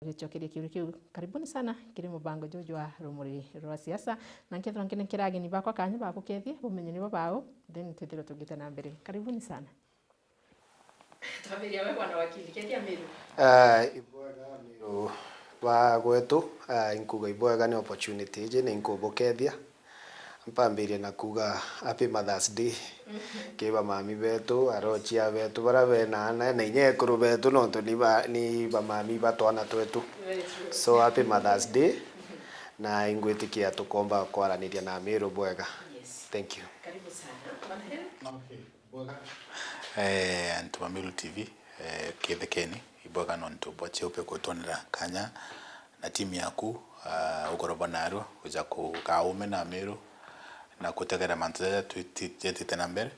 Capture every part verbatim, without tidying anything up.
tugicokeria kiuria kiu. Karibuni sana kiri mubango juju jwa Rumuri rwa Siasa, na nkethirwa nkine nkira ageni bakwa kanya bagukethie bumenye nibo bau, then twithirwe tugite na mbere. Karibuni sana. Twambiria we bwana wakili, kethia Miru. Ah, ibwega Miru ba gwetu, ah, inkuga ibwega ni opportunity iji, ni inkubukethia. Mpambirie na kuga happy Mother's Day ki bamami betu, arochia betu, bara bena ana, na inya ekuru betu, nontu ni ba, ni bamami ba twana twetu. Very true. So, happy Mother's Day, na ingwitikia tukomba kwaraniria na Miru bwega. Yes. Thank you. Karibu sana. Bwana Henry? Okay. Eh, antu ba Miru T V, eh, kethekeni, ibwega nontu bwa Cheupe kutwonera kanya na timu yaku, ah, ugoro bwa narua, kuja kukaa ume na Miru, na kutegera mantu jaja twiti-, jetite na mbere.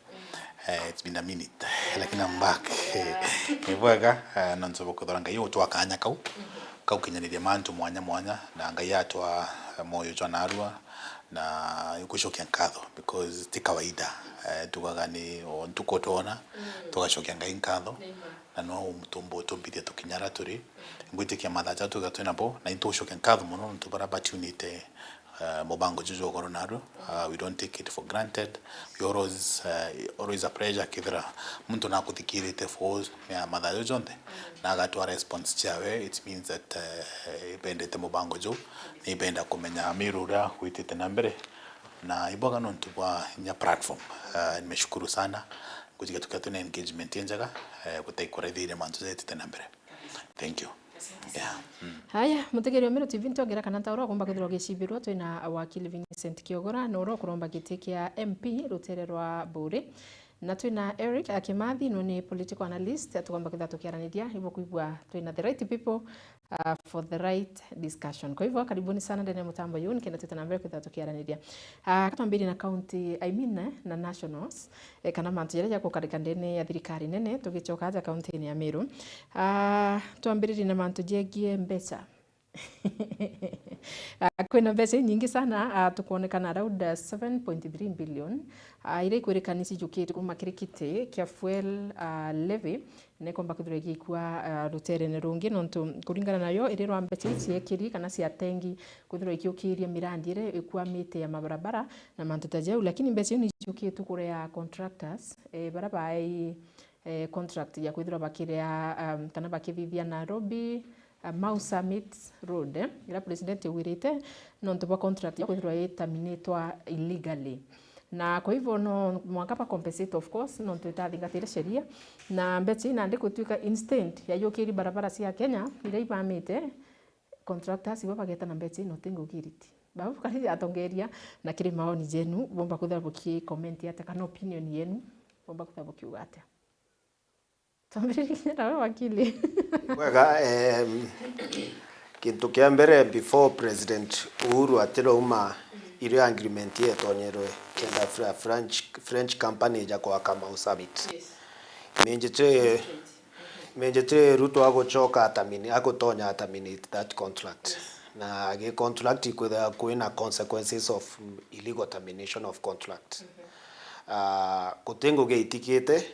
Eh, it's been a minute, lakini I'm back. Eh, ibwega, eh, nontu bwa kwithirwa Ngai utwa kanya kau, kau kinyaniria mantu mwanya mwanya, na Ngai atwa, eh, moyo jwa narua, na ikucokia nkatho because ti kawaida. Eh, tugaga ni o ntuku twona, tugacokia Ngai nkatho, na no muntu umba utumbithia tukinya ara turi. Ngwitikia mathaa jaa tuga twina bo, na intugucokia nkatho mono nontu bara batunite, eh, mubango juju ugoro narua. Uh, we don't take it for granted. We always, uh, always a pleasure kethira muntu nakuthikirite for, yeah, mathaa jau jonthe, na agatwa response ciawe, it means that, uh, ibendete mubango juu, na ibenda kumenya Miru uria gwitite na mbere, na ibwega nontu bwa inya platform. Uh, nimeshukuru sana. Ngwitikia tukia twina engagement injega, uh, gutai kuraithiria mantu jetite na mbere. Thank you. Yeah. Mm. Haya, mutegeri wa Miru T V, ntongera kana ntaura ukumba kwithirwa ugicibirwa. Twina wakili Vincent Kiogora, na uria ukuromba giti kia M P rutere rwa Buuri. Na twina Eric Akimathi, nwe ni political analyst, tukomba kwithirwa tukiaraniria, ibo kwigua twina the right people, uh, for the right discussion. Kwa hivyo, karibuni sana ndani ya mutambo yu, nikenda twite na mbere kwithirwa tukiaraniria. Uh, katwambirie na county, I mean, eh, na nationals, eh, kana mantu jaria jakukarika ndene ya thirikari nene, tugicoka aja kaunti-ini ya Miru. Ah, twambiririe na mantu jegie mbeca. Ah, kwina mbeca inyingi sana, ah, tukwonekana around, ah, seven point three billion, ah, iria ikwirikani cijukite kuma kiri kiti kia fuel, ah, levy, na ikomba kwithirwa igikua, ah, ruterene rungi, nontu kuringana nayo, irirwa mbeca ici ciekiri kana ciatengi kwithirwa ikiukiria mirandi iria ikwamite ya mabarabara na mantu ta jau, lakini mbeca iu nijukitu kurea contractors, eh, bara baai, eh, contract ya kwithirwa bakirea, um, kana bakithithia Nairobi, uh, Mau Summit Road, eh, ira president augirite nontu bwa contract ya kwithirwa itaminitwa illegally. Na kwa hivyo no mwanka ba compensate, of course, nontu itathingatire sheria, na mbeca ii nandi gutwika instead ya yukiri barabara cia Kenya iria ibamite, contractors ibo bageta na mbeca ino ti ngugiriti. Babu kari atongeria, na kiri maoni jenu, bomba kwithirwa buki comment atia, kana opinion yenu, bomba kwithirwa bukiuga atia? Twambiririe nawe wakili. Wega, em, kintu kia mbere, before President Uhuru atirauma irio agreement yetonyerwe kenda Fra-, French, French company ija kwaka Mau Summit. Yes. Imenjete, imenjete Ruto agucoka atamini-, agutonya aterminate that contract. Yes. Na agi contract ikwithira kwina consequences of illegal termination of contract. Mhm. Ah, guti ngugi itikite,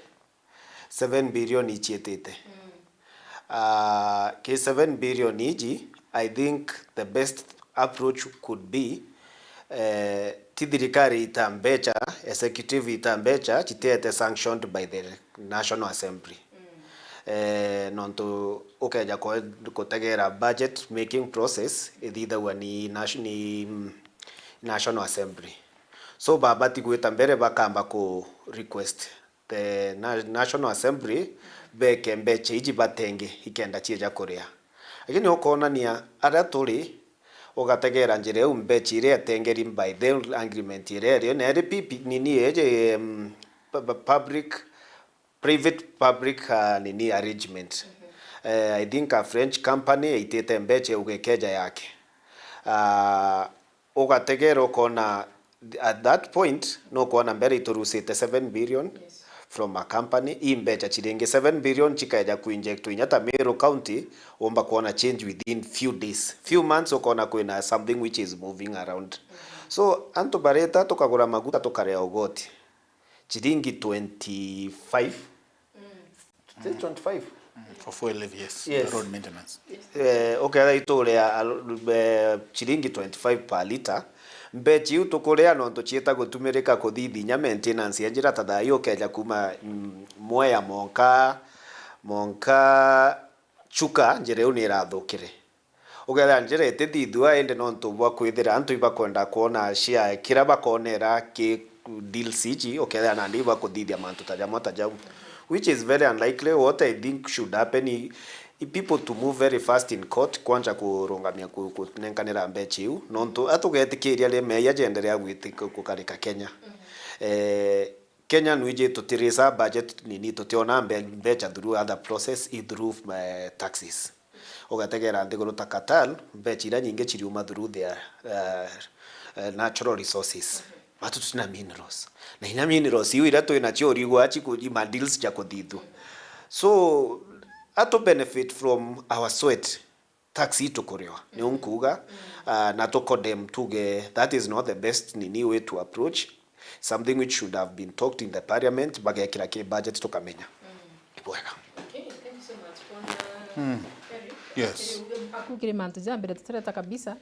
seven billion ichietite. Mm. Ah, ki seven billion iji, I think the best approach could be, eh, ti thirikari ita mbecha, executive ita mbecha, chitete sanctioned by the National Assembly. Mm. Eh, nontu ukeja ko-, kutegera budget making process ithithagua ni nation-, ni, mm, National Assembly. So, babati gwita mbere bakamba ku request the Na-, National Assembly beke mbecha iji batenge ikenda cieja kuria. Lakini ukonania aria turi, ugategera njira iu mbecha iria etengeri by the agreement iria irio, na iri P P, nini iji, em, pu-, pu-, public, private public, ah, nini arrangement. Mhm. Eh, I think a French company yaitite mbecha iu gikeja yake. Ah, ugategera ukona at that point, nukwona mbere iturusite seven billion. Yes. From a company, i mbecha chiringi seven billion chikaeja kuinjectwa inya ta Meru County, womba kwona change within few days, few months, ukona kwina something which is moving around. Mm-hmm. So, antu bareta tukagura maguta tukarea ugoti, chiringi twenty-five. Mm. Ti twenty-five? For fuel levy, yes. Yes. Road maintenance. Eh, ukethira ituria alo- eh, ciringi twenty-five per litre, mbecha iu tukuria nontu ciita gutumirika kuthithi inya maintenance ya njira ta thaa ii ukeja kuma, mm, Mwea monka, monka Chuka, njira iu ni irathukire. Ukethira njira itithithua indi nontu bwa kwithira antu ibakwenda kwona share kiria bakonera ki deals iji, ukethira nandi ibakuthithia mantu ta jamwe ta jau, which is very unlikely. What I think should happen i, i people to move very fast in court, kwanja kurungamia ku- kunenkanira mbecha iu, nontu atugetikiria ri meeyia jenderea gwiti- gukarika Kenya. Eh, Kenya nwiji tutirica budget nini, tutiona mbe- mbecha through other process, i through, eh, taxes. Ugategera nthiguru ta Qatar, mbecha iria nyingi ciriuma through their, eh, eh, natural resources. Batu tutina minerals. Na inya minerals iu iria twinacio urigwa ciku- i ma deals cia kuthithua. So, atu benefit from our sweat, tax ii tukuriwa. Niu nkuuga, ah, na tu condemn tuge that is not the best nini way to approach something which should have been talked in the parliament, bagekira ki budget tukamenya. Ibwega. Okay, thank you so much. Bwana Eric, Yes. aku kiri mantu ja mbere tutireta kabisa.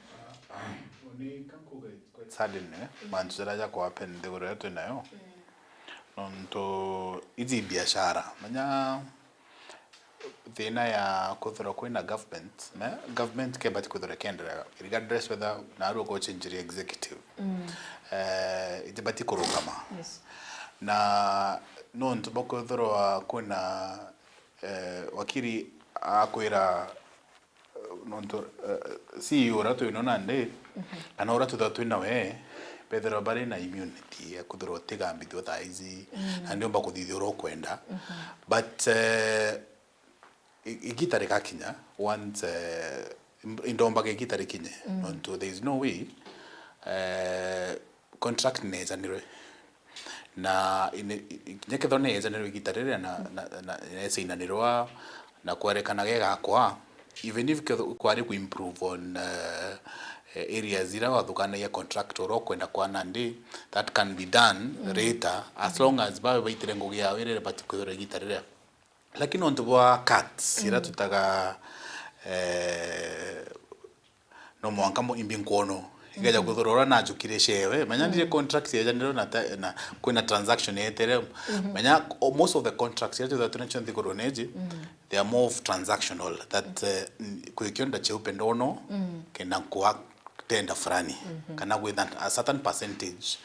Ni kankuga it's quite sudden, eh? Mantu jaria jakwa happen nthiguru iria twinayo. Nontu iji biashara. Menya thina ya kwithirwa kwina government, na government ke ibati kwithirwa ikiendelea, regardless whether naarua guchinjiria executive. Eh, itibati kurungama. Yes. Na nontu bwa kwithirwa kwina, eh, wakiri akwira, eh, nontu, eh, C E O uria twino nandi, kana uria twithirwa twinawe, bethirwa bari na immunity ya kwithirwa utigambithua thaa iji, na ndiumba kuthithia uria ukwenda. But, eh, i- igita rikakinya, once, eh, im- indombaga igita rikinye, nontu there is no way, eh, contract neejanirwe. Na ine- i- i- kinya kethirwa neejanirwe igita riria na, na, na, nesainanirwa na kwerekana gegakwa, even if ketho- kwari ku improve on, eh, eh, areas iria wathukanagia contract uria ukwenda kwa nandi, that can be done later, as long as bawe baitire ngugi yao iria ibati kwithirwa igita riria. Lakini nontu bwa cuts iria twitaga, eh, no mwanka mo- imbi nkono, ikeja kwithirwa uria najukire cewe, menya ndire contract yejanirwe na ta- na kwina transaction yetere. Menya o- most of the contracts iria twithirwa twinacio nthigurune iji, they are more of transactional, that, eh, n- kwikio nda cheupe ndono, kenda nkwa tender fulani, kana gwitha a certain percentage.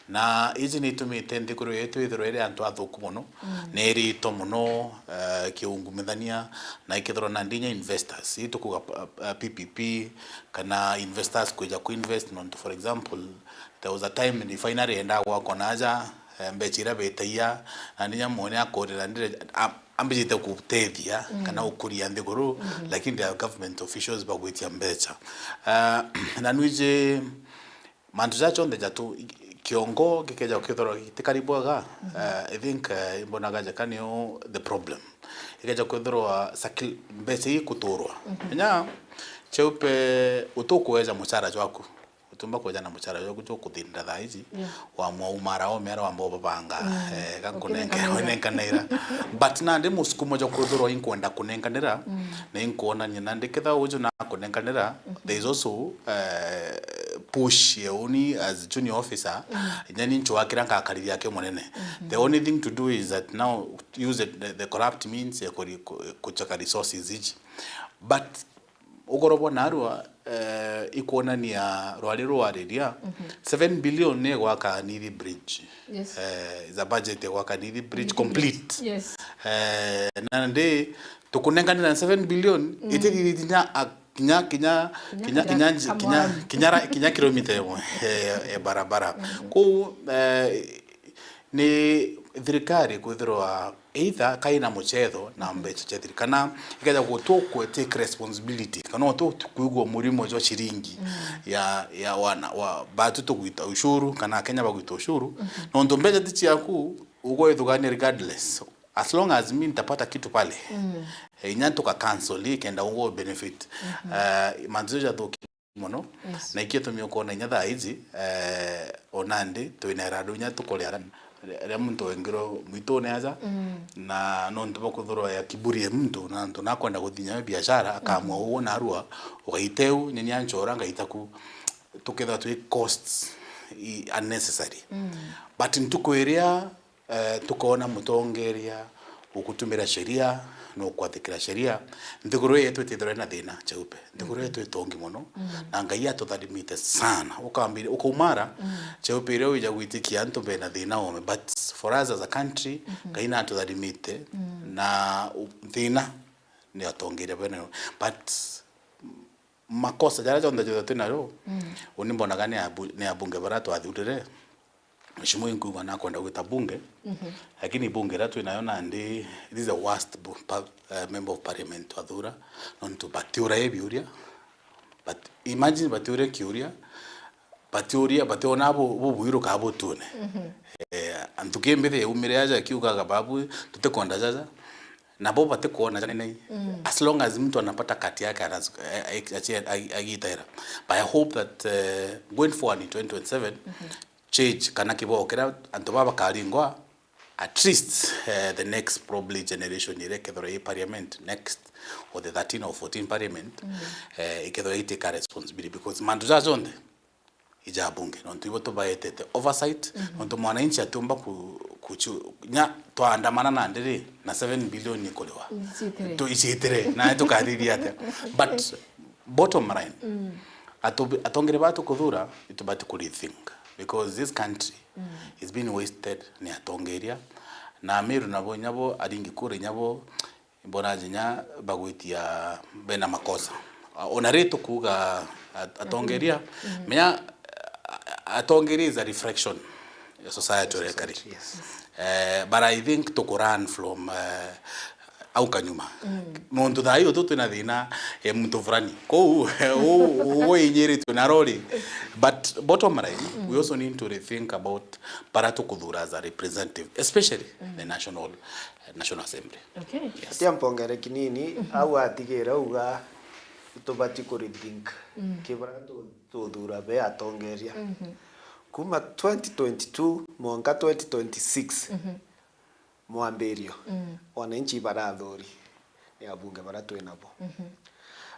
Na iji ni itumite nthiguru yetu ithirwa iri antu athuku mono, ni irito mono, eh, kiungumithania, na ikethirwa nandi inya investors, ii tukuga, eh, P P P, kana investors kwija ku invest, nontu for example, there was a time refinery yendaa gwakwa naja, eh, mbecha iria betagia, nandi inya mwene akurira ndire, a- ambijite gutethia kana gukuria nthiguru, lakini there are government officials bagwitia mbecha. Ah, na nwiji mantu ja chonthe jatu kiongo gikeja kwithirwa gitikari bwega, ah, I think, ah, imbonaga jaka niyo the problem. Ikeja kwithirwa sakil- mbecha ii kuturwa. Inya cheupe utukweja muchara jwaku. Utiumba kweja na muchara jwaku jukuthinda thaa iji, yeah, wamwa umara o miara wamba ubabanga, mm, eh, gankunenge, ukinenkanira, wenenkanira. But nandi musukumo jwa kwithirwa inkwenda kunenkanira, mm, na inkwonania nandi ketha uju nakunenkanira, mm-hmm, there is also, eh, push ya uni as junior officer, mm, inya ni nchwakira ngakarithia ake munene. Mm-hmm. The only thing to do is that now use the, the, the corrupt means ya kuri- ku- kuchaka resources iji. But ugoro bwa narua, eh, ikwonania rwari rwariria, mhm, seven billion ni gwaka Nithi Bridge. Yes. Eh, is a budget ya gwaka Nithi Bridge, Nithi Bridge, complete. Yes. Eh, na ndi tukunenganira seven billion, mm, itithiri kinya a- kinya kinya kinya kinya kinya kinya kamwari, kinya ra- kinya kilomita imwe, eh, ya barabara. Mm. Kuu, eh, ni thirikari kwithirwa either kaina muchetho na mbecha cia thirikari, kana ikeja gutukwe take responsibility, kana utu kwigua murimo jwa ciringi, mm, ya, ya wana, wa, batu tugwita ushuru, kana Akenya bagwita ushuru, mhm, nontu mbecha ti ciaku, ugwithugania regardless. As long as mi nitapata kitu pale, mm, eh, inya ntuka cancel, ikenda ugwe benefit. Mhm. Eh, mantu jathuki mono. Yes. Na ikio itumi ukona inya thaa iji, eh, o nandi twina iradu inya tukuria, ria muntu wengirwe mwitune aja, na nontu bwa kuthurwa ya kiburi ya muntu, na antu nakwenda guthinya biashara, akamua uguo narua, ugaita u, nyeni anchora, ngaita ku, tukethirwa twi costs i unnecessary. But ntuku iria, eh, tukoona mutongeria ukutumira sheria, nukwathikira sheria, nthiguru yetu itithirwa ina thina cheupe. Nthiguru yetu itongi mono, na Ngai atutharimite sana. Ukambiri, ukaumara, cheupe iria wija gwitikia antu bena thina ome. But for us as a country, Ngai natutharimite, na u-, thina ni atongeria bene. But makosa jaria jonthe jothe twinayo, uni mbonaga ni abu-, ni abunge baria twathurire. Mheshimiwa inkuga nakwenda gwita bunge, lakini bunge iria twinayo nandi, this is the worst bu-, pa-, eh, member of parliament twathura, nontu batiura i biuria, but imagine batiura kiuria, batiuria, bationa bu-, bubwiru ka butune. Eh, antu kimbithi yaumire aja akiugaga babu tutikwenda jaja, nabo batikwona jana nei. As long as mtu anapata kati yake anas-, eh, eh, achi-, agi-, agitaira. But I hope that, eh, going forward in twenty twenty-seven, change kana kibao kiria antu baba bakaringwa, at least, eh, the next probably generation iria ikethirwa i parliament next, or the thirteen or fourteen parliament, eh, ikethirwa iteka responsibility, because mantu jaa jonthe ija bunge, nontu ibo tubaetete oversight, nontu mwananchi atiumba ku-, kuchu-, nya twaandamana nandi ri, na seven billion ikuriwa. Icitire. Tu-, icitire, na tukathithia atia? But bottom line, atu-, atongeria baa tukuthura, itubati ku rethink, because this country is being wasted ni atongeria, na Amiru nabo nyabo aringi kura nyabo, mbona jinya bagwitia bena makosa. Ona ri tukuga at-, atongeria, menya, a-, atongeria is a reflection ya society uria ikari. Eh, but I think tuku run from, eh, au kanyuma. Nontu thaa ii utu twina thina ya muntu fulani. Kou, u-, u-, uinyiritwe na rori. But bottom line, we also need to rethink about bara tukuthura as a representative, especially the national, National Assembly. Okay. Yes. Atia mpongere kinini, au atigire auga tubati ku rethink kibara tu-, tuthura be atongeria. Kuma twenty twenty-two mwanka twenty twenty-six, mwambirio, wananchi barathuri ni abunge bara twi nabo.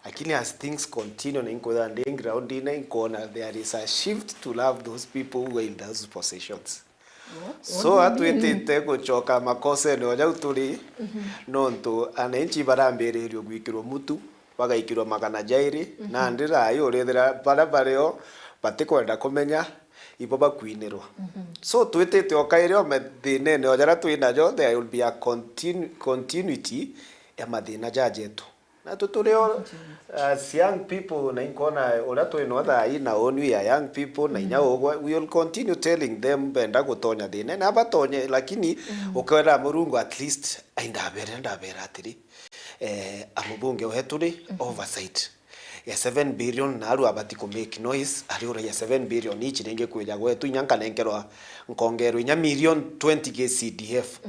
Lakini as things continue, na inkwithira ndi ground-ini, inkwona there is a shift to love those people who are in those positions. So atwitite gucoka makosene o jau turi, nontu ananchi barambiririo gwikirwo mutu, bagaikirwa magana jairi, nandi thaai urithira baria bario batikwenda kumenya, ibo bakwinirwa. So twitite o kairi o mathinene o jaria twi najo, there will be a continu-, continuity ya mathina ja jetu. Na tu turi o, as young people, na inkona uria twi no thaai na onu ya young people, na inya ugwe, we will continue telling them benda gutonya thina, na batonye, lakini ukera Murungu at least, ai, ndabere, ndabera atiri, eh, amubunge wetu ri, oversight ya seven billion, na aru abati ku make noise, ari ura ya seven billion ici ringi kwija gwetu, inya nkanenkerwa nkongerwa inya million twenty K C D F.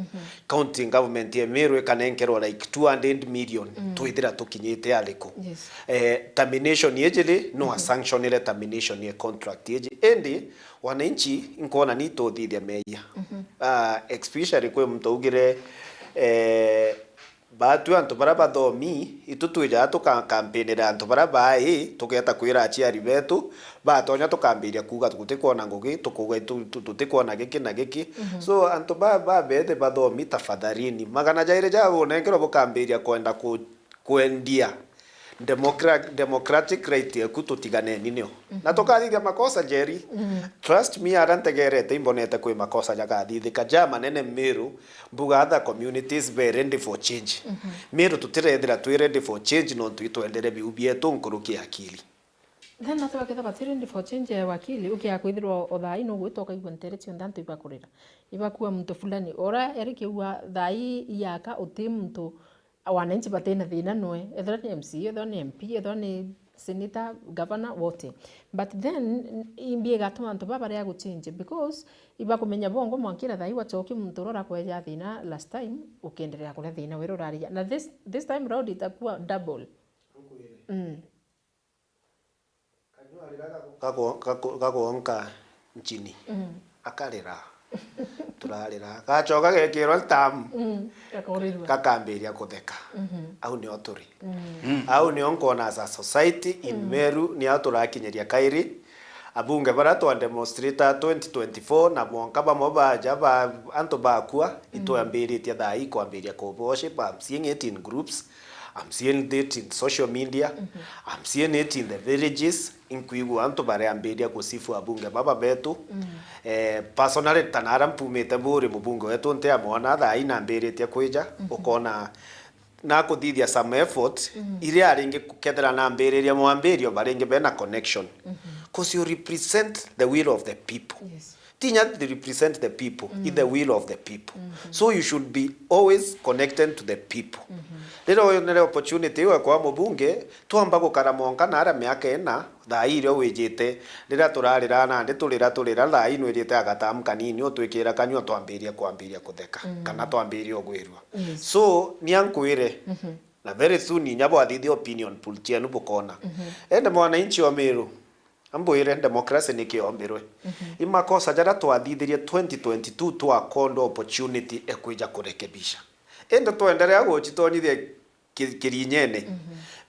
County government ya Meru ikanenkerwa like two hundred million, twithira tukinyite ariku? Yes. Eh, termination iji ri, no asanctionire termination ya contract iji. Indi wananchi inkona ni tuthithia meeyia. Ah, especially kwi muntu augire, eh, Batwi antu baria bathomi, itu twijaga tukakampenera antu baria baai, tugeeta kwira aciari betu, batonya tukambiria kuuga, "Tutikwona ngugi, tukuuga itu-, tu-, tutikwona giki na giki." So, antu ba, ba bethi bathomi, tafadhalini, magana jairi ja bunenkerwa bukambiria kwenda ku-, kwendia democra-, democratic right yeku, tutiganeni nio. Na tukathithia makosa, Njeri. Trust me, aria ntegerete, imbonete kwi makosa jakathithika ja manene Meru, mbuga other communities be ready for change. Meru tutirethira twi ready for change, nontu itwendere biu bietu nkuruki ya akili. Then ati bakethira bati ready for change ya wakili, ukiaga kwithirwa o thaa ino ugwita ukaigua ntere cionthe antu ibakurira. Ibakua muntu fulani. Ora eri kiugua thaa ii iaka uti muntu wananchi batina thina nwe, ethirwa ni M C A, ethirwa ni M P, ethirwa ni senator, governor, wote. But then, imbi igatuma antu baba baria guchange, because ibakumenya bongo mwankira thaa ii wachoki muntu uria urakweja thina last time, ukiendelea kuria thina wira uraria. Na this, this time round itakuwa double. Mm. Kanyua arira gago-, gago-, gago-, gagonka nchini. Mm. Akarira. turarira. Gacoka gekirwa ntamu. Mm, gakorirwa. Gakambiria kutheka. Mhm. Au nio turi. Mm. Au nio nkwona as a society in Mm. Meru, ni au turakinyiria kairi. Abunge baria twa demonstrate twenty twenty-four, na mwanka bamwe baja ba, antu bakua, Mm. itwambiritie thaa ii kwambiria ku worship. I'm seeing it in groups. I'm seeing it in social media. Mhm. I'm seeing it in the villages. Inkwigua antu bariambiria gusifu abunge baba betu. Mm. Eh, personally, ta naria mpumite Buuri, mubunge wetu ntiamwona thaa ii nambiritie kwija, Mhm. ukona nakuthithia some effort, Mm. iria aringi kethira nambiriria mwambirio, baringi bena connection. Mhm. 'Cause you represent the will of the people. Yes. Tinya they represent the people, in the Mm. will of the people. Mhm. So you should be always connected to the people. Mhm. Riria wonere opportunity iu ya kwa mubunge, twamba gukara mwanka naria miaka ina, thaa ii iria wijite, riria turarira nandi turira turira, thaa ii nwijite agatamu kanini, utwikira kanyua twambiria kwambiria kutheka, Mm. kana twambiria ugwirua. Yes. So, nia nkwire, Mhm. na very soon inya bwathithia opinion poll cienu bukona. Mhm. Ende mwananchi wa Meru, ambwire democracy ni kiombirwe. Mhm. I makosa jaria twathithirie twenty twenty-two twakondwa opportunity ekwija kurekebisha. Indi twenderea gucitonyithia ki-, kirinyene. Mhm.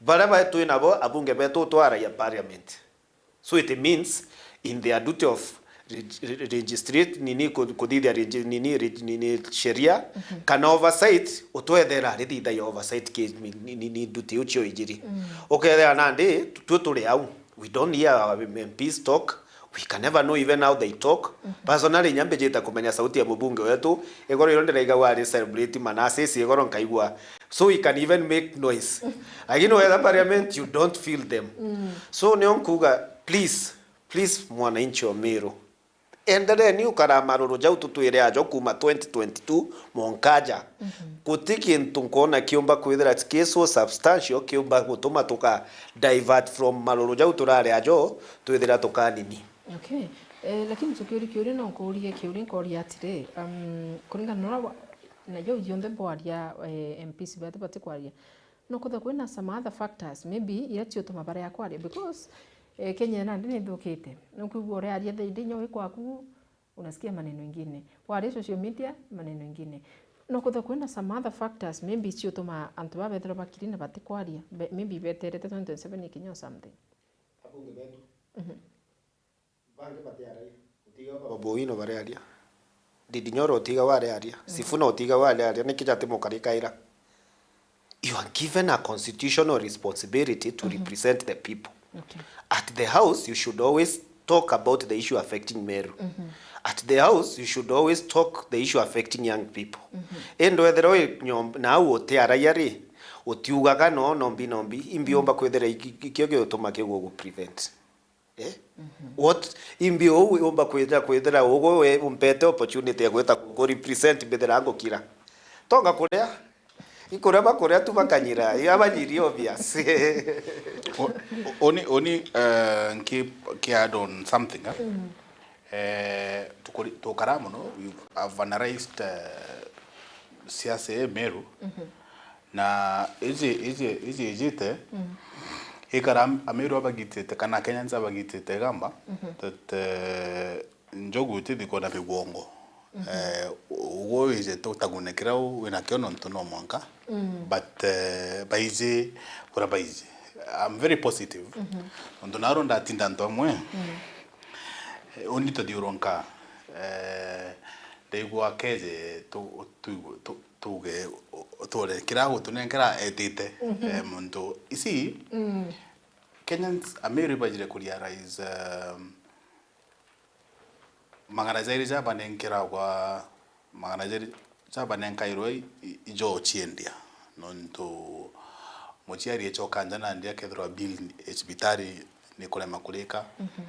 Baria ba-, twi nabo abunge betu twaragia parliament. So it means in their duty of reg-, re-, registrate, nini, ku-, kuthithia regi-, nini, reg-, nini, sheria, Mhm. kana oversight, utwethera arithithagia oversight case, ni, ni, ni, ni duty iu cio ijiri. Mm. Ukethira nandi, tu-, twi turi au. We don't hear our M Ps talk. We can never know even how they talk. Mhm. Personally, inya mbijite kumenya sauti ya mubunge wetu, igoro iyo ndiraigaua ari celebrate manasisi, igoro nkaigua. So we can even make noise. Lakini wetha parliament, you don't feel them. Mm. So nio nkuga, please, please, mwananchi wa Meru, endereni ukara maruru jau tutwire ajo kuma twenty twenty-two mwanka aja. Mhm. Guti kintu nkwona kiumba kwithira ki so substantial kiumba gutuma tuka divert from maruru jau turari ajo twithira tukanini. Okay. Eh, lakini tukiuria kiuria no nkuurie kiuria nkoria atiri, um, kuringana na uria wa-, na jau jonthe bwaria, eh, M Ps betu batikwaria, no kwithirwa kwina some other factors, maybe, iria ciutuma baria kwaria, because, eh, Kenya nandi nithukite. Nukwigua uriaria thaa indi inya wi kwaku, unasikia maneno ingine. Waria social media, maneno ingine. No kwithirwa kwina some other factors, maybe ciutuma antu baa bethirwa bakiri na batikwaria, be-, maybe beterete twenty twenty-seven ikinya or something. Abunge betu. Mhm. Bangi batiaragia. Utiga Baba Owino bariaria. Ndindi Nyoro utiga wariaria. Mhm. Sifuna utiga wariaria. Niki jati mukarikaira? You are given a constitutional responsibility to Mhm. represent the people. Okay. At the house, you should always talk about the issue affecting Meru. Mhm. At the house, you should always talk the issue affecting young people. Mhm. Indi wethira wi nyom-, nau utiaragia ri, utiugaga no, nombi, nombi, imbi umba kwithira iki-, ikio giutuma kiu gugu prevent. Eh? Mhm. What? Imbi uu umba kwithira, kwithira ugu we umpete opportunity ya gwita ku represent mbithira ngukira. Tonga kuria. Ikuria bakuria tu bakanyira. Iga banyiri obvious. O-, o-, oni, oni, eh, nki, ki add on something, eh? Mm. Eh, tukuri-, tukara mono, we have analyzed, eh, siasa ya Meru. Mhm. Na iji, iji, iji ijite, Mm. ikara am-, Ameru abagitite, kana Kenyans abagitite igamba, Mhm. that, eh, njogu itithikwa na mibwongo. Mhm. Eh, uguo wije tu-, tagunekera u winakio nontu no mwanka. Mm. But, eh, baiji, kuria baiji. I'm very positive. Mhm. Nontu naro ndatinda antu amwe. Mm. Eh, uni tuthiurunka. Eh, ndaigua keje tu-, tu-, tu-, tuge, u-, uture kira gutunenkera etite, Mhm. eh, muntu. Isi, Mm. Kenyans, Ameru ibajire kurealize, um, magana jairi jabanenkeragwa, magana jairi jabanenkairwe i-, i-, ijo ciendia. Nontu muciari echoka nja nandi akethirwa bill ya cibitari nikurema kurika, Mhm.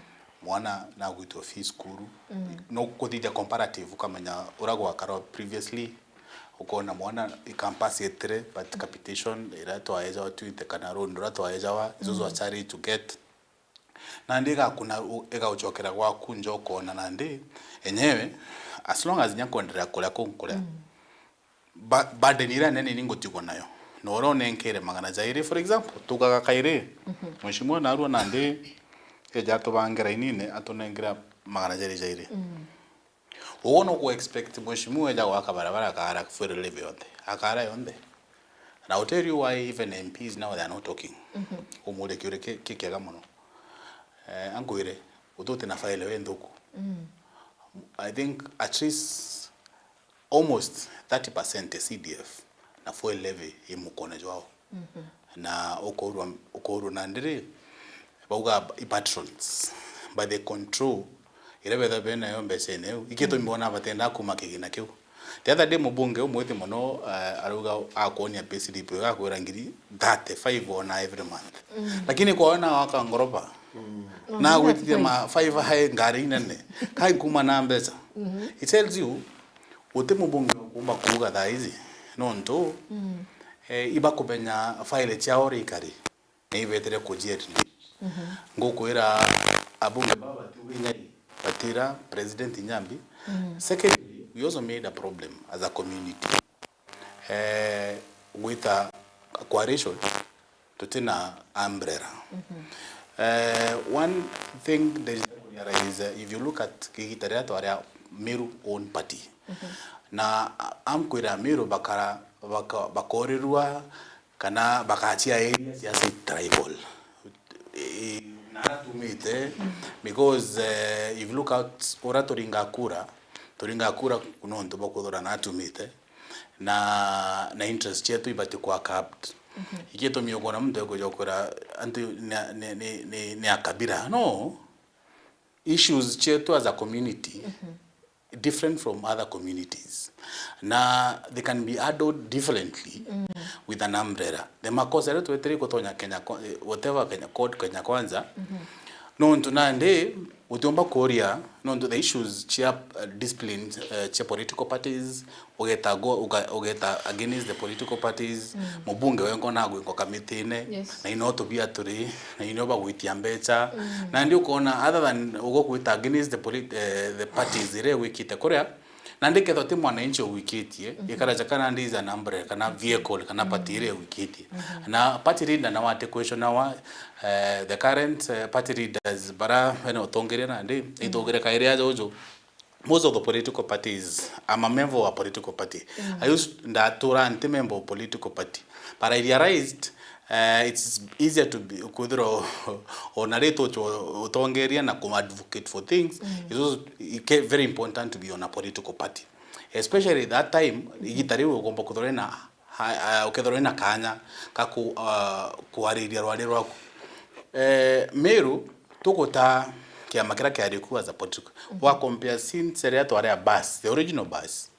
mwana nagwitwo fees cukuru. Mm. No kuthithia comparative, ukamenya uria gwakara previously, ukona mwana i campus etire, but capitation iria twaejawa twite kana loan uria twaejawa, izo Mm. twachari to get. Nandi igakuna u-, igauchokera gwaku nja ukona nandi enyewe, as long as nya nkwenderea kuria kuu nkuria. Mm. Ba-, burden iria nene ni ngutigwa nayo. Na uria unenkere magana jairi, for example, tugaga kairi, Mhm. mheshimiwa narua nandi eja atubange rainine, atunengera magana jairi jairi. Mm. Uguo no ku expect mheshimiwa eja gwaka barabara akaara fuel levy yonthe. Akaara yonthe. And I'll tell you why even M Ps now they are not talking. Umurie kiuria ki, ki kiega mono. Eh, ankwire, ututi na file we nthuku. I think at least almost thirty percent ya C D F na fuel levy i mukone jwao. Na ukoorua, ukoorua na ndiri, bauga i patrons, but they control iria betha benayo mbecene iu. Ikitumi bona batenda kuma kigina kiu. The other day, mubunge umwe iti mono, eh, arauga akwonyia payslip iga akwira ngiri thirty-five ona every month. Lakini kwona waka ngoroba, na gwitithia ma five high ngari inene, kai kuma na mbeca. It tells you, guti mubunge ukumba kuuga thaa ici, nontu, eh, ibakumenya file ciao rikari, na ibetire kujiet. Ngukwira, abunge baba batiuga inya ii, batira President Nyambi. Secondly, we also made a problem as a community. Eh, gwita coalition, tutina umbrella. Eh, one thing that is realize, if you look at kigita riria twari a Meru own party, na amkwira Meru bakara, baka, bakorirua kana bakachia area cia tribal. Eh, na atumite, because, eh, if you look at uria turinga kura, turinga kura nontu bwa kuthura na atumite, na, na interest cietu ibati kwa capped. Igitumi ukona muntu ekuja ukwira antu ni, ni, ni, ni, ni a kabira. No, issues cietu as a community different from other communities, na they can be handled differently with an umbrella. The makosa aria twetire gutonya Kenya Kwa-, eh, whatever Kenya Code, Kenya Kwanza, nontu nandi utiumba kuria, nontu the issues cia, uh, discipline, uh, cia political parties, ugeta go-, uga-, ugeta against the political parties, mubunge wengwa nagwingwa kamitine, na ino tubia turi, na ino bagwitia mbeca. Nandi ukona, other than ugo gwita against the polit-, eh, the parties iria igwikite kuria, nandi kethwa ti mwananchi ugwikitie, ikaraja kana nandi is an umbrella, kana vehicle, kana party iria igwikitie. Na party leader nawe ati questionawa, eh, the current, eh, party leaders bara bena utongeria nandi, itongere kairi aja uju, most of the political parties, I'm a member of a political party. I used, ndatura nti member of political party. But I realized, uh, it's easier to be, kwithirwa ona ri tuchwa utongeria na ku advocate for things. It's also, it ca-, very important to be on a political party. Especially that time, igita riu ugomba kwithirwa na ha-, ha-, ukethirwa wina kanya ka ku-, ah, kwariria rwari rwaku. Eh, Meru, tuguta kiama kiria kiari ku as a political. Wa compare since riria twari a bus, the original bus,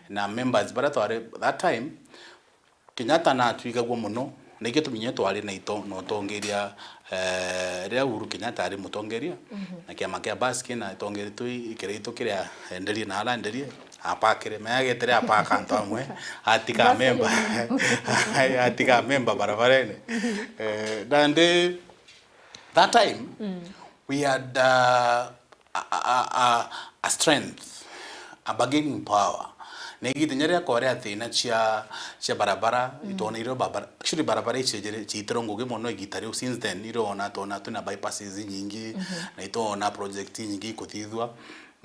na members baria twari that time, Kenyatta natwigagua mono, na ikio tuminye twari na ito-, na utongeria, eh, riria Uhuru Kenyatta ari mutongeria, na kiama kia bus kina itongeria tu ikira itu kiria enderie na ara enderie, apakire, me agetere apaka antu amwe, atiga memba, atiga memba barabarene. Eh, nandi, that time, we had, uh, a, a, a, a, a strength, a bargaining power. Na igita inya riria kwari a thina cia, cia barabara, itwona irio barabara, actually barabara icio ijiri ciitirwe ngugi mono igita riu, since then, irona twona twina bypasses inyingi, na itwona project inyingi ikuthithua.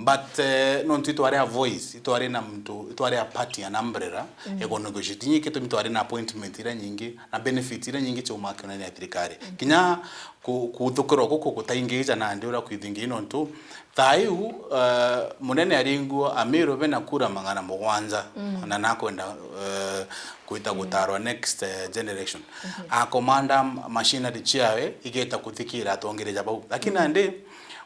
But, eh, nontu itwari a voice, itwari na muntu, itwari a party, an umbrella, ego negotiate. Inyi gitumi twari na appointment iria nyingi, na benefits iria nyingi ciumaa kionene ya thirikari. Kinya ku-, kuthukirwa guku gutaingiija nandi uria kwithingi nontu, thaa iu, eh, munene aringua Amiru bena kura magana mugwanja, na nakwenda, eh, kwita gutarwa next, eh, generation. Akomanda machinery ciawe igeta kuthikira atongeria ja bau. Lakini nandi,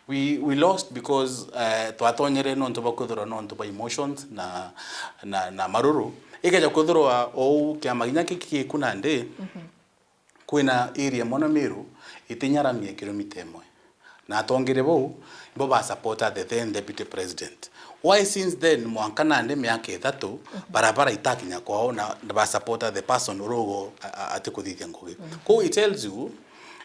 we, we lost because, eh, twatonyere nontu bwa kwithirwa nontu bwa emotions na, na, na maruru. Ikeja kwithirwa ou kiama kinya kiki giku nandi, kwina area mono Meru itinyaramia kilomita imwe. Na atongeria bau, nibo ba supporta the then deputy president. Why since then, mwanka nandi miaka ithatu, barabara itakinya kwao na ba supporta the person uria ugo a-, a-, atikuthithia ngugi. Kou it tells you,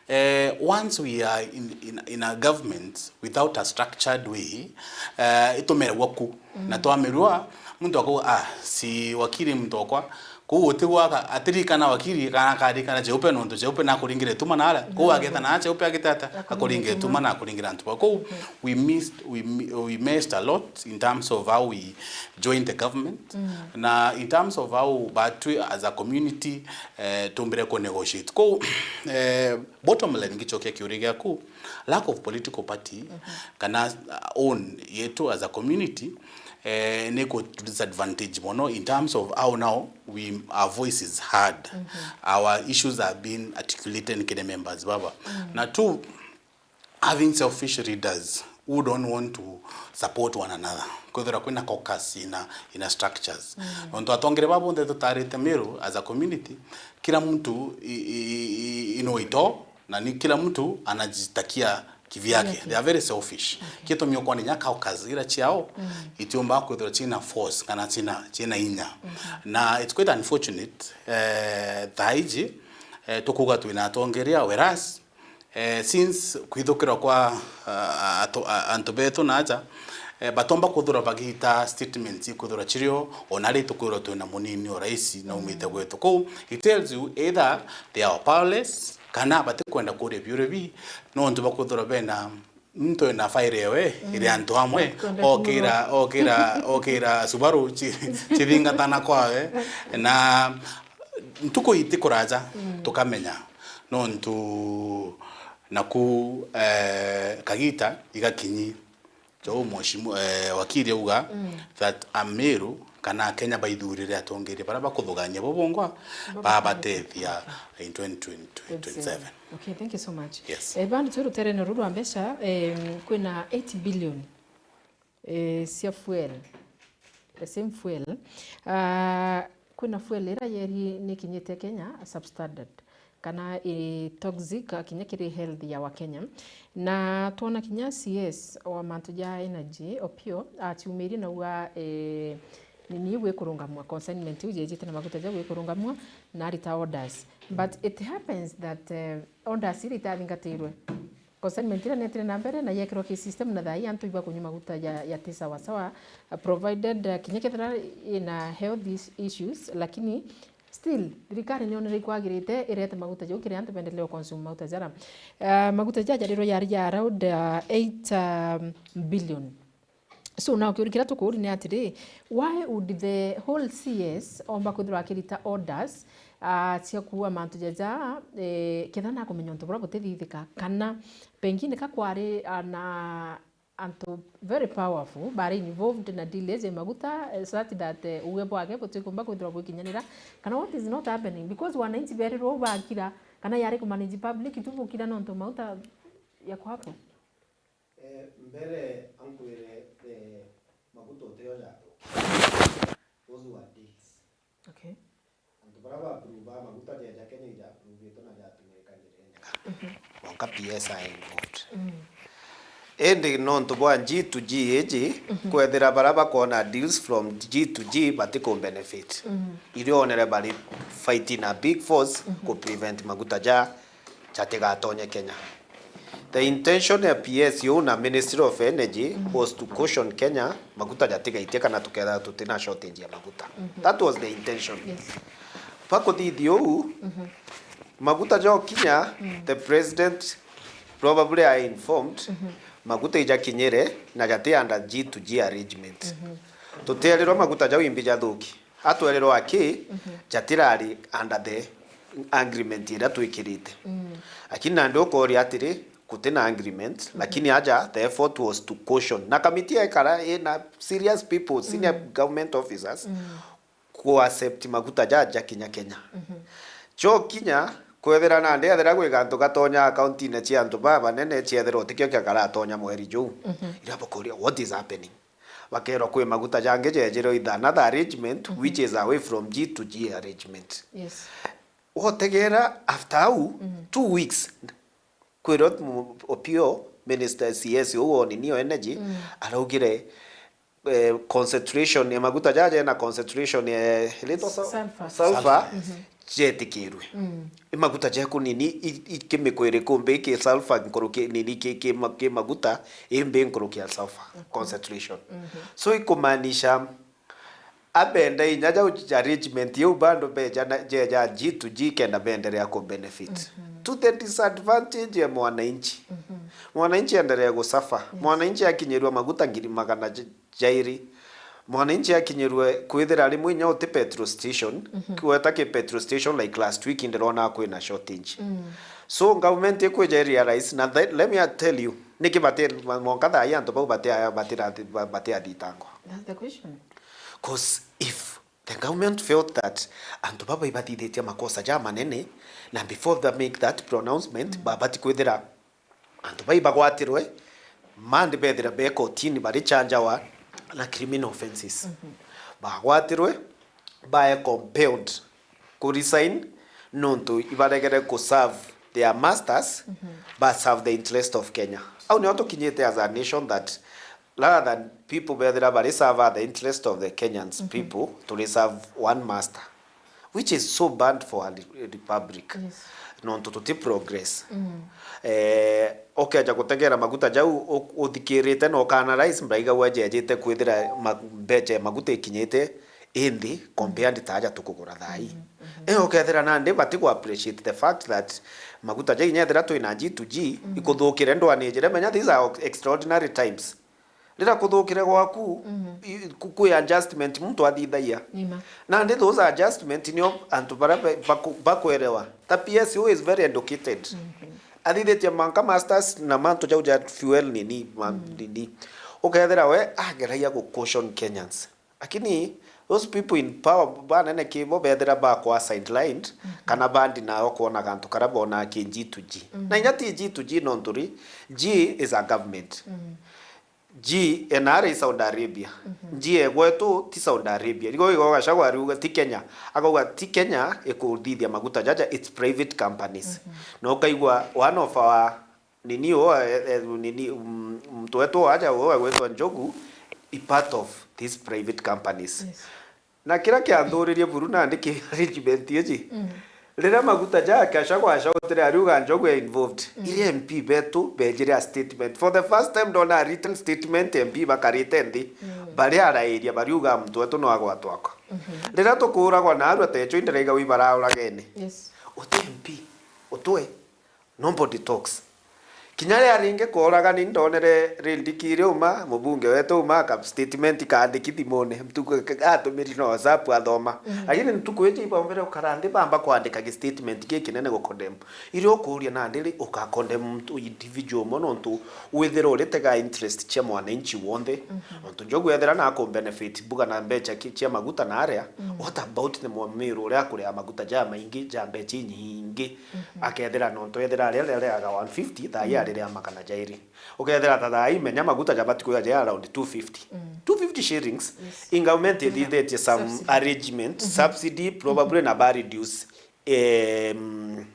eh, once we are in, in, in a government without a structured way, eh, itumeragua ku. Na twamerua, muntu akauga, "Ah, si wakiri muntu okwa, Kou utigwa aka-, atirikana wakiri kana akarikana Cheupe, nontu Cheupe nakuringire ituma na aria. Kou ageta na Cheupe agite ata? Akuringira ituma na akuringira antu ba. Kou we missed, we mi-, we missed a lot in terms of how we joined the government. Na in terms of how batwi as a community, eh, tumbire ku negotiate. Kou, eh, bottom line ngichokia kiuria giaku, lack of political party kana, uh, own yetu as a community, eh, ni ku disadvantage mono in terms of how now we, our voice is heard, our issues are being articulated kiri members baba. Na two, having selfish leaders who don't want to support one another. Kwithira kwina caucus ina, ina structures. Nontu atongeria baba bonthe tutarite Meru as a community, kila mtu i, i, i, i, ino ito, na ni kila mtu anajitakia kivyake. They are very selfish. Gitumi ukwona inya caucus ira ciao itiumba kwithirwa cina force kana cina, cina inya. Na it's quite unfortunate, eh, thaa iji, eh, tukuga twina atongeria, whereas, eh, since kwithukirwa kwa, ah, atu-, a-, antu betu na aja, eh, batomba kwithirwa bagita statements ikwithirwa cirio, ona ri tukwirwa twina munini o rais na umite gwetu. Kou, it tells you either they are powerless, kana batikwenda kuria biuria bi, nontu bakwithirwa bena muntu ena file ewe, iri antu amwe, okira, okira, okira Subaru ci-, cithingatana kwawe, na ntuku iti kuraja, tukamenya, nontu naku, eh, kagita igakinyi. Jo mheshimiwa, eh, wakili auga that Ameru kana Kenya baithurire atongeria baria bakuthugania bo bongwa babatethia in twenty twenty, twenty twenty-seven. Okay, thank you so much. Yes. Eh, bandu twi ruterene ruru rwa mbeca, em, kwina eight billion, eh, cia fuel. The same fuel. Ah, kwina fuel ira yeri ni kinyite Kenya, substandard. Kana i toxic, ah, kinya kiri health ya Wakenya. Na twona kinya C S wa mantu ja energy, Opio, aciumirie na auga, eh, nini igwikurungamua, consignment iu yejite na maguta jau igwikurungamua, na arita orders. But it happens that, eh, orders ira itathingatirwe. Consignment ira netire na mbere na yekirwa ki system, na thaa ii antu ibakunywa maguta ya, ya ti sawa sawa, uh, provided, uh, kinya kethira ina health is-, issues, lakini still thirikari nionere ikwagirite irete maguta jau kiri antu bendelee consume maguta jara. Uh, maguta jaja riro yari ya around, uh, eight, um, billion. So, now kiuria kiria tukuuria ni atiri, why would the whole C S omba kwithirwa akirita orders, ah, cia kuua mantu jaja, eh, ketha nakumenya untu buria butithithika, kana pengine ka kwari, ah, na antu very powerful bari involved na deal ya maguta, eh, such that, eh, uwe bwake butikumba kwithirwa bwikinyanira, kana what is not happening? Because wananchi berirwo bakira, kana yari kumanage public tu bukira nontu mauta yako hapo. Eh, mbere ankwire, eh, maguta utio jathukia. Those were deals. Okay. Antu baria ba approve maguta jeja Kenya ija approve na jatumirika njira injega. Bonka P S are involved. Indi nontu bwa G to G iji, kwethira baria bakona deals from G to G batiku benefit. Irionere bari fighting a big force ku prevent maguta ja jatigatonye Kenya. The intention ya P S U na Ministry of Energy was to caution Kenya, maguta jatigaitie kana tukethira tutina shortage ya maguta. That was the intention. Yes. Bakuthithia uu, maguta jokinya, the president probably are informed, maguta ijakinyire na jati under G to G arrangement. Tuteerirwa maguta jau imbi jathuki. Atwerirwa aki, jatirari under the agreement iria twikirite. Lakini nandi ukoria atiri, gutina agreement, lakini aja, the effort was to caution. Na committee yaikara ina serious people, senior government officers, ku accept maguta ja jakinya Kenya. Jokinya, kwethira nandi ethira gwi gantu gatonya account-ine cia antu baba banene, ciethirwa tikio kiakaratonya mweri juu. Ira bakoria, what is happening? Bakerwa kwi maguta jangi jejirwe with another arrangement, which is away from G to G arrangement. Yes. Wotegera after au, two weeks, kwirwa mu-, Opio, Minister C S uu wa unini o energy, araugire, eh, concentration ya maguta jaja na concentration ya, iritwa sul-, sulfur. Sulfur, jetikirwe. I maguta ja kunini, i, i chemical iriku mbi ki sulfur nkuruki nini ki, ki ma-, ki maguta, i mbi nkuruki ya sulfur concentration. So ikumaanisha abenda inya jau arrangement iu bado beja na, jeja G to G kenda bendelea ku benefit. To the disadvantage ya mwananchi. Mwananchi endelee gusuffer. Mwananchi akinyirwa maguta ngiri magana j-, jairi. Mwananchi akinyirwe kwithira rimwe inya uti petrol station, kweta ki petrol station like last week ndirona kwina shortage. So government ikwija realize, na the, let me tell you, niki bati, mwanka thaa ii antu bau bati, bati, bati, batiathitangwa. That's the question. 'Cause if the government felt that antu baba ibathithitie makosa ja manene, na before they make that pronouncement, babati kwithira antu bai bagwatirwe, mandi bethira be kotini bari chanjawa na criminal offences. Bagwatirwe, bae compelled ku resign nontu ibaregere ku serve their masters, ba serve the interest of Kenya. Au nio tukinyite as a nation, that rather than people bethira bari serve the interest of the Kenyans people, turi serve one master, which is so bad for a re-, republic. Yes. Nontu tuti progress. Eh, ukeja gutegera maguta jau u-, uthikirite na ukaanalyze, mbraiga wejejite kwithira ma-, mbecha ya maguta ikinyite inthi compared ta aja tukugura thaa ii. Eh, ukethira nandi bati ku appreciate the fact that maguta ja inya ethira twina G to G, ikuthukire ndwani ijire, menya these are extraordinary times. Rira kuthukire gwaku, i-, ku-, kwi adjustment muntu athithagia. Nandi those adjustment nio antu baria be-, baku-, bakwerewa. Ta P S O is very educated. Athithitie manka masters na mantu jau ja fuel nini, ma-, nini. Ukethira we ageragia gu caution Kenyans. Lakini those people in power banene kibo bethira bakwa sidelined, kana bandi nao kwona gantu karia bona ki G to G. Na inya ti G to G nontu ri, G is a government. G ena aria i Saudi Arabia. G e gwetu ti Saudi Arabia. Rigo igo Gachagua ariuga ti Kenya. Akauga ti Kenya ikuthithia maguta jaja, it's private companies. Na ukaigua one of our nini o, eh, eh, nini, mm, mtu wetu aja o agwetwa Njogu, i part of these private companies. Yes. Na kiria kianthuririe buru nandi ki arrangement iji. Riria maguta ja Gachagua acautire ariuga Njogu e involved. Iri M P betu bejire a statement. For the first time ndona a written statement M P bakarite nthi. Bari arairia bariuga muntu wetu no agwatwakwa. Riria tukuuragwa na arua techo indiraiga wi barauragene. Yes. Uti M P, utwe. Nobody talks. Kinya riria ringi kooraga ni ndonere rindiki riuma, mubunge wetu uma aka statement kaandiki thimune, mtuku atumiri na WhatsApp athoma. Lakini ntuku iji ibaumire ukara nthi bamba kwandika gi statement gikinene gu condemn. Iria ukuuria nandi ri, uka condemn muntu individual umwe nontu withira uritega interest cia mwananchi wonthe. Nontu Njogu ethira na ku benefit mbuga na mbecha ki-, cia maguta na aria, what about the Mwamiru uria akuria maguta ja maingi, ja mbecha inyingi? Akethira nontu ethira aria rireaga one fifty, thaa ii arirea magana jairi. Ukethira ta thaa ii menya maguta jabati kuya ja around two fifty. Two fifty shillings, in government ithithitie some arrangement, subsidy, probably na ba reduce, em,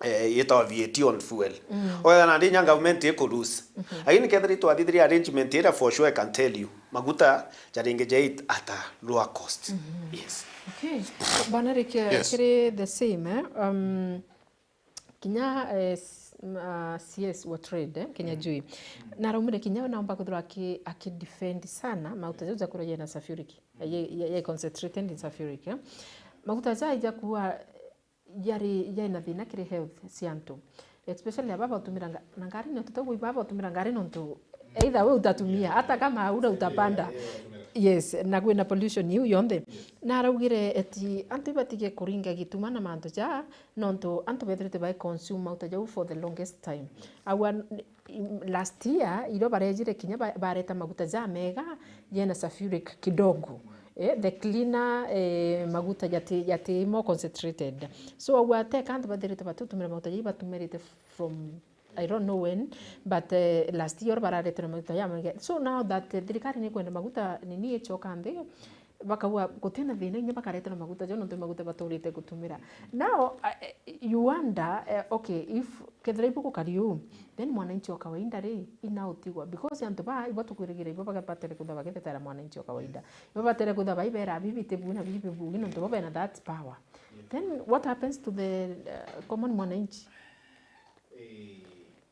eh, yetagwa V A T on fuel. Ukethira nandi inya government iku lose. Lakini kethira itwathithirie arrangement iria, for sure I can tell you, maguta jaringi jait at a lower cost. Yes. Okay. Bwana Rick, eh, kiri the same, eh? Um, kinya, eh, s-, m-, ah, C S wa trade, eh, Kenya Jui. Naraumire kinya naomba kwithirwa aki-, aki defend sana maguta jau ja kuria jena sulfuric. Ye, ye, ye concentrated in sulfuric, eh? Maguta ja ija kuwa jari, jari na thina kiri health cia antu, especially aba bautumira nga-, na ngari, nontu taugu iba bautumira ngari nontu either we utatumia, hata kama hauna utapanda. Yes, na kwina pollution iu yonthe. Na araugire eti antu ibatige kuringa gituma na mantu ja, nontu antu bethirite bai consume mauta jau for the longest time. Aua, last year, irio barejire kinya ba-, bareta maguta ja mega, jena sulfuric kidogo. Eh, the cleaner, eh, maguta jati, jati more concentrated. So, aua teka antu bathirite batutumira maguta jai batumirite from, I don't know when, but, eh, last year bararetire maguta ja mega. So, now that, eh, thirikari ni kwenda maguta nini ichoka nthi, bakauga gutina thina inya bakaretera maguta jo nontu maguta baturite gutumira. Now, uh, you wonder, uh, okay, if kethira ibugukari uu, then mwananchi wa kawaida ri, inautigwa, because antu ba ibo tukwirigira ibo bagabatere kwithirwa bagithetera mwananchi wa kawaida. Ibo batere kwithirwa baibera bibi tibu na bibi bugi nontu bo bena that power. Then what happens to the, uh, common mwananchi? Ii,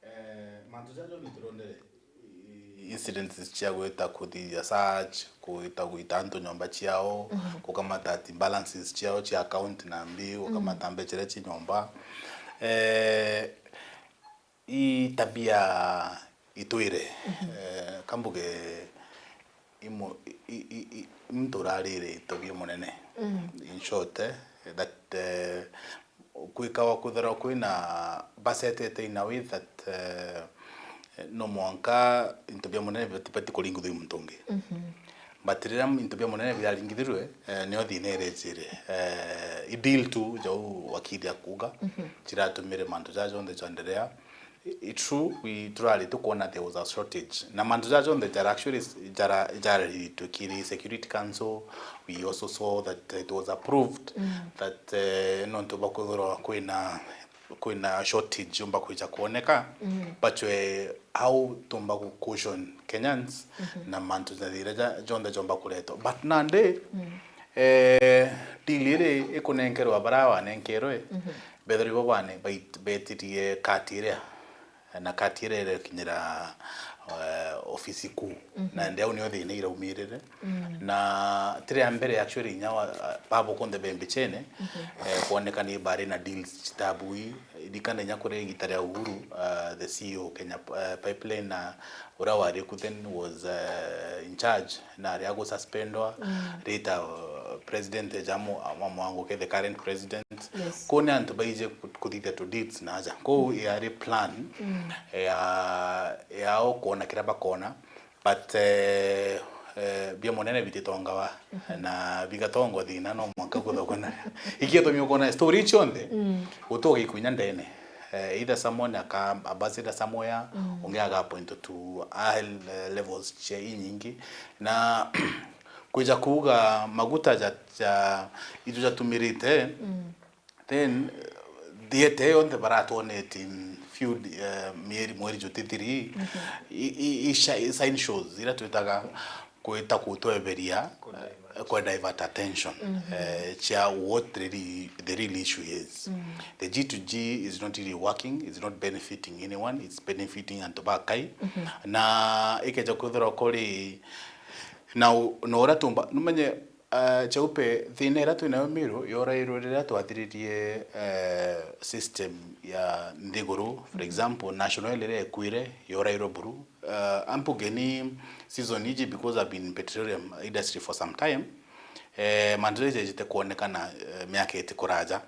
eh, mantu jaja ni turondere, ii, incidences cia gwita kuthithia search, gwita gwita antu nyomba ciao, gukamata ati balances ciao cia account na mbi, gukamata mbecha iria ci nyomba. Eh, i tabia itwire, eh, kambuge imo-, i, i, i, i, muntu urarire itobia munene. In short, eh, that, eh, kwikawa kwithirwa kwina basetete in a way that, eh, no mwanka into bia munene bitibati kuringithua i muntu ungi. But riria into bia munene biaringithirwe, eh, nio thina irejire. Eh, i deal tu jau wakili akuga, ciratumire mantu jaja jonthe jaendelea. I, i true, we turari tukwona there was a shortage. Na mantu jaja jonthe jara actually s-, jara, jara lead to kiri Security Council. We also saw that it was approved that, eh, nontu bakwithirwa kwina, kwina shortage yumba kwija kwoneka, bachwe how tumba ku caution Kenyans na mantu ja thira ja, jonthe jomba kuretwa. But nandi, eh, deal iri ikunenkerwa bara wanenkerwe, bethirwa ibo bane bait-, betirie kati iria, na kati iria irekinyira, eh, ofisi kuu. Na ndi au nio thina iraumirire. Na tiria mbere actually inya wa, babo konthe be mbichene, eh, kwoneka ni bari na deals citabui. Irikana inya kuri igita ria Uhuru, eh, the C E O Kenya, eh, Pipeline na uria wari ku then was, eh, in charge, na aria gususpendwa, rita, uh, president eja Mo-, Mwa-, Mwanguke, the current president. Yes. Kuu ni antu baije ku-, kuthithia tu deeds na aja. Kuu yari plan ya, yao kwona kiria bakona, but, eh, eh, bia munene bititongawa, na bigatongwa thina no mwanka kuthoka na. Ikio tumio kona story cionthe, gutoka ikunya ndene. Eh, either someone aka-, ambassador somewhere, ungi aga appoint to high, eh, levels cia inyingi. Na kwija kuuga maguta ja, ja, itu jatumirite, then, eh, thiete yonthe baratwonete in few, eh, mieri, mweri juti three, i, i, i shi-, sign shows, ira twitaga kwita kutweberia, eh, kwe divert attention, eh, cia what really, the real issue is. The G to G is not really working, it's not benefiting anyone, it's benefiting antu bakai. Na ikeja kwithirwa kuri na u-, na uria tumba, numenye, eh, Cheupe, thina iria twinayo Miru yorairwe riria twathiririe, eh, system ya nthiguru. For example, National Oil iria ikuire, yorairwe buru. Eh, ambuge ni season iji, because I've been in petroleum industry for some time, eh, mantu jaja jete kuonekana, eh, miaka iti kuraja.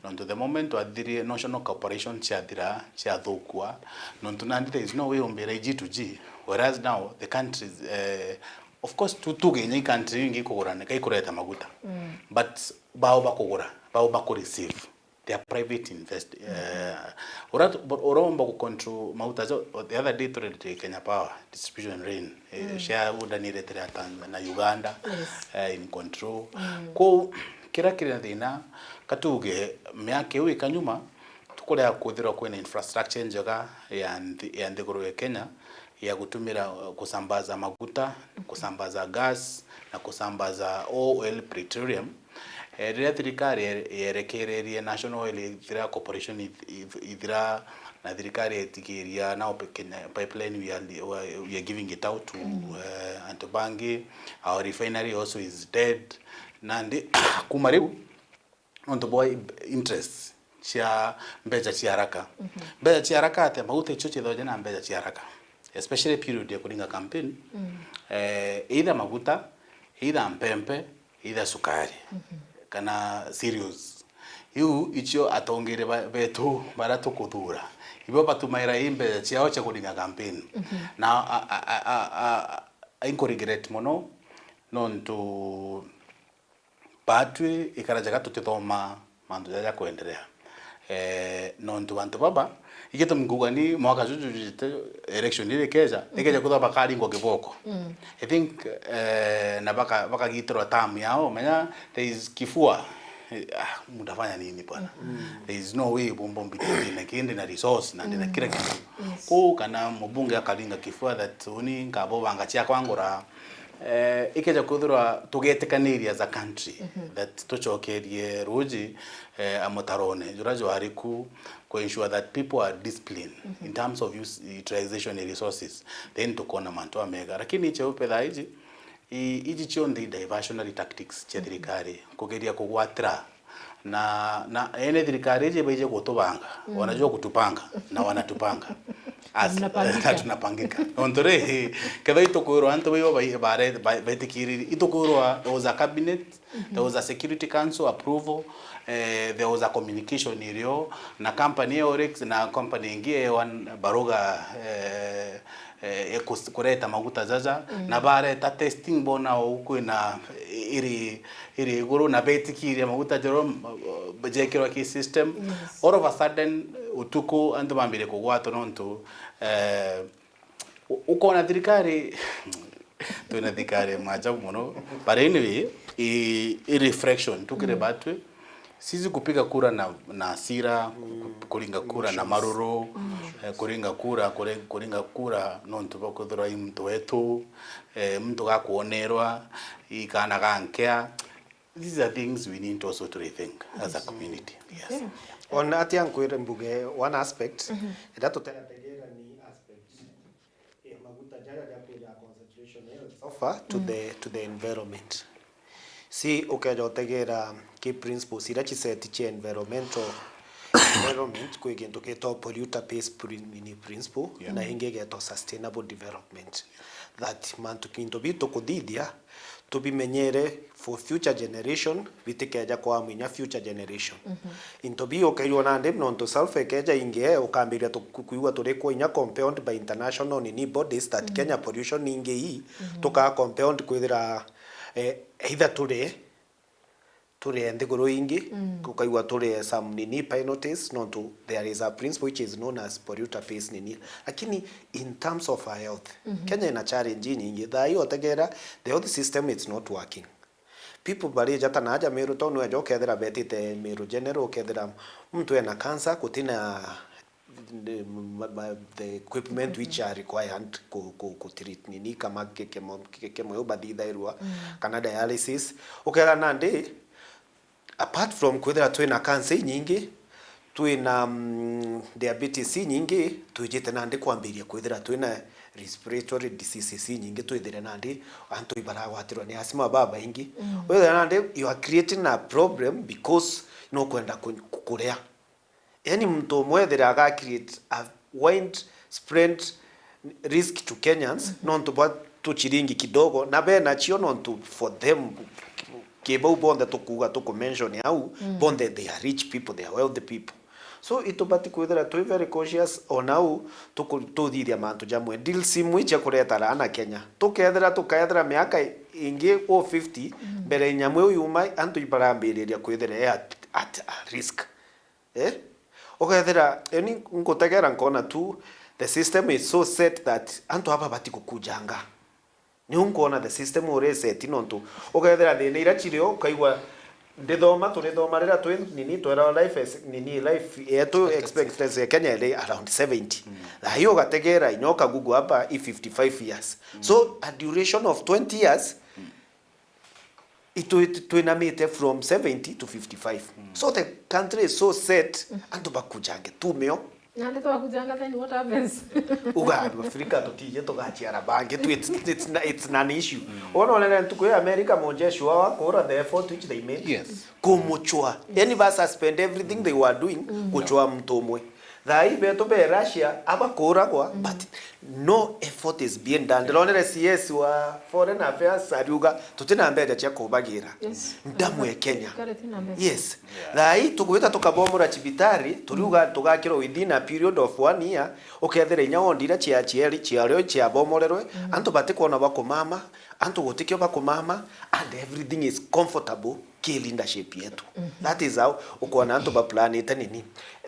Nontu the moment twathirie national corporation ciathira, ciathukua, nontu nandi there is no way umbira i G to G, whereas now the countries, eh, of course, tu-, tuge inya i country ingi ikugura, ni kaikureta maguta. But bao bakugura, bao bakureceive. They are private invest-, eh, ura-, uromba ku control mauta jo, the other day turi Kenya Power distribution rain, eh, cia udanire tira Tanzania na Uganda, eh, in control. Kuu kira kiri na thina, katuge miaka iu ikanyuma, tukuria kwithirwa kwina infrastructure njega ya nthi, ya nthiguru ya Kenya, ya gutumira, uh, kusambaza maguta, kusambaza gas, na kusambaza oil, petroleum. Eh, riria thirikari ye-, yerekererie National Oil ithira corporation ith-, ith-, ithira, na thirikari yetikiria now pe-, Kenya Pipeline, we are, we are, we are giving it out to, eh, antu bangi. Our refinery also is dead. Nandi, kuma riu, nontu bwa interest cia mbeca cia haraka. Mbeca cia haraka atia? Mauta icio cithagwa na mbeca cia haraka, especially period ya kuringa campaign. Eh, either maguta, either mpempe, either sukari, kana cereals. Iu icio atongeria ba-, betu baria tukuthura, ibo batumaira i mbeca ciao cia kuringa campaign. Na a, a, I regret mono, nontu batwi ikarajaga tutithoma mantu jaja kwenderea. Eh, nontu bantu baba, igitumi nkuga ni mwaka juju jujite, election iri ikeja, ikeja kwithirwa bakaringwa kiboko. I think, eh, na baka-, bakagitirwa term yao, menya there is kifua. Eh, ah, mtafanya nini bwana? There is no way bumbo mbiti ndina kindi na resource na ndina kila kitu. Kuu kana mubunge akaringa kifua that uni nkabobanga ciakwa ngura, Eh, ikeja kwithirwa tugetikaniria as a country that tucokerie ruuji, eh, a mutarone juria jwari ku, ku ensure that people are disciplined in terms of use, utilization of resources, then tukona mantu amega. Lakini iche upe thaa iji, i-, iji cionthe i diversionary tactics cia thirikari kugeria kugwatira na, na ene thirikari iji baije gutubanga, wanajua kutupanga na wanatupanga. As, tunapangika. Tunapangika. Nontu ri, kethira itukwirwa antu baibo bai-, bare-, ba-, betikiriri, itukwirwa there was a cabinet, there was a security council approval, eh, there was a communication irio na company ya Oryx na company ingi ya One Baruga, eh, eh, ya kus-, kureta maguta jaja, na bareta testing bona o kwina iri, iri iguru na betikiria maguta jaro, m-, jekirwa ki system. Yes. All of a sudden, utuku antu bambire kugwatwa nontu, eh, u-, ukona thirikari, twina thirikari ya maajabu mono. But anyway, i, i reflection, tukire batwi, sisi kupiga kura na, na hasira, ku-, kuringa kura na maruru, eh, kuringa kura, kure-, kuringa kura nontu bwa kwithirwa i muntu wetu, eh, muntu gakwonerwa, i kaana gankea. These are things we need also to rethink as a community. Yes. Okay. Ona atia nkwire mbuge one aspect, ira tuterategera ni aspect ya maguta jaria jakwira concentration ya sulfur to the, to the environment. Si ukeja utegera ki principles ira ci set cia environmental, environment, kwi gintu gitwa polluter pays prin-, nini principle, na ingi gitwa sustainable development. That mantu kintu biu tukuthithia, tubimenyere for future generation, bitikeja kwa mwinya future generation. Into biu ukaigua nandi nontu sulfur ikeja ingi, ukambiria tu-, ku-, kuigua turi kwa inya compound by international nini bodies that Kenya pollution ingi ii, tukaa compound kwithira, eh, either turi, turi nthiguru ingi, ukaigua turi some nini penalties, nontu there is a principle which is known as polluter pays nini. Lakini in terms of our health, Kenya ina challenge nyingi. Thaa ii utegera, the health system is not working. People barija ta naaja Meru town, weja ukethira betite Meru General, ukethira muntu ena cancer, gutina the, ma-, ma-, the equipment which are required ku, ku, ku treat nini, kama ke-, kemo-, ke-, kemo iu bathithairua, kana dialysis. Ukethira nandi, apart from kwithira twina cancer inyingi, twina, mm, diabetes inyingi, twijite nandi kwambiria kwithira twina respiratory diseases inyingi, twithire nandi antu ibaragwatirwa ni asthma babaingi. Withire nandi you are creating a problem because nukwenda ku-, ku-, kuria. Yani muntu umwe ethire aga create a widespread risk to Kenyans, nontu bwa tuchiringi kidogo, na bena cio nontu for them, ki bau bonthe tukuuga tuku mention au, bonthe they are rich people, they are wealthy people. So itubati kwithira twi very cautious o nau tuku-, tuthithia mantu jamwe. Deals imwe cia kureta laana Kenya. Tukethira, tukethira miaka ingi o fifty, mbere nyamu iu yuma, antu ibarambiriria kwithira e at, at a risk. Eh? Ukethira, yani, nkutegera nkona tu, the system is so set that antu aba batikukujanga. Niu nkwona the system uri set nontu ukethira thina ira chirio, ukaigua ndithoma, turithoma rira twi nini, twera life is, nini, life yetu expectancy ya Kenya iri around seventy. Thaa hii ugategera inya ukagugu hapa i fifty-five years. So a duration of twenty years, itu-, itu-, twinamite from seventy to fifty-five. So the country is so set, antu bakujange tumio. Nandi twakujanga, then what happens? Uga andu Afrika tutije tugachiara bangi tu, it's, it's, it's non issue. Wona onere ntuku ya America, mujeshi wao akura, the effort which they made. Yes. Kumuchwa. Yani ba suspend everything they were doing, kuchwa muntu umwe. Thaa ii betu be Russia abakuragwa, but no effort is being done. Ndironere C S wa Foreign Affairs ariuga, "Tutina mbeca cia kubagira. Yes. Ndamu e Kenya." Thirikari itina mbeca. Yes. Thaa ii tugwita tukabomora cibitari, turiuga tugakirwa within a period of one year, ukethira inya ward ira cia, cia, ciario ciabomorerwe, antu batikwona bakumama, antu gutikio bakumama, and everything is comfortable ki leadership yetu. That is how ukwona antu baplanite nini.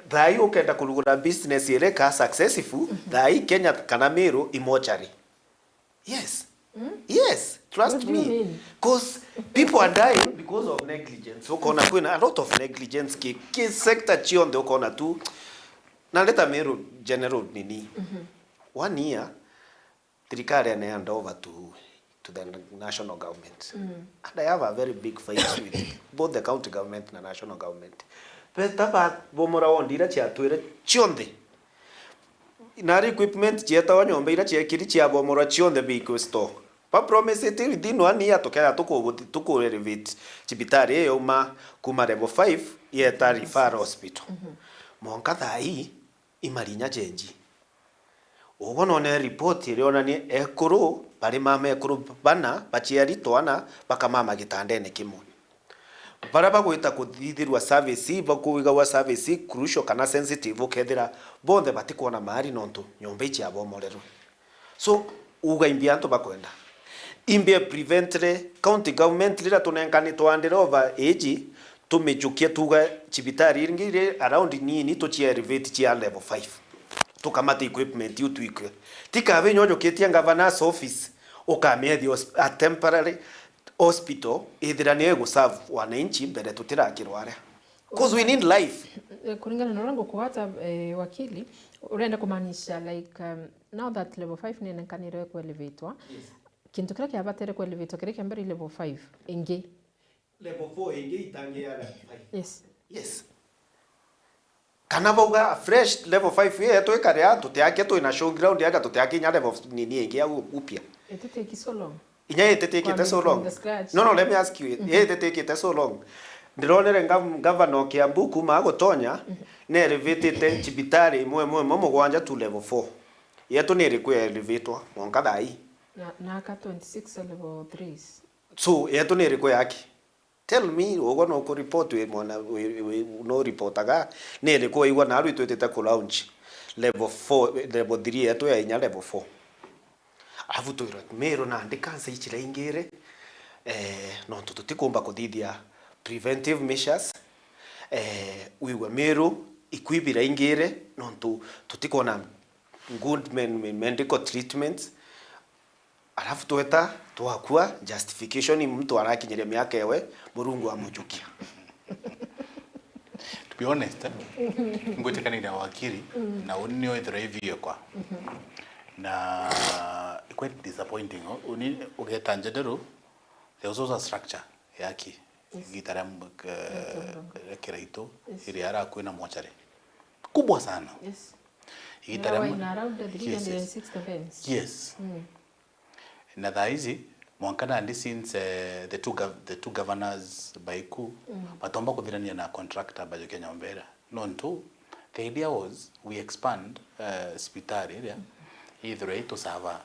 Thaa ii ukenda kurugura business iri ka successful, thaa ii Kenya kana Meru i mortuary. Yes. Yes, trust me. What do you mean? 'Cause people are dying because of negligence. Ukona kwina a lot of negligence ki, ki sector chionthe ukona tu. Na leta Meru general nini. One year, thirikari ane hand over to, to the national government. And I have a very big fight with both the county government na national government. Beta ba bomora ward ira ciatwire cionthe. Nari equipment cietawa nyomba ira ciekiri ciabomorwa cionthe bikwe store. Ba promise it within one year tukethira tuku-, tuku elevate cibitari iyo yauma kuma level five yeta referral hospital. Mwanka thaa ii imarinya jenji. Uguo none report irionania ekuru bari mama ekuru bana baciari twana bakamama gitandene kimwe. Baria bagwita kuthithirwa service, bakuigagwa service crucial kana sensitive, ukethira bonthe batikwona maari nontu nyomba iciabomorerwe. So, uga imbi antu bakwenda. Imbi e prevent ri, county government riria tunenkanitwe hand over iji, tumijukie tuga cibitari ingi iri around nini tucie elevate cia level five. Tukamate equipment iu twikwe. Ti kabe inya ujukitie governor's office, ukamiethia hos-, a temporary hospital, ithira niyo iguserve wananchi mbere tutirakirwa aria. 'Cause we need life. Eh, kuringana na uria ngukugwata, eh, wakili, urenda kumaanisha, like, um, now that level five ni enenkanirwe kuelevatwa, kintu kiria kiabatere kuelevatwa kiria kia mbere i level five ingi. Level four ingi itangi ya level five. Yes. Yes. Kana bauga fresh level five yetu ikare a, tutiake twina showground aja, tutiake inya level nini ingi ya u-, upya. It take so long. Inya ititikite so long. From the scratch. No, no, let me ask you. Ititikite so long. Ndironere gav-, governor Kiambu kuma agutonya, ni elevatite cibitari imwe, imwe, imwe mugwanja to level four. Yetu ni iriku ya elevatwa mwanka thaa ii? Na, na aka twenty-six level threes. So, yetu ni iriku yaki? Tell me, ugwe nuku report wi mwana, wi, wi, nu reportaga, ni iriku waigua naru itwitite ku launch level four, level three yetu ya inya level four. Arafu twirwe Meru nandi cancer iciraingire, eh, nontu tutikumba kuthithia preventive measures, eh, wigwe Meru ikui biraingire, nontu tutikwona good men-, medical treatments. Alafu tweta twakua justification, muntu arakinyiria miaka ewe, Murungu amujukia. To be honest, eh, ngwitikaniria na wakiri, na uni nio ithira iviekwa. Na quite disappointing, oh, uni ugeta njenderu, there was also a structure yaki. Yes. Igita ria m-, k-, ria Kiraitu, yes, iria ara kwina mochari. Kubwa sana. Yes. Igita ria m-, ina around the yes, yes, three hundred sixty beds. Yes. Mm. Na thaa ici, mwanka nandi since, eh, the two gov-, the two governors baiku, mm, batomba kuthirania na contractor bajukia nyomba iria. Nontu, the idea was we expand, eh, cibitari iria, mm, ithirwe itusava.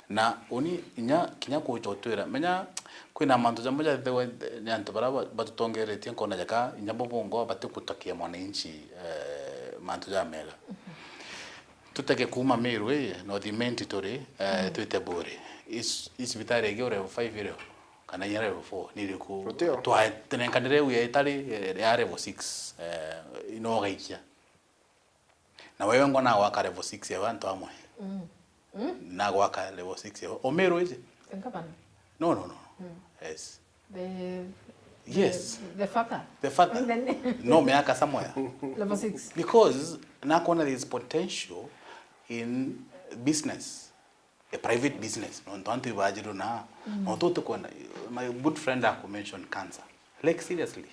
Na uni inya kinya kuja utwira, menya kwina mantu jamwe jathithagwa ni antu baria ba-, batutongeretie nkona jaka, inya bo bongwa batikutakia mwananchi, eh, mantu jamega. Mhm. Tutege kuuma Meru ii, North Imenti turi, eh, mm, twite Buuri. Is-, i cibitari ingi o level five irio, kana inya level four, ni iriku? Gutio. Twa-, tunenkanire iu ya itari, eh, ya level six, eh, ino ugaikia. Na wewe ngo nagwaka level six ya antu amwe. Mm. Mm? Nagwaka level six ya o Meru iji? Gavana? No, no, no. Mm. Yes. The, the, yes, the father. The father. And then no, meaka somewhere. Level six. Because nakona there is potential in business, a private business. Nontu antu ibajirwo na, mm, nontu tukwenda, my good friend aku mention cancer. Like, seriously.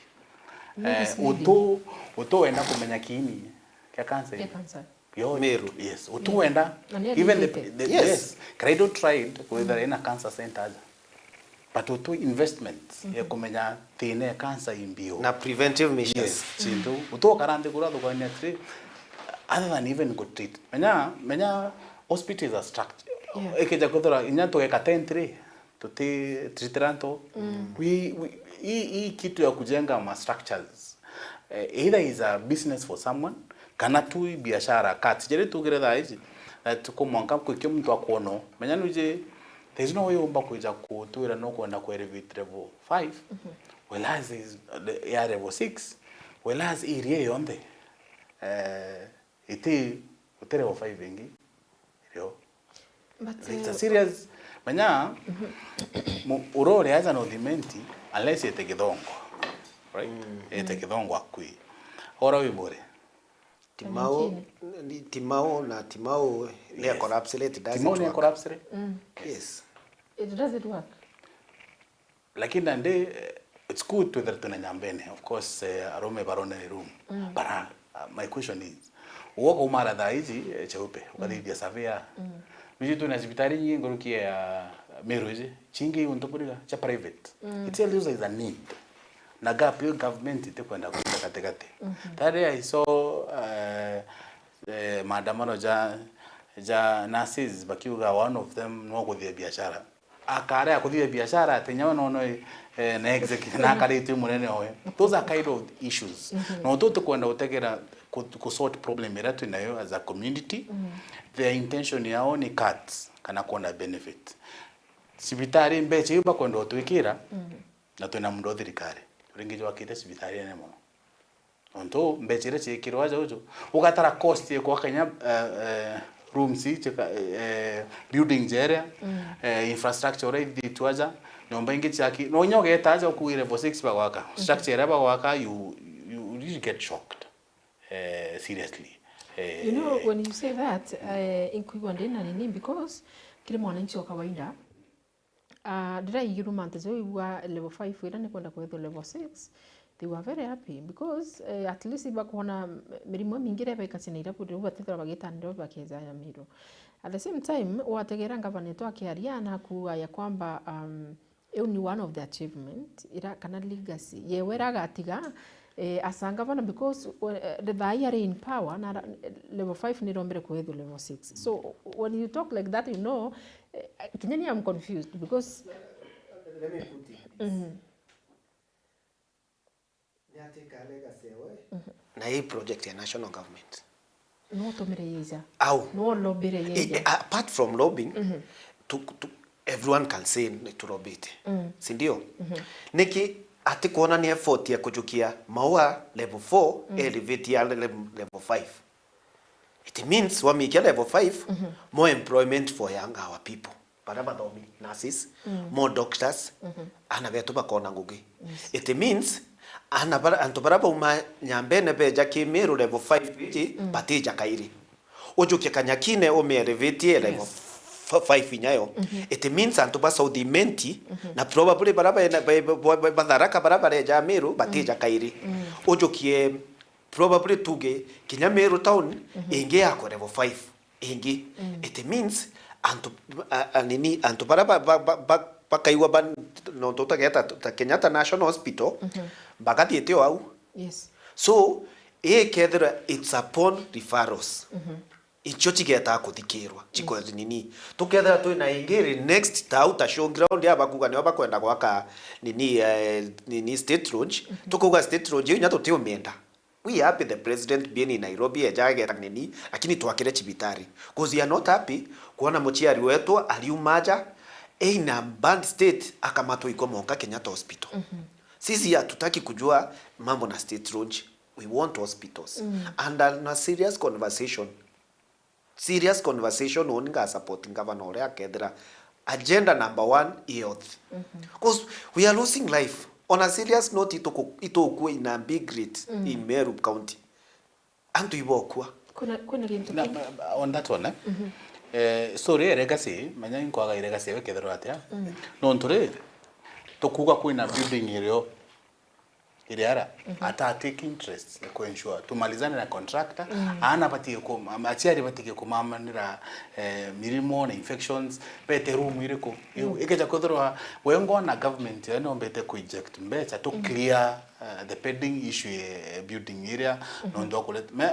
Maybe eh, sleeping. Utu, utu wenda kumenya kiini kia cancer. Kia cancer. Yo, Meru. Yes, utu wenda. Na ni even the, educated. The, yes, yes. Cradle tried kwithira ina cancer center aja. But utu investments, mhm, ya kumenya thina ya cancer i mbio. Na preventive measures. Yes, chintu. Utu ukara nthi kura thukania atiri, other than even go treat. Menya, menya hospital is a structure. Yeah. Ikija kwithira, inya tugeka tent ri, tuti treatira antu. Mm. We, we, hii, hii kitu ya kujenga ma structures, eh, either is a business for someone, kana tu i biashara kati. Jere tugire thaa ici, na tuko mwanka kwikio muntu akono. Menya nuje, there is no way umba kwija kutwira no kwenda ku elevate level five, mhm, whereas is, ya level six, whereas area yonthe, eh, iti, uti level five ingi. Irio. But, it's a, uh, serious. Menya, mhm, mu-, urore aja no thimenti, unless ete Githongo. Right? Mm. Ete, mm, Githongo akui. Ora wi Buuri. Timau, ni-, Timau na Timau ni, yes, a collapse rate, does it work? Timau ni a collapse rate? Mm. Yes. It doesn't work. Lakini nandi, eh, It's good twithira twina Nyambene. Of course, eh, arume barone room. Mm. But, uh, my question is, ugo kumara thaa ici, eh, Cheupe, ukathithia surveyor. Mm. Biji twina cibitari nyingi nguruki ya Meru iji, chingi untu kuriga, cha private. Mm. It tells you there is a need. Na gap iyo government itikwenda kuita katikati. Mhm. That day I saw, uh, eh, maandamano ja, ja nurses bakiuga one of them no kuthia biashara. Akarea kuthia biashara ati nyawe nono, eh, na executive na akaritwe munene owe. Those are kind of issues. Mhm. No tu tukwenda utegera ku, ku sort problem ira twinayo as a community. Mhm. Their intention yao ni cut kana kuona benefit. Cibitari mbecha iu bakwenda utwikira, mhm, na twina mundo thirikari. Ringi jwakite cibitari ene mono. Ontu mbecha iria ciikirwa aja uju, ugatara cost ya gwaka inya, eh, eh, rooms ici, eh, building jeria, mm, eh, infrastructure uria ithitwe aja, nyomba ingi ciaki, no inya ugeta aja ukuire level six bagwaka. Mhm. Structure iria bagwaka, you, you really get shocked, eh, seriously. Eh, You know, when you say that, eh, inkwigua ndi na nini, because kiri mwananchi wa kawaida, Ah, ndiraigiruma ntejo igua level five ira ni kwenda kwethwa level six, they were very happy because, eh, at least bakwona mirimo imingi iria baikacia na irabu riu batithira bagita Nairobi bakeja Nyamiru. At the same time, wategera ngavana wetu akiaria na akuuga ya kwamba, um, iu ni one of the achievement ira kana legacy yewe ira agatiga, eh, as a governor because, eh, the thaa ii ari in power na ra-, level five ni irombire kwethwa level six. So when you talk like that, you know, Eh, kinya ni I'm confused because Let me put it this. Mhm. Ni atika legacy ewe. Mhm. Na hii project ya national government. No tumire yeja. Au. No lobbyre yeja. Eh, eh, apart from lobbying, mhm, to, to, everyone can say ni turobite. Mm. Si ndio? Mhm. Niki ati kuona ni effort ya kujukia Maua level four, mm, elevate ya level, level five. It means wamikia level five, mhm, more employment for young, our people. Baria bathomi, nurses, mm, more doctors, mhm, ana betu bakona ngugi. Yes. It means ana bara, antu baria bauma Nyambene beja Kimiru level five iji, mm, batija kairi. Ujukie Kanyakine umi elevate level, yes, f-, five inyayo. Mhm. It means antu ba South Imenti, mhm, na probably baria bena, ba, ba, ba, ba, ba Tharaka baria bareja Miru, batija, mm, kairi. Mm. Ujukie probably tuge kinya Meru town, mhm, ingi yakwa level five ingi. Mm. It means antu, a, a, nini, antu baria ba, ba, ba, ba, bakaigua ba, nontu utageta ta Kenyatta National Hospital, mhm, bakathiite o au. Yes. So, ikethira it's upon referrals. Mhm. Icio cigetaa kuthikirwa, cikwe, yes, nini. Tukethira twina ingi iri next ta au ta showground ya bakuga nio bakwenda gwaka nini, eh, nini State Lodge, mhm, tukuga State Lodge iu inya tutiumienda. We happy the president being in Nairobi, eja ageta nini, lakini twakire cibitari. 'Cause we are not happy kuona muciari wetu ariuma aja in a bad state, akamatwa ikwa monka Kenyatta Hospital. Mhm. Sisi hatutaki kujua mambo na State Lodge. We want hospitals. Mm. And on a serious conversation, serious conversation, uni nga support governor uria akethira agenda number one, health. Mhm. 'Cause we are losing life. On a serious note, ituku-, itukua in a big rate, mm, in Meru County. Antu ibokua. Kuna, kuna gintu Na, kingi. Ba, ba, on that one, eh? Mhm. Eh, sorry, legacy, manya inkwaga legacy ewe kethirwa atia. Mm. Nontu ri, tukuga kwina building irio iri ara, mhm, ata take interest ya ku ensure tumalizane na contractor, mm, aana batige ku-, am-, aciari batige kumamanira, eh, mirimo na infections, bete room iriku? Mm. Ikeja kwithirwa wengwa na government yo nombete ku inject mbecha to, mm, clear, eh, the pending issue ya building iria, mhm, nontu wa kuleta, me,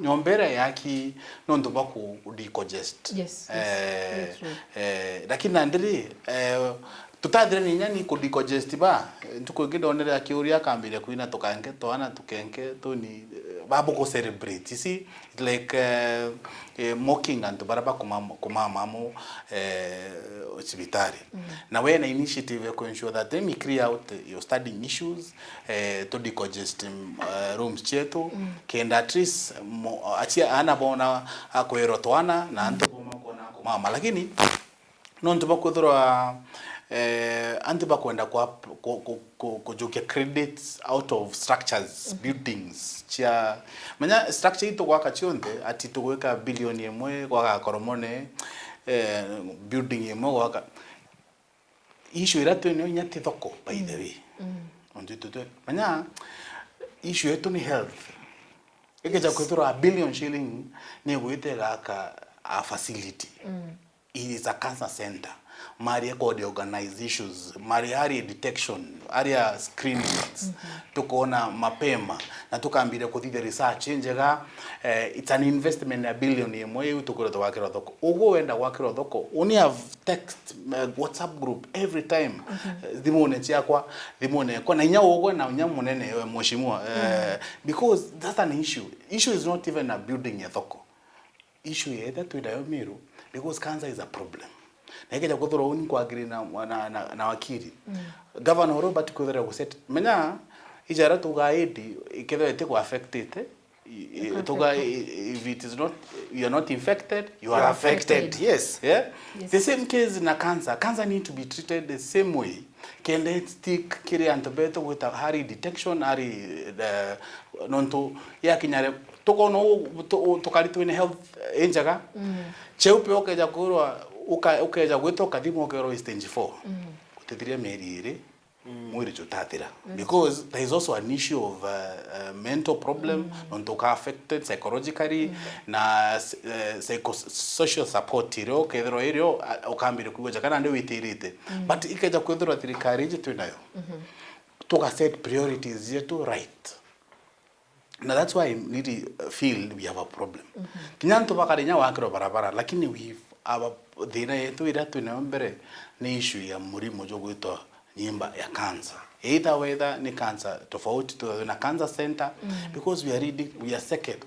nyomba iria yaki nontu bwa ku decongest. Yes, yes, eh, very true. Eh, lakini nandi ri, eh, tutathire ni inya ni ku decongest ba, eh, ntuku ingi ndonere akiuria akambiria kwina tukanke twana tukenke tuni, eh, ba buku celebrate. You see, it's like, eh, eh, mocking antu baria bakumama, kumama amu, eh, cibitari. Mm. Na we na initiative ya ku ensure that, eh, we clear out your standing issues, eh, tu decongest, mm, eh, rooms cietu, mm, kenda at least mo-, achia ana bona akwirwa twana na antu boma kona kumama. Lakini nontu bakwithirwa, eh, antu bakwenda kwa, ku, ku, ku, kujukia credits out of structures, mhm, buildings cia, menya structure itu gwaka cionthe, ati tugwika bilioni imwe gwaka Koromone, eh, building imwe gwaka. Issue iria twinayo inya ti thoko, by the way. Mm. Nontu itwe twe, menya, issue yetu ni health. Ikija kwithirwa a billion shilling ni igwite igaka a facility. It is a cancer center. Mari ekodi organize issues, mari ari detection, ari a screenings, tukona mapema, na tukambire kuthithia research injega. Eh, it's an investment ya billion imwe iu tukwirwa twakirwa thoko. Ugu wenda gwakirwa thoko, uni have text, eh, WhatsApp group every time. Eh, thimune ciakwa, thimune kwa na inya ugwe na inya munene, eh, mheshimiwa, eh, because that's an issue. Issue is not even a building ya thoko. Issue yetha twinayo Meru, because cancer is a problem. Na ikeja kwithirwa uni kwagiri na, na, na, na wakiri. Governor Robert kwithirwa guset, menya, ijara tugaidi ikethirwa iti ku affected, I- i- tuga i- if it is not, you are not infected, you are affected. Yes. Yeah. The same case na cancer. Cancer need to be treated the same way. Kenda it stick kiri antu betu gwita hari detection, hari, eh, nontu ya kinyare tukona u- tu- u- tukari twine health, eh, injega. Cheupe ukeja kwirwa uka- ukeja gwita ukathimwa ukerwa stage four. Utithiria mieri iri, mwiri jutathira. Because there is also an issue of, uh, uh, mental problem, nontu uka affected psychologically, na, uh, psychosocial support irio ukethirwa irio, uh, ukambire kwigua jaka nandi witirite. But ikeja kwithirwa thirikari iji twinayo, tuga set priorities yetu right. Na that's why I really feel we have a problem. Kinya antu bakari inya wakirwa barabara, lakini we have a thina yetu iria twinayo mbere ni issue ya murimo jwa gwitwa nyimba ya cancer. Either whether ni cancer tofauti, tu na cancer center, because we are reading, we are second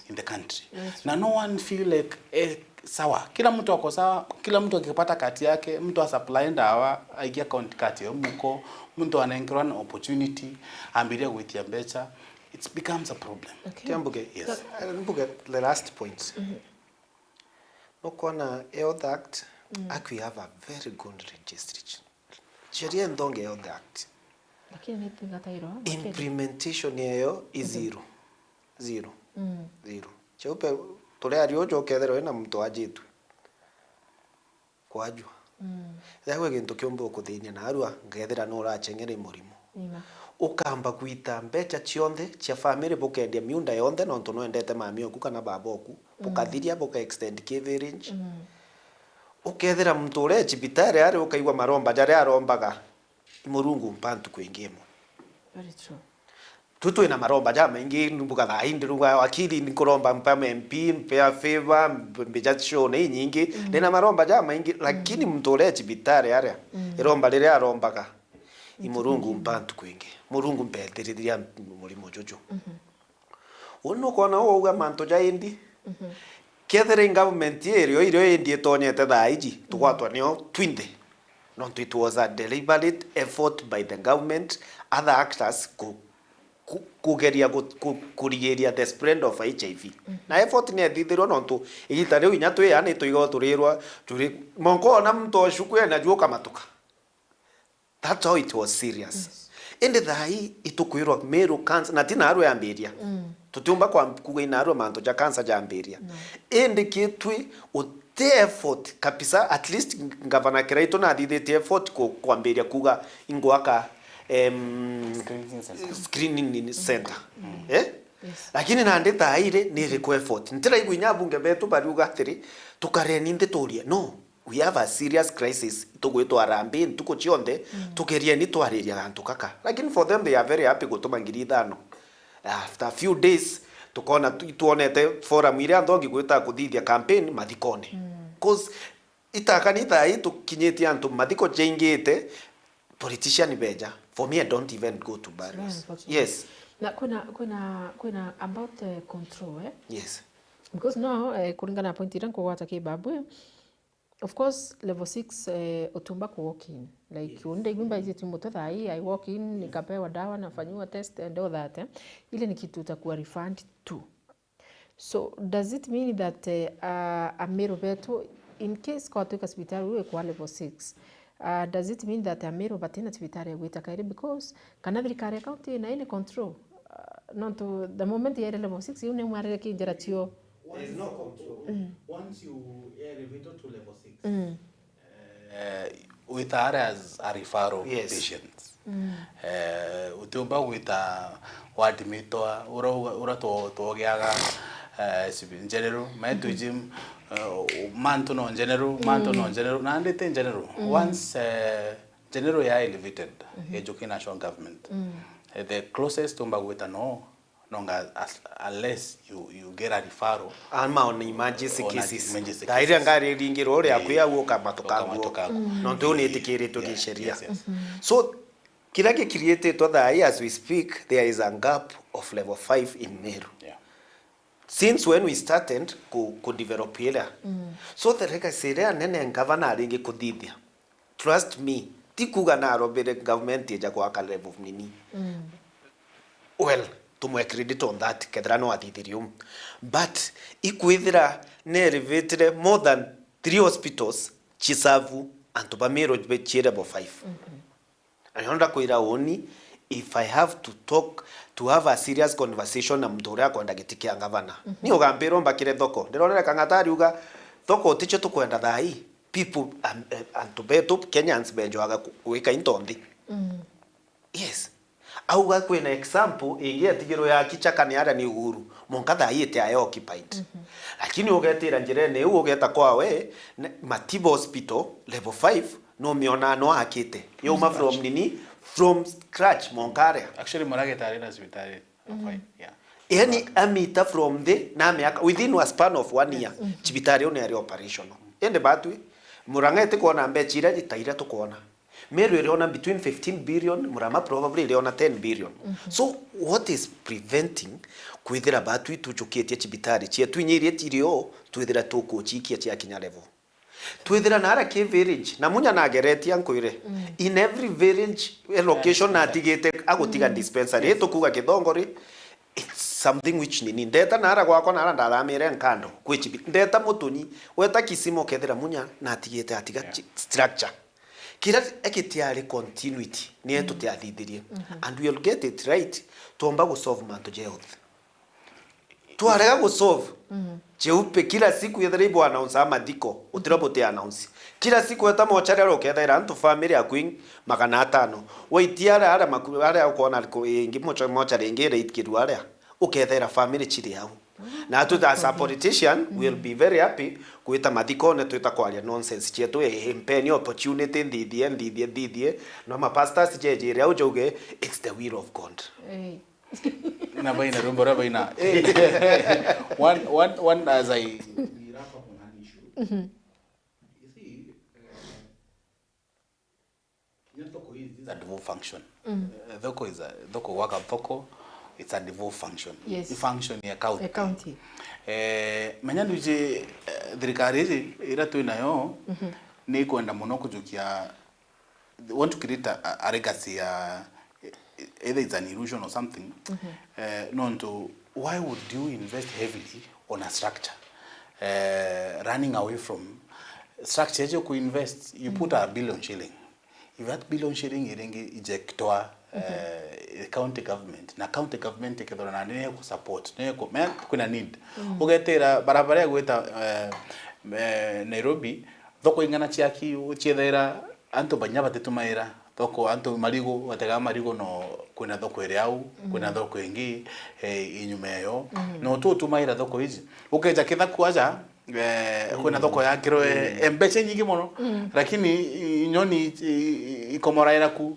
in the country. Na no one feel like, eh, sawa. Kila mtu ako sawa, kila mtu akipata kati yake, mtu a supply ndawa, aikia account kati ya muko, mtu anengerwa an opportunity, ambiria gwitia mbecha, it becomes a problem. Okay. Kia mbuge, yes. Ka- eh, mbuge the last point. Nukwona Health Act, ak we have a very good registry. Sheria nthonge Health Act. Lakini ni thingatairwa, makiri. Implementation yayo i zero. Zero. Zero. Cheupe, turi ario ujo ukethirwa wina muntu ajitwe. Kwajua. Ethira gwi gintu kiumbe ukuthinia narua, ngethira no uracheng'era i murimo. Ukamba gwita mbecha cionthe cia family, bukendia miunda yonthe, nontu nwendete mami oku kana baba oku, bukathiria, buka extend coverage. Ukethira muntu uria e cibitari ari, ukaigua maromba jaria arombaga, i Murungu mpa ntuku ingi imwe. Very true. Tu twina maromba jamaingi, mbuga thaa ii ndiruga wakiri, nkuromba mpa M P, mpea favor, mb- mbija show na inyingi. Ndina maromba jamaingi, lakini muntu uria e cibitari aria, iromba riria arombaga, i Murungu mpa ntuku ingi. Murungu mpetirithia murimo juju. Uu nukwona uu auga mantu ja indi. Kethira i government irio irio indi itonyete thaa iji, tugwatwa nio twinthe. Nontu it was a deliberate effort by the government, other actors ku, ku, kugeria ku, ku, kurigiria the spread of H I V. Na effort ni ethithirwe nontu igita riu inya twi yani twigo turirwa, turi, monko ona muntu ocuku ena juo kamatuka. That's how it was serious. Indi thaa ii itukwirwa Meru cancer, na ti narua yambiria. Tutiumba kwa kuga i narua mantu ja cancer jambiria. Indi kitwi uti effort kabisa, at least Ngavana Kiraitu nathithitie effort ku, kwambiria kuga ingwaka, em, screening center. Eh? Lakini nandi thaa ii ri, ni iriku effort? Ntiraigua inya abunge betu bariuga atiri, tukareni nthi turie. No. We have a serious crisis, tugwitwa harambee ntuku cionthe, tugerieni twariria gantu gaka. Lakini for them, they are very happy gutuma ngiri ithano. After a few days, tukona tu, twonete forum iria nthongi gwita kuthithia campaign mathikone. 'Cause itakani thaa ii tukinyitie antu mathiko jaingite, politician beja. For me, I don't even go to burials. Yes. Na kwina, kwina, kwina about, eh, control, eh? Yes. Because now, eh, kuringana na point iria nkugwata ki babu, eh, of course, level six, eh, utumba ku walk in. Like, uni ndaigua mbaijitwe mutwe thaa ii, I walk in, nikapewa dawa, nafanyiwa test and all that, eh. Ile ni kitu utakuwa referred to. So, does it mean that, eh, a, Ameru betu, in case kwatwika cibitari uu ikwa level six, uh, does it mean that Ameru batina cibitari ya gwita kairi? Because kana thirikari ya county ina any control? Uh, nontu the moment yaire level six, iu ni mwarire ki njira cio. There is no control. Once you elevate to level six, eh, with her as a referral patients. Eh, utiumba gwita ward mitwa, ura, ura two-, twogeaga, eh, sibi-, general, maitwiji, eh, mantu no general, mantu no general, na ndite general. Once, eh, general ya elevated, ejuke national government, eh, the closest umba gwita no, nonga as-, unless you, you get a referral. Ama on emergency cases. Emergency cases. Ndairia ngari ringirwo uria kwi au ukamatuka nguo. Ukamatuka nguo. Nontu uu nitikiritwe gisheria. Yes, yes. So, kiria gikiriititwe thaa ii, as we speak, there is a gap of level five in Meru. Yeah. Since when we started ku, ku develop area. So the legacy iria nene ngavana aringi kuthithia, trust me, ti kuuga narobire government ija gwaka level nini. Well, tumwe credit on that, kethira no athithirie uu. But ikwithira nerevatire more than three hospitals chisavu antu ba Meru be chi level five. Na ndio ndakwira uni, if I have to talk, to have a serious conversation na muntu uria akwenda giti kia ngavana, ni ugambira umbakire thoko. Ndirorere Kang'ata ariuga, thoko ticio tukwenda thaa ii. People, an-, eh, antu betu Kenyans benjwaga ku-, gwika into nthi. Yes. Auga kwina example ingi etigirwe ya Kichaka ni aria ni Uhuru. Monka thaa ii iti ayo occupied. Lakini ugetira njirene iu ugeta kwawe, ne-, Matiba Hospital, level five, no miona no akite. Yauma from nini? From scratch, monka aria. Actually, Murage tari na cibitari. Fine. Yeah. Yani, amita from the, na miaka, within a span of one year, cibitari iu ni ari operational. Indi batwi, Murang'a iti kwona mbecha iria ita iria tukwona. Meru iriona between fifteen billion, Murang'a probably iriona ten billion. So what is preventing kwithira batwi tujukitie cibitari cietu inya iria tirio twithira tukucikia ciakinya level? Twithira nara ki village, na Munya nageretie ankwire, in every village, eh, location natigite agutiga dispensary. Ii tukuga Kithongori, it's something which nini. Ndeta nara gwakwa nara ndathamire Nkando, kwi chibi-, ndeta Mutunyi, weta Kisima ukethira Munya natigite atiga chi-, structure. Kira ekitiari continuity, ni tutiathithirie. And we'll get it right, twomba gu solve mantu ja health. Twarega gu solve. Cheupe, kila siku yethira ibu announce mathiko, utira buti announce. Kila siku weta mochari aria ukethaira antu family ya queen magana atano. Waitia aria, aria maku-, aria ukwona ku-, ingi mocha-, mochari ingi ira ikiru aria, ukethaira family chiri au. Na tu as a politician, we'll be very happy gwita mathikone, twita kwaria nonsense chietu, eh, mpeni opportunity, nthithie, nthithie, nthithie. No ma pastors jejire au jauge, it's the will of God. Eh. Na baina rwimbo ruria baina. Eh. One, one, one as I wrap up on an issue. You see, uh, kinya thoko hii is a devolved function. Uh, thoko is a, thoko gwaka thoko, it's a devolved function. Yes. Ni function ya county. Ya county. Eh, menya nduji, eh, thirikari iji ira twi nayo ni kwenda muno kujukia, they want to create a, a, a legacy ya, either it's an illusion or something. Eh, nontu, why would you invest heavily on a structure, eh, running away from structure? Ejo ku invest, you put a billion shilling. If that billion shilling iringi ijectwa, eh, county government, na county government ikethirwa na ni ku support, ni ku, me, kwina need. Ugetira barabara ya gwita, eh, eh, Nairobi, thoko ing'ana ciaki, uciethaira antu banya batitumaira thoko, antu marigu, batega marigu, no kwina thoko iri au, kwina thoko ingi, eh, inyuma eyo. No tu tumaira thoko iji. Ukeja kithaku aja, eh, kwina thoko yakirwe, eh, mbeca nyingi muno, lakini i-, inyoni i-, i-, ikomoraira ku,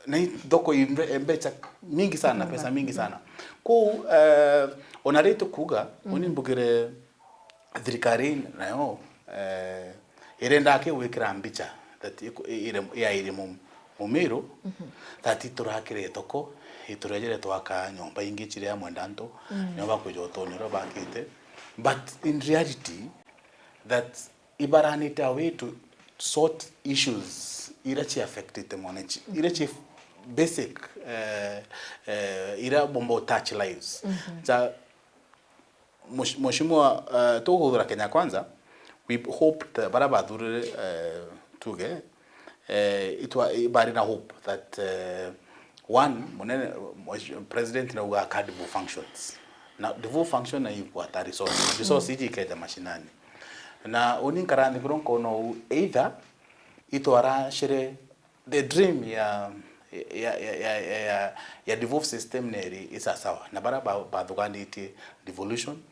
na i thoko i mbe-, mbeca mingi sana, pesa mingi sana. Kuu, eh, ona ri tukuga, uni mbugire thirikari nayo, eh, irendaa ki gwikira mbicha that iku-, i-, ire, ya iri mu-, Mumiru, that iturakire thoko, iturejere twaka nyomba ingi chiri amwe ndantu, nio bakwija utonya uria bakite. But in reality, that ibaranite a way to sort issues ira chi affectite mwananchi, ira chi basic, eh, eh, ira bomba touch lives. Ja, Mheshimiwa, eh, tuguthura Kenya Kwanza, we hoped, eh, baria bathurire, eh, tuge, eh, itwa-, i-, bari na hope that, eh, one, munene, mwesh-, president nauga aka devolve functions. Na devolve function na igwata resource. Resource iji ikeja mashinani. Na uni nkara nthi kuru nkona uu, either itwaracire the dream ya, ya, ya, ya, ya, ya devolve system neri isasawa, na bara ba-, bathuganitie devolution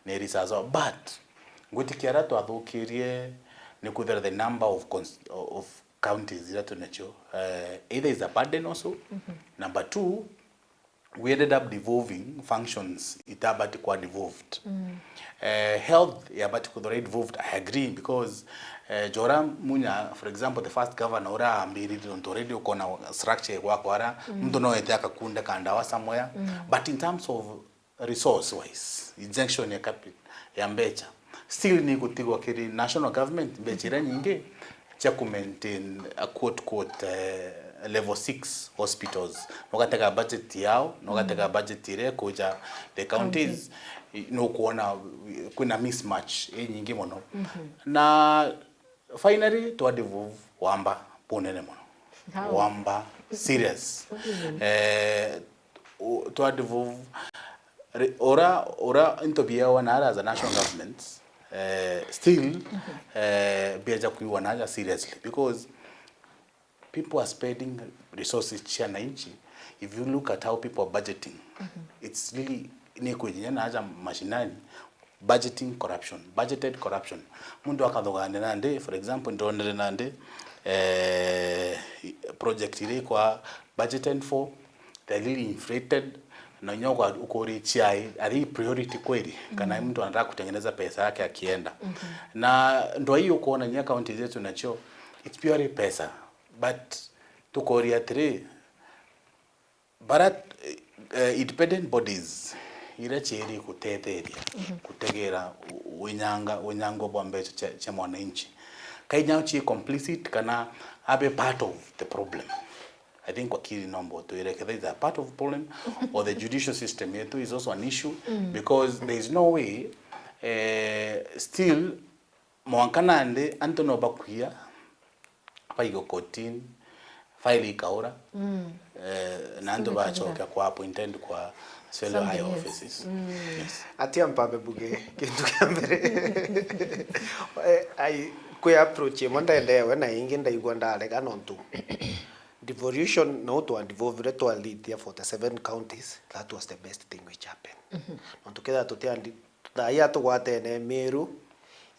neri sasawa, but ngwitikia ara twathukirie ni kwithira the number of cons-, of counties iria twinacio, eh, either is a burden also. Number two, we ended up devolving functions itabati kwa devolved. Eh, health yabati kwithirwa i devolved, I agree, because, eh, jora Munya, for example, the first governor uria ambiririe, nontu already ukona structure igwakwa ara muntu no ete akakundeka ndawa somewhere. But in terms of resource wise, injection ya capital, ya mbecha, still ni gutigwa kiri national government mbecha iria nyingi cia ku maintain a quote quote, eh, level six hospitals. Nugatega budget yao, nugatega budget iria ikuja the counties, nukwona kwina mismatch inyingi muno. Na finally, twa devolve wamba bunene muno. How? Wamba serious. What do you mean? Eh, u-, twa devolve, ri-, ura, ura into biawa na ara as a national government, eh, still, eh, biaja kuiwa naja seriously, because people are spending resources cia wananchi. If you look at how people are budgeting, it's really, ni kwijinya naja mashinani, budgeting corruption, budgeted corruption. Muntu akathugania nandi, for example, ndonere nandi, eh, project iria ikwa budgeted for, they're really inflated, na inya uka-, ukuri ciai, are they priority kweli? Kana muntu anataka kutengeneza pesa yake akienda? Na ndo hii ukuona nya county zetu nacio, it's purely pesa. But tukoria atiri, bara, eh, independent bodies iria cieri gutetheria, gutegera u-, winyanga, winyango bwa mbeca cia, cia mwananchi, kainya ci complicit kana abe part of the problem. I think wakiri nomba utwire ketha is a part of problem or the judicial system yetu is also an issue, because there is no way, eh, still mwanka nandi antu no bakwia, baigo kotini, file ikaura, eh, na antu bacokia kwa appointed kwa several high offices. Yes. Atia mpambe mbuge kintu kia mbere. Eh, ai, kwi approach imwe ndendewe na ingi ndaigua ndarega nontu devolution no twa devolvire twa lead ya forty-seven counties, that was the best thing which happened. Nontu kethira tutia ndi-, thaa ii atugwatene Meru,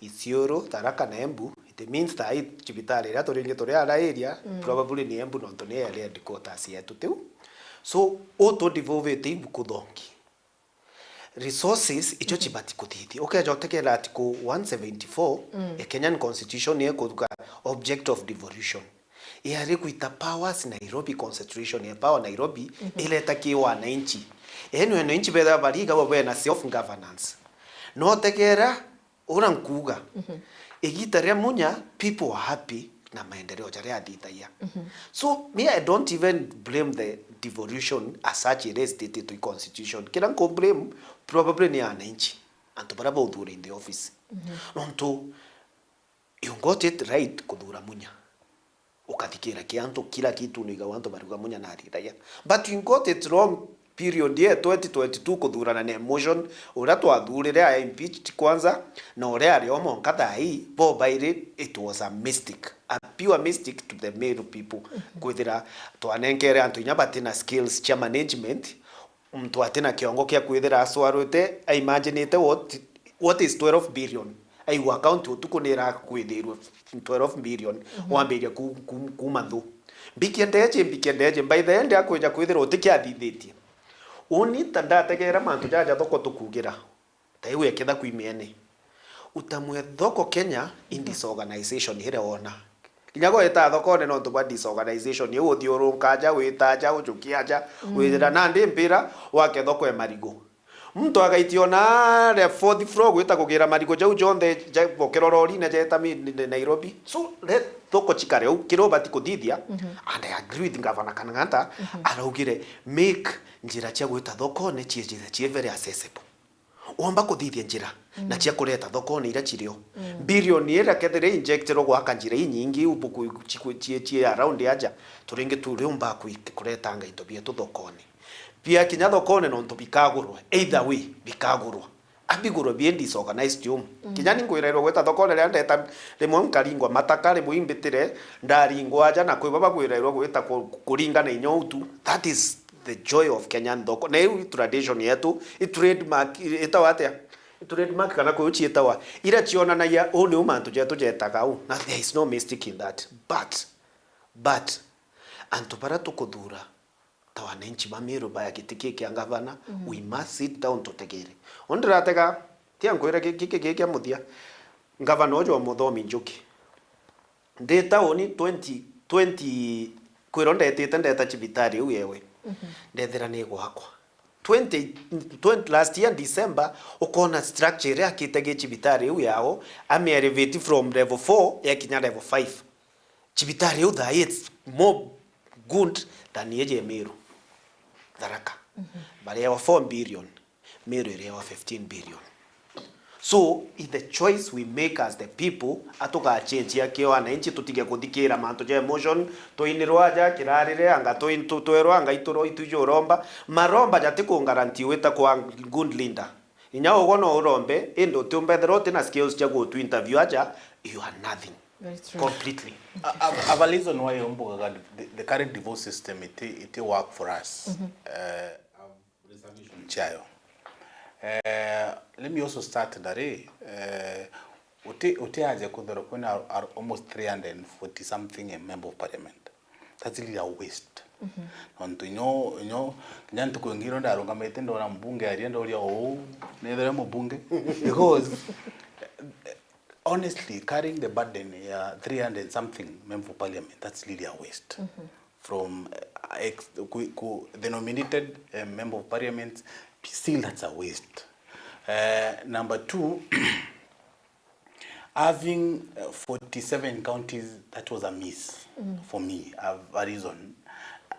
Isiolo, Tharaka na Embu, it means thaa ii cibitari iria turingi turi ara area, probably ni Embu nontu ni area headquarters yetu tiu. So, u tu devolvite ibu kuthongi. Resources icio cibati kuthithia. Ukeja utegera article one seventy-four, a Kenyan constitution ni ikuruga object of devolution. Iari gwita powers Nairobi, concentration ya power Nairobi, ireta ki wananchi. Eni wananchi betha bariga bo bena self governance. No tegera, ura nkuga, igita ria Munya, people were happy na maendeleo jaria athithagia. So, me, I don't even blame the devolution as such, iria statitwe i constitution. Kira nku blame, probably ni wananchi. Antu baria bauthura in the office. Nontu, you got it right kuthura Munya. Ukathikira ki antu, kila kitu niga antu bariuga Munya na athithagia. But you got it wrong period ye twenty twenty-two kuthurana na emotion, uria twathurire a impeached kwanza, na uria ari o mwanka thaa ii, bo bairi, it was a mistake, a pure mistake to the Meru people. Kwithira twanenkere antu inya batina skills cia management, muntu atina kiongo kia kwithira acwarwite, aimaginite what, what is twelve billion. Aigua account utuku ni irakwithirwe twelve billion, wambiria ku-, ku-, kuuma nthu. Mbikie ndeje, mbikie ndeje, by the end akwija kwithira utikiathithitie. Uni ta ndategera mantu jaja thoko tukugira. Ta iu eketha kwi miene. Utamwe thoko Kenya in disorganization iria wona. Kinya gweta thokone nontu bwa disorganization, iu uthiurunka aja, wita aja, ujukia aja, withira nandi mpira wake thoko e marigu. Muntu agaitia ona aria fourth floor gwita kugira marigu jau jonthe ja gukira rorine jeta mi-, ni-, ni-, Nairobi. So, let thoko chikare u, kira ubati kuthithia, and I agree with Governor Kang'ata, araugire, make njira cia gwita thokone cie njira cie very accessible. Womba kuthithia njira na cia kureta thokone iria cirio. Billion iria kethire injectirwo gwaka njira inyingi ubuku ci-, ci-, ci around aja, turingi turiumba kwi-, kuretanga into bietu thokone. Bia kinya thokone nontu bikagurwa, either way, bikagurwa. Abigurwe bie disorganized home. Kinya ni ngwirairwa gwita thoko riria ndeta, rimwe nkaringwa mataka, rimwe imbitire, ndaringwa aja na kwi baba gwirairwa gwita ku-, kuringana inya utu. That is the joy of Kenyan thoko. Na iu i tradition yetu, i trademark, i-, itawa atia? I trademark kana kwi uciitawa. Ira cionanagia uu niu mantu jetu jetaga uu. Na there is no mistake in that. But, but, antu baria tukuthura ta wananchi ba Meru ba giti kii kia ngavana, we must sit down tutegere. Uu ndiratega, tia nkwire giki, giki kia muthia. Ngavana uju wa Muthomi Njuki. Ndi tauni twenty twenty, kwiro ndetite ndeta cibitari iu yewe. Ndethira ni gwakwa. Twenty, twenty, last year December, ukona structure iria akite gi cibitari iu yao, ame elevate from level four yakinya level five. Cibitari iu thaa ii it's more good than yeje Meru. Tharaka. Barewa four billion, Meru irewa fifteen billion. So, it's the choice we make as the people, atugachenjia kio wananchi, tutige kuthikira mantu ja emotion, tuinirwa aja kirarire, anga tuin-, tu-, twerwa, anga iturwa itu ijuromba. Maromba jatikungaranti wita kwa good leader. Inya ugwe no urombe, indi utiumba ethirwa utina skills cia gutu interview aja, you are nothing. Very true. Completely. I, I, I have a reason why umbugaga the, the current divorce system iti, iti work for us. Eh, I've reservation ciayo. Eh, let me also start ndari, eh, uti, uti aje kuthirwa kwina ar-, ar-, almost three hundred and forty something a member of parliament. That's really a waste. Nontu inyo, inyo, kinya ntuku ingi iro ndarungamite ndona mbunge aria ndoria uu, nethire mubunge. Because, eh, honestly, carrying the burden ya three hundred something member of parliament, that's really a waste. From, eh, ex-, ku, ku, the nominated, eh, member of parliament, still that's a waste. Eh, number two, having, uh, forty-seven counties, that was a miss for me. I've a reason.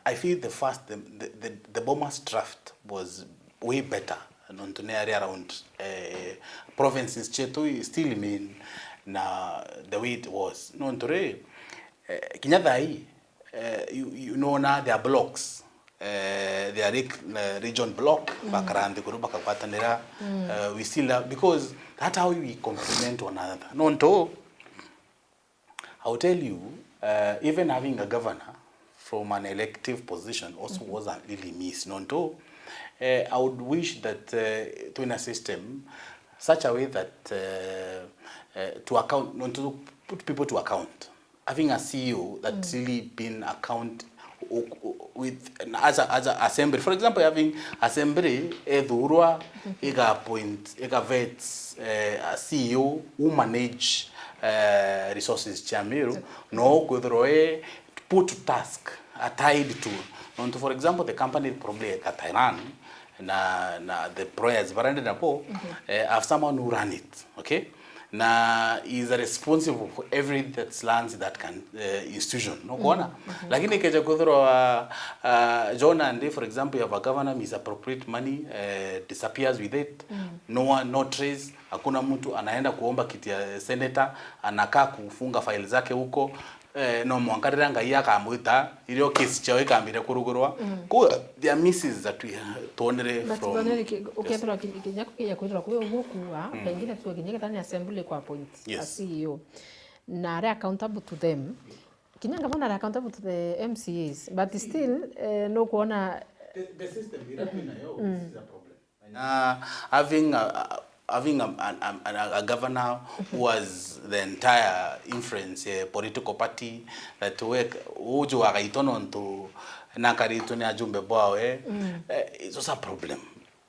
I feel the first, the, the, the, the Bomas draft was way better. Nontu ni ari around, eh, provinces cietu still mean na the way it was. Nontu ri, eh, kinya thaa ii, eh, you, you know na there are blocks. Eh, they are reg-, eh, region block, bakara nthi kuru bakagwatanira. Eh, we still have, because that's how we complement one another. Nontu, I'll tell you, eh, even having a governor from an elective position also was a really miss. Nontu, eh, I would wish that, eh, twina system such a way that, eh, eh, to account, nontu to put people to account. Having a C E O that really been account o-, o-, with, as a, as a assembly. For example, having assembly ethurwa, iga appoint, iga vet, eh, a C E O who manage, eh, resources cia Meru, no kwithirwa e put to task, a tied to. Nontu, for example, the company probably that I run, na, na the employers barende nabo, eh, have someone who run it, okay? Na is responsible for everything that lands that can, eh, institution. No kuona? Lakini keja kuthirwa, uh, John and, for example, you have a governor misappropriate money, eh, disappears with it. No one, no trace. Hakuna mtu anaenda kuomba kiti ya senator, anakaa kufunga file zake huko. Eh, no mwanka riria Ngai akamwita, irio case ciao ikambiria kurugurwa. Ku, there are misses that we, tuonere. But from, tuonere ki-, ukethirwa ki-, kinya kukinya kwithirwa kwi uguo kuuga, pengine tu kinya kethira ni assembly kwa appoint a C E O. Na aria accountable to them. Kinya ngavana aria accountable to the M C As. But still, eh, nukwona the, the system ira twinayo, this is a problem. Na having a, a, having a, an, an, a, a governor who has the entire influence, eh, political party that we, uju agaitwa nontu nakaritwe ni ajumbe bwawe, eh, it's also a problem.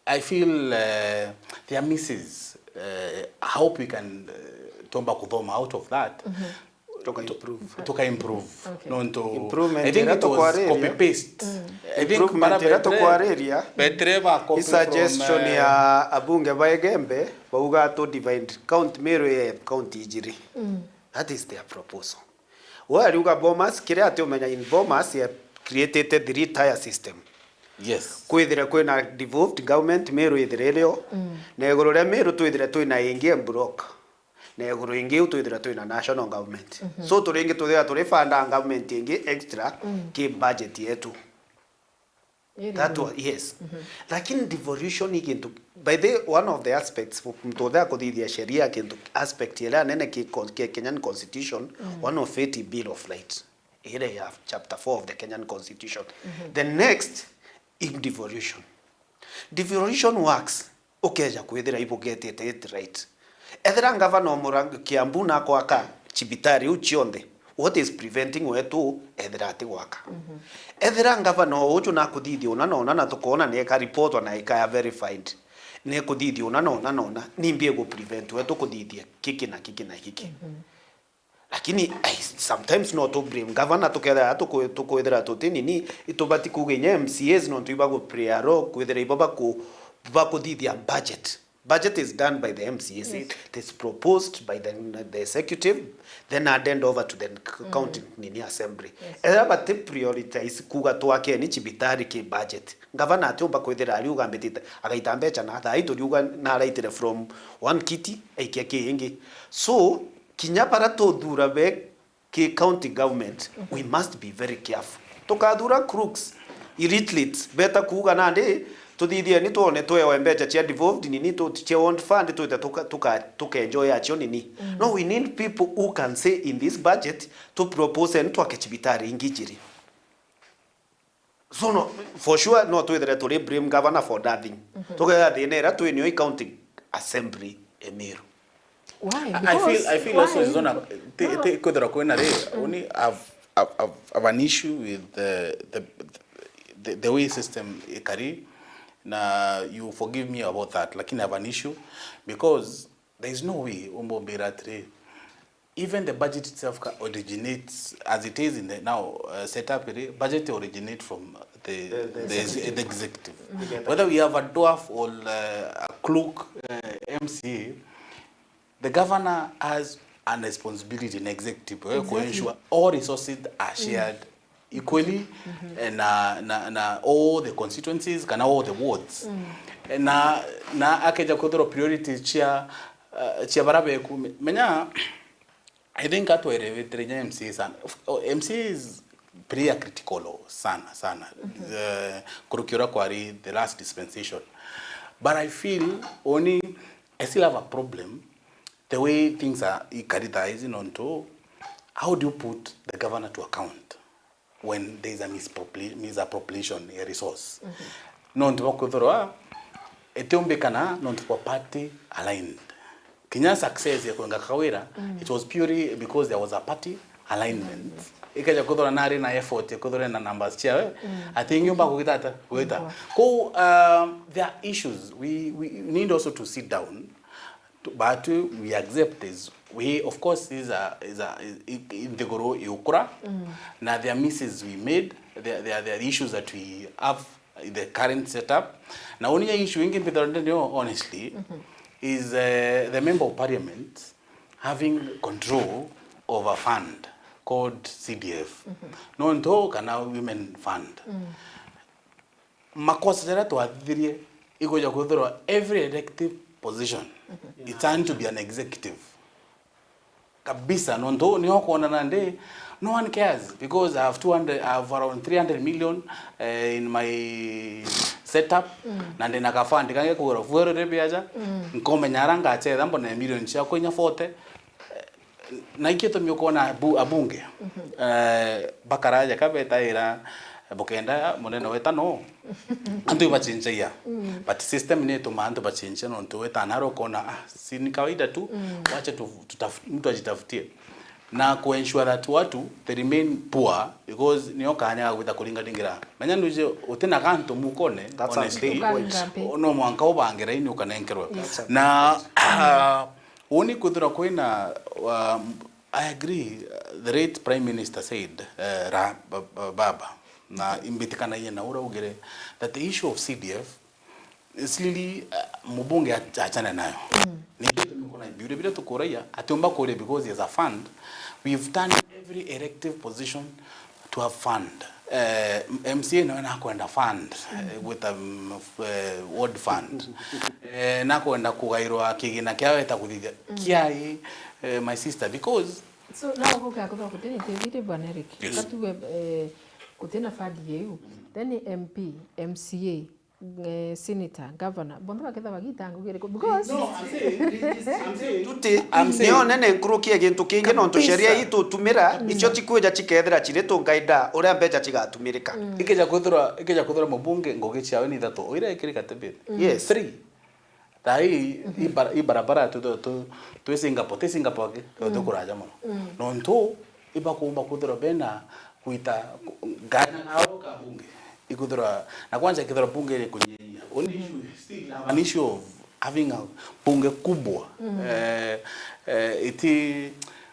I feel, eh, there are misses. Eh, I hope we can, eh, tuomba kuthoma out of that. Tuka improve. Tuka improve. Okay. Nontu, improvement I think ira it was tukwariria, copy paste. I think improvement bara ira betre, tukwariria, betre ba copy i suggestion from, eh, ya abunge ba Igembe, bauga to divide county, Meru ye county ijiri. That is their proposal. We ariuga Bomas, kiria ati umenya in Bomas, ya created three tier system. Yes. Kwithire kwina devolved government, Meru ithire irio, na iguru ria Meru twithire twina ingi en bloc. Na iguru ingi iu twithira twina national government. So turingi tuthira turi fund government ingi extra ki budget yetu. That was, yes. Lakini devolution ni kintu, by the way, one of the aspects, muntu uthea kuthithia sheria kintu, aspect iria nene ki con-, ki Kenyan constitution, one of it bill of right. Ire ya chapter four of the Kenyan constitution. The next, in devolution. Devolution works, ukeja kwithira ibugetete it right. Ethira ngavana o Murang-, Kiambu nakwaka cibitari iu cionthe, what is preventing wetu ethira ati gwaka? Ethira ngavana o uju nakuthithia una na una na tukoona na ika report na ika ya verified, nekuthithia una na una na una, nimbi igu prevent wetu kuthithia kiki na kiki na kiki? Lakini, ai, sometimes no tu blame governor, tukethira tuku-, tukwithira tuti nini, itubati kuuga inya M C As nontu ibagu play a role, kwithira ibo baku-, bakuthithia budget. Budget is done by the M C As. Yes. It is proposed by the, the executive, then handed over to the c-, county nini assembly. Yes. Ethira bati prioritize kuuga twakeni cibitari ki budget, governor atiumba kwithira ariuga mbitite, agaita mbeca na thaa ii turiuga naraitire from one kiti aikia ki ingi. So, kinya bara tuthura be ki county government, we must be very careful. Tukathura crooks, illiterates, beta kuuga nandi, tuthithieni twone twewe mbeca cia devolved nini, tu-, cia own fund, twite tuka-, tuka-, tukenjoy acio nini. No, we need people who can say in this budget, tu propose ni twake cibitari ingi ijiri. So no, for sure, no twithire turi blame governor for that thing. Tukethira thina iria twinio i county assembly e Meru. Why? I feel, I feel also is on a, ti, ti, kwithirwa kwina ri, uni I've, I've, I've, I've an issue with the, the, the, the way system ikari, na you forgive me about that, lakini I have an issue because there is no way umbombira atiri, even the budget itself ca-, originates as it is in the now, uh, set up, iri, budget originate from the, the, the executive. Whether we have a dwarf or, uh, a crook, uh, M C A, the governor has a responsibility in executive, eh, ku ensure all resources are shared equally, eh, na, na, na all the constituencies kana all the wards. Eh, na, na akeja kwithirwa priorities cia, uh, cia bara beku. Me-, menya, I think atwere witire inya M C A sana. Of-, oh, M C As play a critical role sana, sana. Eh, kuruki uria kwari the last dispensation. But I feel only, I still have a problem the way things are ikari thaa ici nontu, how do you put the governor to account when there is a mispropri-, misappropriation ya resource? Nontu bwa kwithirwa itiumbikana nontu bwa party aligned. Kinya success ya kwenga Kawira, it was purely because there was a party alignment. Ikeja kwithirwa nari na effort ya kwithirwa na numbers ciawe, ati ingiumba kugita ata, gwita. Kou, um, there are issues. We, we need also to sit down. But we accept this. We, of course, is a, is a, is, i-, i-, nthiguru igukura, na there are misses we made, there, there, there are issues that we have in the current setup. Na unia issue ingi mbithirwa ndinio, honestly, is, uh, the member of parliament having control of a fund called C D F. Nontu kana women fund. Makosa jaria twathithirie ikuja kwithirwa every elective position, it's going to be an executive kabisa, nontu nio ukwona nandi no one cares because I have two hundred, I have around three hundred million, eh, in my setup, na ndina ka fund kangi kugura fuel ri biaja, nkomenya ara ngachetha mbone million ciakwa inya forty. Na ikio tumi ukwona abu-, abunge, eh, bakaraja kabetaira, bukenda munene wetano, antu ibachinchagia. But system ni itumaa antu bachinchia, nontu wetana ari ukona, ah, si ni kawaida tu, wacha tu-, tutaf-, mtu ajitafutie. Na ku ensure that watu, they remain poor, because nio kanya ga gwita kuringaringira. Menya nduje utina gantu mukone, honestly, no mwanka ubange raini ukanenkerwe. Na, ah, Uni kwithirwa kwina, um, I agree, uh, the late Prime Minister said, uh, ra-, ba-, ba-, baba, na imbitikanagia na uria augire, that the issue of C D F is really, uh, mubunge ach-, achane nayo. Nikio tumi ukwona biuria biria tukuragia, atiumba kuria because he has a fund. We've turned every elective position to have fund. Eh, M C A nawe nakwenda fund, eh, gwita, mm, f-, eh, ward fund. Eh, nakwenda kugairwa kigina kia weta kuthithia. Kiai, eh, my sister, because So, no guka kutho kutini tithiri, Bwana Eric. Yes. Katue, eh, Gutina fund iu. Then M P, M C A, eh, senator, governor, bonthe baketha bagita ngugi iriku? Because no, I'm saying, this, this, I'm saying, tuti, I'm saying, nio nene nkuruki ya gintu kingi, nontu kabisa, sheria ii tutumira, icio cikwija cikethira ciri tu guide uria mbeca cigatumirika. Ikeja kwithirwa, ikeja kwithirwa mubunge ngugi ciawe ni ithatu, uria ikiri katebete. Yes. Three. Thaa ii, i bara-, i barabara tu, tu, tu, twi Singapore, ti Singapore aki, tu kuraja mono. Nontu ibakumba kwithirwa bena gwita ku-, ngari na karo ka bunge. Ikwithirwa, na kwanza ikithirwa bunge iri kunyenya. Uni issue, still have an issue of having a bunge kubwa. Eh, eh, iti,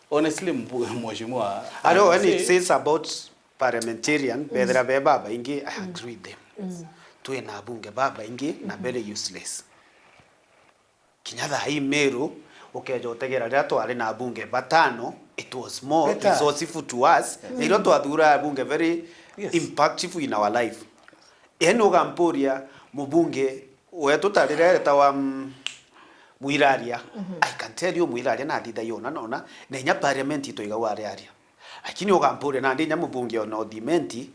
honestly, mbu-, mheshimiwa, I don't, when it says about parliamentarian, bethira be babaingi, I agree with them. Twina abunge babaingi na very useless. Kinya thaa ii Meru, ukeja utegera riria twari na abunge batano, it was more resourceful to us. Na irio twathura abunge very impactful in our life. Yaani ugampuria mubunge wetu ta riria eretawa, mm, Mwiraria. I can tell you Mwiraria nathithagia una na una, na inya parliament itu igagwa ariaria. Lakini ugampuria nandi inya mubunge o North Imenti,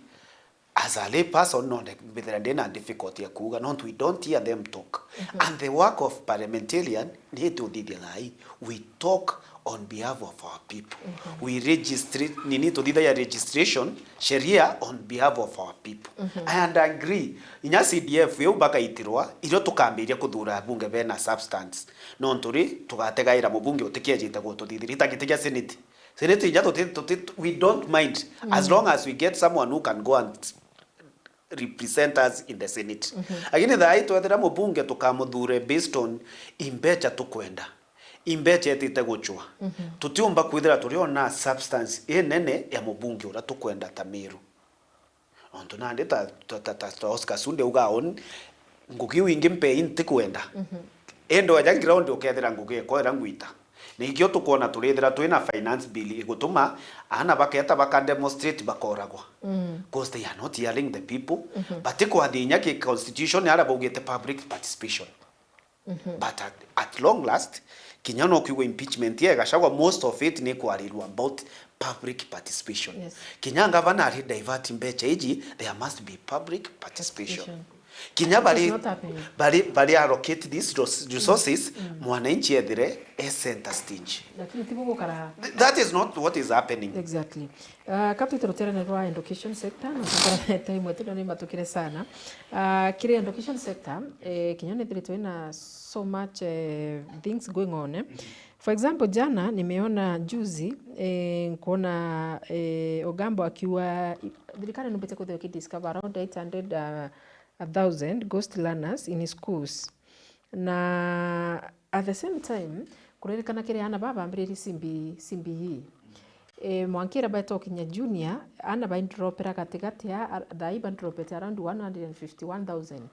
as a lay person, no nde-, mbithira ndina difficulty ya kuuga, nontu we don't hear them talk. And the work of parliamentarian ni tuthithia thaa ii. We talk on behalf of our people. We register, nini, tuthithagia registration, sheria on behalf of our people. And I agree, inya C D F iu bakaitirwa, irio tukambiria kuthura abunge bena substance. Nontu ri, tugategaira mubunge utikeejite gututhithiria. Ita giti gia senate. Senate inya tuti, tuti, we don't mind as long as we get someone who can go and represent us in the senate. Lakini thaa ii twethira mubunge tukamuthure based on imbecha tukwenda, imbecha itite guchwa, tutiumba kwithira turiona substance inene ya mubunge uria tukwenda ta Meru. Nontu nandi ta, ta, ta, ta, ta Oscar Sudi auga on, ngugi iu ingi mpei ntikwenda. Indi oja ground ukethira ngugi ikoera ngwita. Na ikio tukwona turithira twina finance bill igutuma aana baketa baka demonstrate bakoragwa. 'Cause they are not hearing the people. Batikwathia inya ki constitution aria baugite public participation. But at, at long last, kinya no kwigwa impeachment ya Gachagua, most of it ni kwarirwa about public participation. Yes. Kinya ngavana ari divert mbecha iji, there must be public participation. Participation. Kinya bari, bari, bari allocate these res-, resources, mwananchi ethire e center stage. Lakini tibu gukara. Th-, that is not what is happening. Exactly. Ah, ka twite ruterene rwa education sector, na tukorane time yetu ni matukire sana. Ah, kiri education sector, eh, kinya nithiritwe na so much, eh, things going on, eh. For example, jana nimeona juzi, eh, nkuona, eh, Ogambo akiwa, i-, thirikari numbite kwithirwa ikidiscover around eight hundred, uh, a thousand ghost learners in schools. Na at the same time, kuririkana kiri aana baba bambiririe C B, C B E. E, mwanka iria baeta gukinya junior, aana baindropera gatigati a, a, thaa ii bandropete around one hundred and fifty-one thousand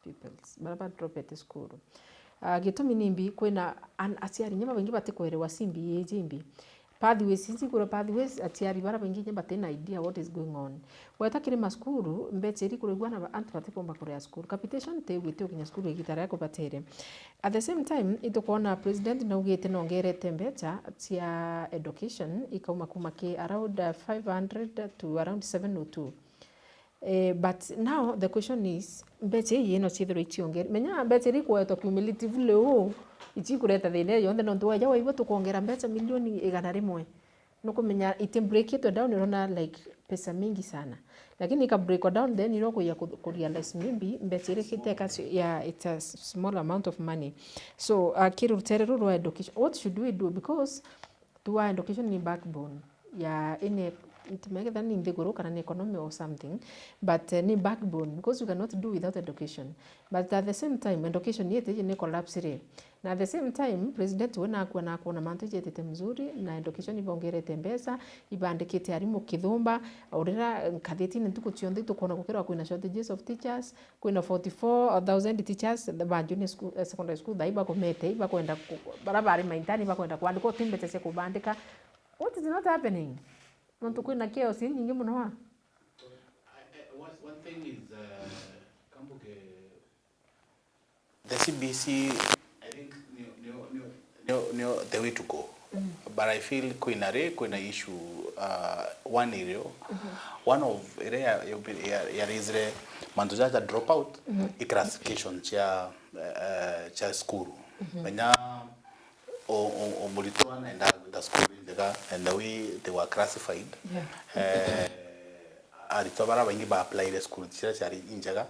pupils, baria bandropete cukuru. Ah, gitumi nimbi, kwina an-, aciari inya babaingi batikwerewa C B E iji imbi. Pathways, ici ikwirwa pathways, aciari bara baingi inya batina idea what is going on. Weta kiri macukuru, mbecha iri kurigwa na ba-, antu batikumba kuria cukuru. Capitation ti gwite ukinya cukuru igita ria kubatere. At the same time, itukwona president naugite nongerete mbecha cia education, ikauma kuma ki around, uh, five hundred to around seven oh two. Eh, but now the question is, mbecha ii ino ciithirwa iciongere-, menya mbecha iria ikwetwa cumulatively uu, icikureta thina iyo yonthe, nontu waja waigua tukwongera mbecha milioni igana rimwe, nukumenya iti break itwe down, urona, like, pesa mingi sana, lakini ika break down, then iro kuya ku, ku realize maybe mbecha iria ikite ika ci-, yeah, it's a s-, small amount of money. So, uh, kiri rutere ruru rwa education, what should we do? Because tua education ni backbone ya ine, ntimegetha ni nthiguru kana ni economy or something, but, eh, ni backbone because you cannot do without education. But at the same time, education yete ni collapse ri. Na at the same time, president we nakua nakuona mantu jetete mzuri, na education ibongerete mbeca, ibandikite arimu kithumba, urira nkathitine ntuku cionthe tukuona gukirwa kwina shortages of teachers, kwina forty-four thousand teachers ba junior school, eh, secondary school, thai bakomete, ibakwenda ku-, bara bari maintani bakwenda kwandikwa, uti mbeca cia kubandika. What is not happening? Nontu kwina chaos inyingi muno a. I, I, one, one thing is, uh, Kambuge, the C B C, I think, nio, nio, nio, nio, nio the way to go. But I feel kwina ri, kwina issue, uh, one irio. One of iria ya, ya, ya, ya raisire mantu jaja drop out, i classification cia, eh, cia cukuru. Menya o, o, o muritwa naenda gwita cukuru njega, and the way they were classified, eh, aritwa bara baingi ba applyire cukuru ciria ciari injega,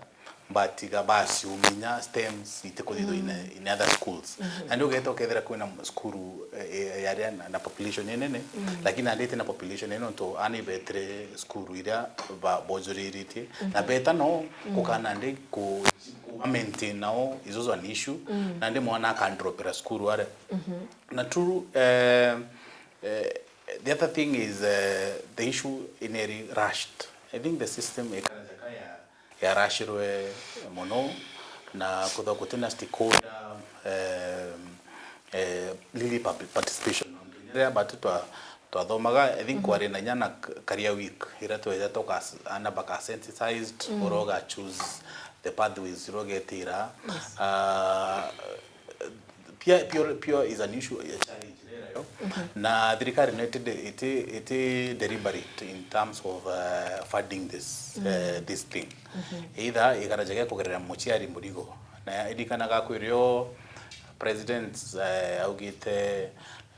but ga baciumia stems itikuthithwa in, in other schools. Na ndio ugeeta ukethira kwina cukuru, eh, eh, yaria na, na population inene, lakini nandi iti na population inene nontu aana ibetire cukuru iria ba, bojuriritie. Na beta no kukana ndi ku, ku maintain nao is also an issue. Nandi mwana akandropera cukuru are. Na true, eh, eh, the other thing is, eh, the issue ineri rushed. I think the system ikaraja ka ya yarashirwe mono na kwithwa gutina stakeholder, eh, eh, really parti-, participation. Riria batu twa, twathomaga, I think kwari na inya na k-, career week, iria tweja tukas-, ana baka sensitized, ura uga choose the pathways iria ugetira. Ah, pia, pia, pia is an issue, a challenge rero. Na thirikari no iti, iti, iti deliberate in terms of, uh, funding this, uh, this thing. Either ikarajagia kugerera muciari murigo. Na irikanaga kwirio president, uh, augite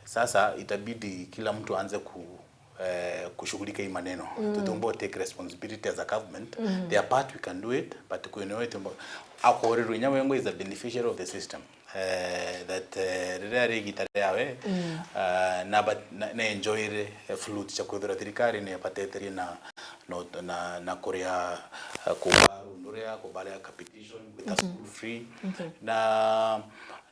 sasa itabidi kila mtu aanze ku, eh, kushughulika hii maneno. Tutumbo take responsibility as a government. The part we can do it, but kwinio itumbo akorirwe inya wengwa is a beneficiary of the system. Eh, that, eh, riria ari igita riawe, ah, na, na, na enjoyire, eh, fruit cia kwithira thirikari ni batetherie na, no, na, na kuria, eh, kuba rundu ria, kubaria capitation, gwita school free. Na,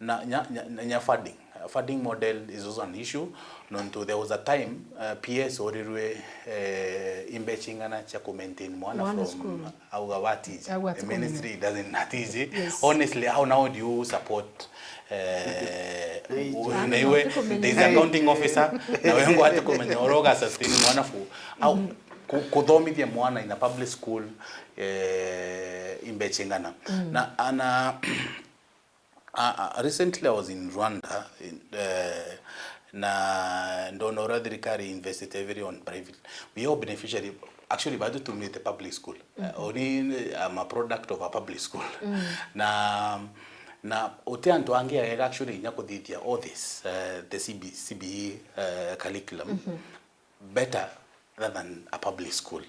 na nya, nya, nya funding. Uh, funding model is also an issue. Nontu there was a time, uh, P S orirwe, eh, imbecha ing'ana cia ku maintain mwana from, uh, auga watiji. The ministry doesn't atiji. Honestly, how now do you support, eh, na iwe, there is accounting officer, na wengwa ati kumenya oro ga sustain mwana fu. Au, ku-, kuthomithia mwana in a public school, eh, imbecha ing'ana. Na, ana, Uh, uh, recently I was in Rwanda, in, eh, na ndona uria thirikari invested heavily on private. We all beneficiary, actually, bado tumite public school. Uh, only I'm a product of a public school. Na, na uti antu angi ega actually inya kuthithia all this, uh, the C B, C B E, uh, curriculum. Better rather than a public school.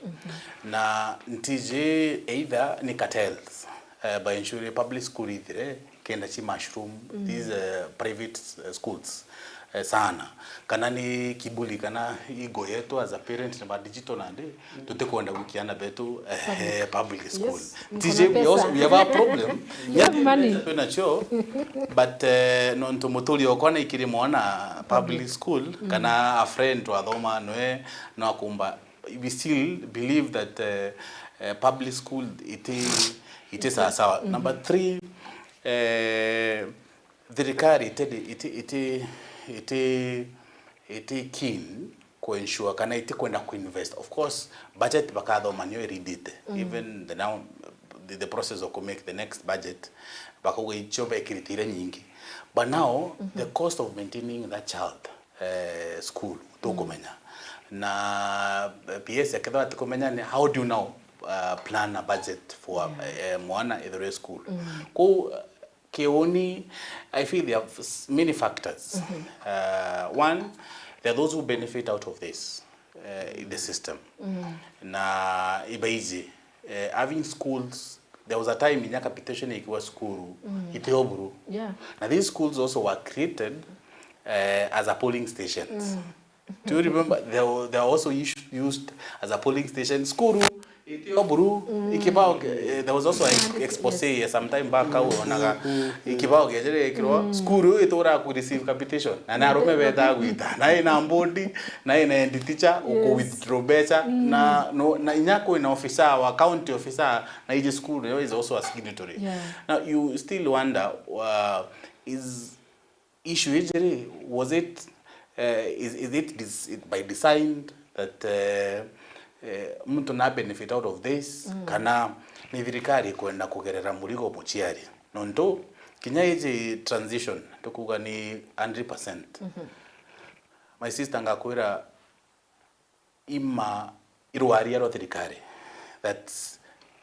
Na ntiji either ni cartels, eh, by ensuring public school ithire kenda ci mushroom these, eh, private, eh, schools, eh, sana. Kana ni kiburi kana ego yetu as a parent na ba digital nandi tutikwenda gwikia ana betu, eh, public school. Ntiji we also, we have a problem. Twinacio, but, eh, nontu muturi okwa naikiri mwana public school, kana a friend twathoma nwe no akumba, we still believe that, eh, eh, public school iti, iti sawa sawa. Number three, eh, thirikari iti, iti, iti, iti, iti keen ku ensure kana itikwenda ku invest. Of course, budget bakathoma nio iridite. Even the now, the, the process of ku make the next budget, bakauga icio bekirite iria nyingi. But now, the cost of maintaining that child, eh, school, tukumenya. Na, eh, P S akethwa atikumenya ni, how do you now, uh, plan a budget for, eh, mwana ethirwe school? Kou, eh, kiuni, I feel there are s-, many factors. Uh, one, there are those who benefit out of this, uh, in the system. Na ibaiji, eh, having schools, there was a time inya capitation ikiwa cukuru, itio buru. Na these schools also were created, eh, as a polling stations. Do you remember? They were, they were also us-, used as a polling station. Cukuru itio buru, ikibao, eh, there was also a ex-, expose ya some time back au onaga ikibao kiejere ikirwa, cukuru itura ku receive capitation. Na na arume beta gwita. Na ina mbondi, na ina head teacher, uku withdraw becha. Na, no, na inya kwina officer wa county officer, na iji school yo is also a signatory. Now you still wonder, uh, is issue iji ri, was it, eh, is, is it dis-, by design that, eh, eh, muntu na benefit out of this, kana ni thirikari kwenda kugerera murigo muciari? Nontu kinya iji transition, tukuga ni hundred percent. My sister, ngakwira, ima irwaria rwa thirikari that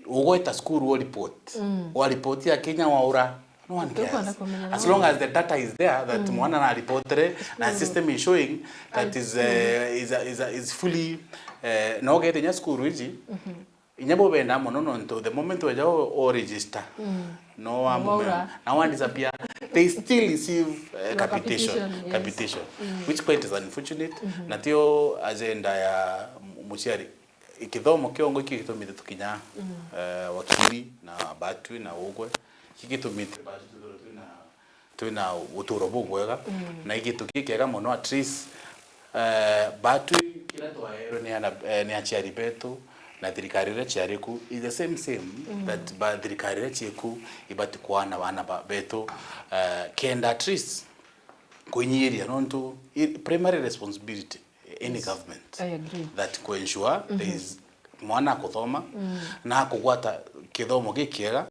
ugweta cukuru o report. Mm. Wa report ya Kenya waura, no one cares. As long as the data is there that mwana na reportere na system is showing that is, eh, is, is, is fully, eh, no gete nya cukuru iji, inya bo benda mono nontu the moment weja o, o register, no wa mume, na wa disappear, they still receive, eh, capitation, capitation, yes, capitation, which quite is unfortunate. Na tio agenda ya mu-, muciari. Kithomo kiongo iki gitumite tukinya, eh, wakili na batwi na ugwe. Iki gitumite batwi twithirwe twina twina uturo bubwega, na igintu gikiega mono, at least, eh, batwi kiria twaerwe ni ana, eh, ni aciari betu na thirikari iria ciari ku is the same same that ba thirikari iria cieku ibati kwana bana ba, betu, eh, kenda at least kwinyiria, nontu i, primary responsibility any government, I agree, that ku ensure there is mwana akuthoma na akugwata kithomo gikiega.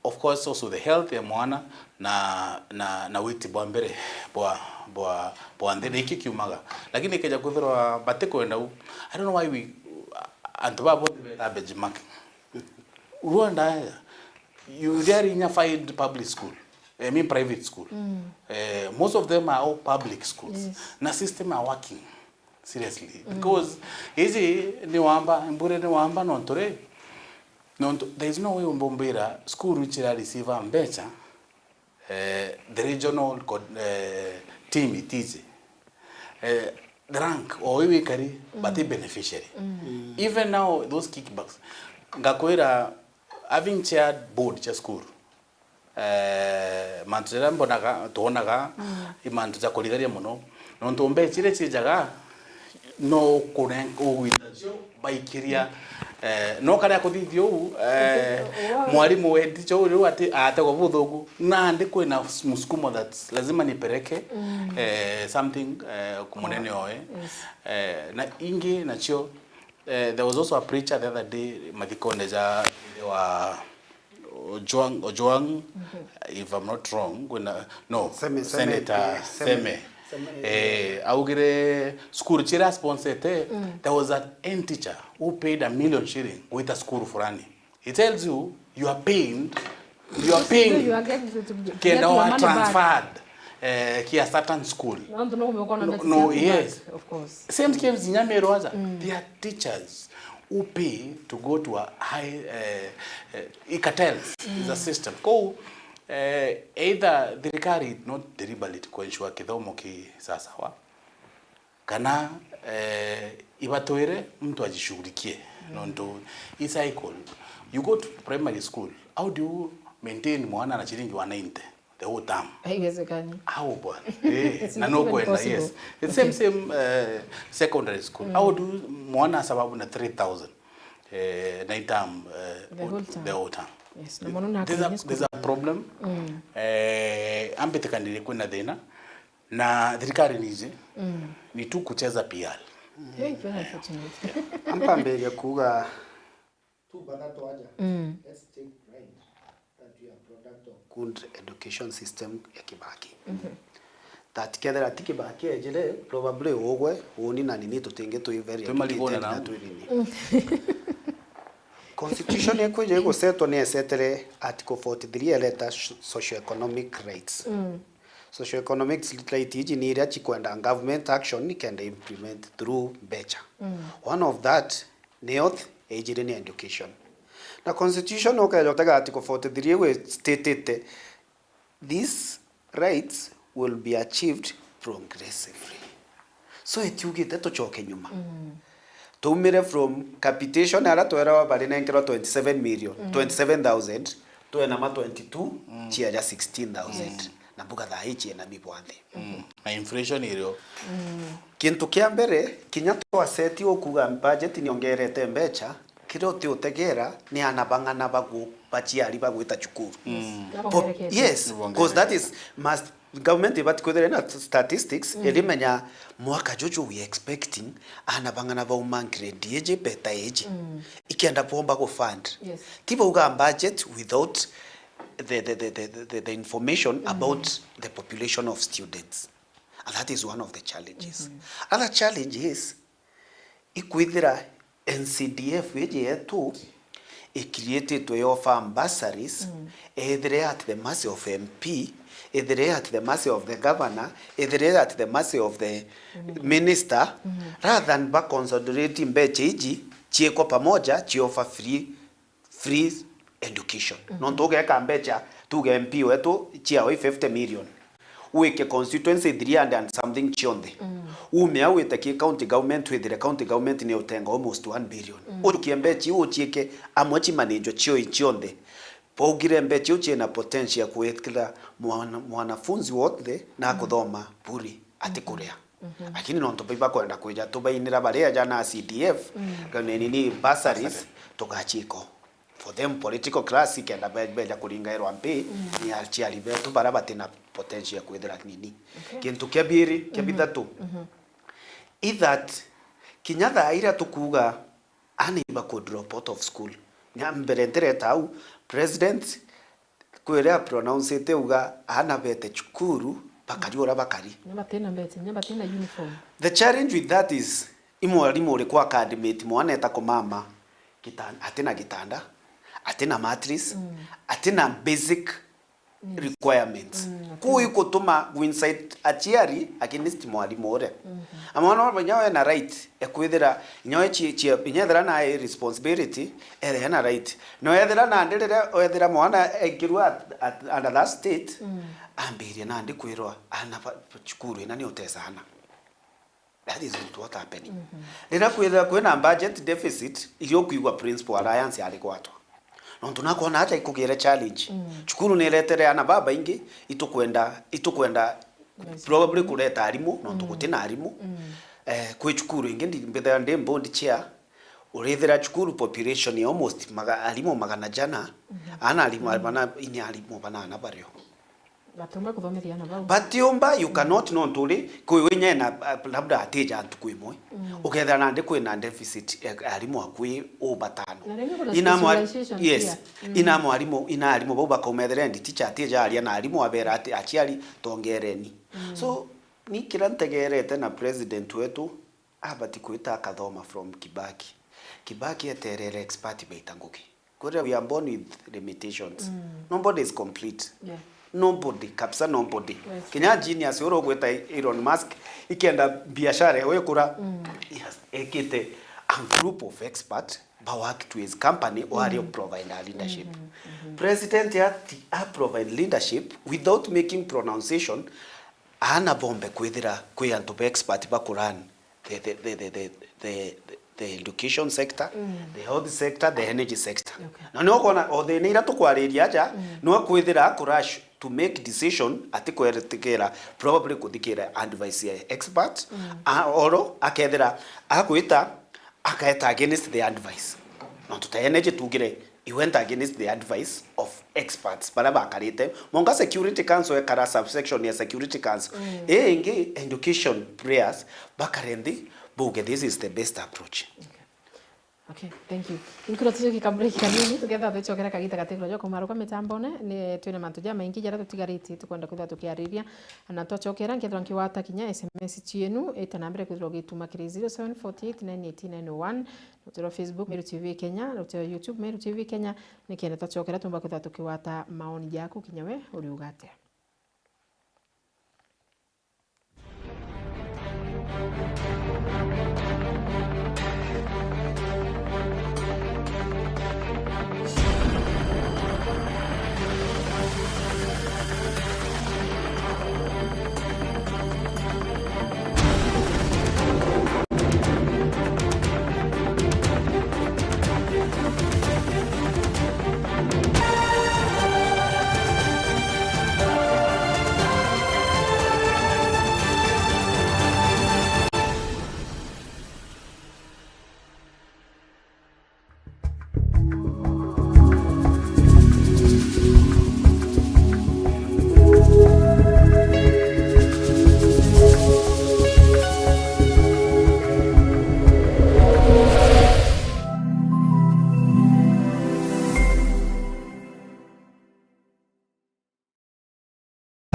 Of course, also the health ya mwana na, na, na witi bwa mbere bwa, bwa, bwa nthi, na iki kiumaga. Lakini ikeja kwithirwa batikwenda u, I don't know why we, antu baba bonthe beta benchmark. Rwanda, you rarely find public school, I mean private school. Eh, most of them are all public schools. Yes. Na system are working seriously. Because iji ni wamba, mbure ni wamba nontu ri, nontu there is no way umbumbira school ichira receive mbecha, eh, the regional co-, eh, team itije. Eh, the rank o iwi kari, but i beneficiary. Even now, those kickbacks, ngakwira, having chaired board cha school, eh, mantu jaria mbonaga, twonaga, i mantu ja kurigaria mono. Nontu mbecha iria cijaga, no kune-, ugwita cio baikiria, eh, no karia kuthithia uu, eh, mwarimu wendi cio riu ati ategwa buthuku. Nandi kwina musukumo that lazima nipeleke, eh, something, eh, ku munene oe. Eh, na ingi nacio, eh, there was also a preacher the other day, mathikone ja wa Ojwang, Ojwang, if I'm not wrong, kwina, no, Seme, Seme, Senator eh, Seme. Seme. Eh, augire school chira sponsete, there was an end teacher who paid a million shilling gwita school fulani. It tells you, you are paying, you are paying kenda wa transferred, eh, kia certain school. No, no, yes. Same case Nyamira aja. There are teachers who pay to go to a high, eh, eh, i cartels is a system. Kou, eh, either thirikari not deliberate ku ensure kithomo ki sasawa, kana, eh, ibatwire muntu ajishughulikie. Nontu i cycle, you go to primary school, how do you maintain mwana na chiringi wa ninety the whole term? Haiwezekani. How bwana? Eh, na no kwenda, yes. The same, same, eh, secondary school. How do mwana sababu na three thousand, eh, na i term, eh, the whole term? Yes, na mwana na there's a, there's a problem. Eh, ambitikanire kwina thina. Na thirikari nije, ni tu kucheza P R. Very, very unfortunate. Ampambiria kuuga tu bana twaja. Let's take pride that we are product of good education system ya Kibaki. That kethira ti Kibaki ejire, probably ugwe, uni na nini tutingi twi very educated na twi nini. Constitution ikwija igusetwa ni esetere article forty-three ereta socio-economic rights. Socio-economic rights iji ni iria chikwenda government action ikenda implement through mbecha. One of that ni health, ijiri ni education. Na constitution ukeja utega article forty-three igu istatite these rights will be achieved progressively. So itiugite tucoke nyuma. Tuumire from capitation aria twerawa bari nenkerwa twenty-seven million, twenty-seven thousand, twenama twenty-two, chiaja sixteen thousand. Na mbuga thaa ii chiena mibwathi. Na inflation irio. Kintu kia mbere, kinya twaseti ukuga budget niongerete mbecha, kiria uti utegera ni ana bang'ana bagu-, bachiari bagwita cukuru. Yes, because that is must, government ibati kwithira na statistics, irimenya mwaka juju we expecting ana bang'ana bauma grade iji beta iji. Ikenda bomba ku fund. Ti bauga budget without the, the, the, the, the, the information about the population of students. And that is one of the challenges. Other challenge is, ikwithira N C D F iji yetu icreatitwe ya offer bursaries, ethire at the mercy of M P, ethire at the mercy of the governor, ethire at the mercy of the minister, rather than ba concentrate mbecha iji ciikwa pamoja, ci offer free, free education. Nontu ugeka mbecha, tuge M P wetu ciawe fifty million, wike constituency three hundred and something cionthe. Ume au wite ki county government, withire county government ni utenga almost one billion. Ujukie mbecha iu uciike amwe cimanenjwe cio cionthe. Baugire mbecha iu ciina potential ya kwikira mwana, mwanafunzi wonthe na kuthoma bure, atikuria. Lakini nontu bai bakwenda kwija tubainira baria aja na C D F, kana nini, bursaries, tugaciko for them political class, kenda be-, beja kuringairwa mpi ni aciari betu bara batina potential ya kwithira nini. Kintu kia biiri, kia bithatu, i that kinya thaa iria tukuuga aana iba ku drop out of school. Nya mbere ntireta au, president kwire a pronounce ite uga aana bete cukuru bakari uria bakari. Nya batina mbecha, nya batina uniform. The challenge with that is, i mwarimu uriku akadimiti mwana eta kumama, gita-, atina gitanda, atina mattress, atina basic requirements. Kuu ikutuma incite aciari against mwarimu uria. Amwana uria inya we ena right ekwithira, inya we chi-, chi-, inya ethira na responsibility, ere ena right. No ethira nandi riria wethira mwana aikirua at, at, under that state, ambirie nandi kwirwa ana ba-, cukuru ina ni utesa ana. That is what happening. Riria kwithira kwina budget deficit, irio kwigua principal alliance ari gwatwa. Nontu nakwona aja ikugire challenge. Cukuru ni iretere ana babaingi, itukwenda, itukwenda probably kureta arimu, nontu gutina arimu. Eh, kwi cukuru ingi ndi-, mbithira ndi board chair, urithira cukuru population ya almost maga-, arimu magana jana, ana arimu bana, ini arimu banana bario. Batiumba kuthomithia ana bau. Batiumba, you cannot, nontu uri, kwi wi nyena, uh, labda atija ntuku imwe. Ukethira nandi kwina deficit ya arimu akui u batano. Na ringi kuna specialization pia. Ina mwarimu, ina arimu bau bakaumethera ndi teacher atija aria na arimu abera ati aciari tongereni. So, ni kira ntegerete na president wetu, abati kwita akathoma from Kibaki. Kibaki eterere expert baita ngugi. Kwithira we are born with limitations. Nobody is complete. Yeah. Nobody, kabisa nobody. Yes. Kinya genius uria ugwita Elon Musk, ikenda biashara ewe ikura, he has ekite a group of expert ba work to his company or ari provide a leadership. President ati a provide leadership without making pronunciation, ana bombe kwithira kwi antu ba expert ba kuran the, the, the education sector, the health sector, the energy sector. Okay. Na ni ukona o thina ira tukwariria aja, no kwithira aku rush to make decision ati kwetikira probably kuthikira advice ya expert, a, oro akethira akwita akaeta against the advice. Nontu ta energy tugire, he went against the advice of experts baria bakarite. Monga Security Council ekara subsection ya Security Council. Ii ingi education players bakare nthi, bauge this is the best approach. Okay. Okay, thank you. Nkuro tucoke ka break kanini, tugetha tucokera kagita gatigiro jo kumaruka mitambone, ni twina mantu ja maingi jaria tutigaritie tukwenda kwithirwa tukiariria. Na twacokera, nkethirwa nkiwata kinya S M S cienu, ita na mbere kwithirwa ugituma kiri zero seven forty eight nine eighteen nine oh one. Rutere rwa Facebook, Meru T V Kenya, rutere rwa YouTube, Meru T V Kenya, nikenda twacokera tumba kwithirwa tukiwata maoni jaku kinya we uriuga atia.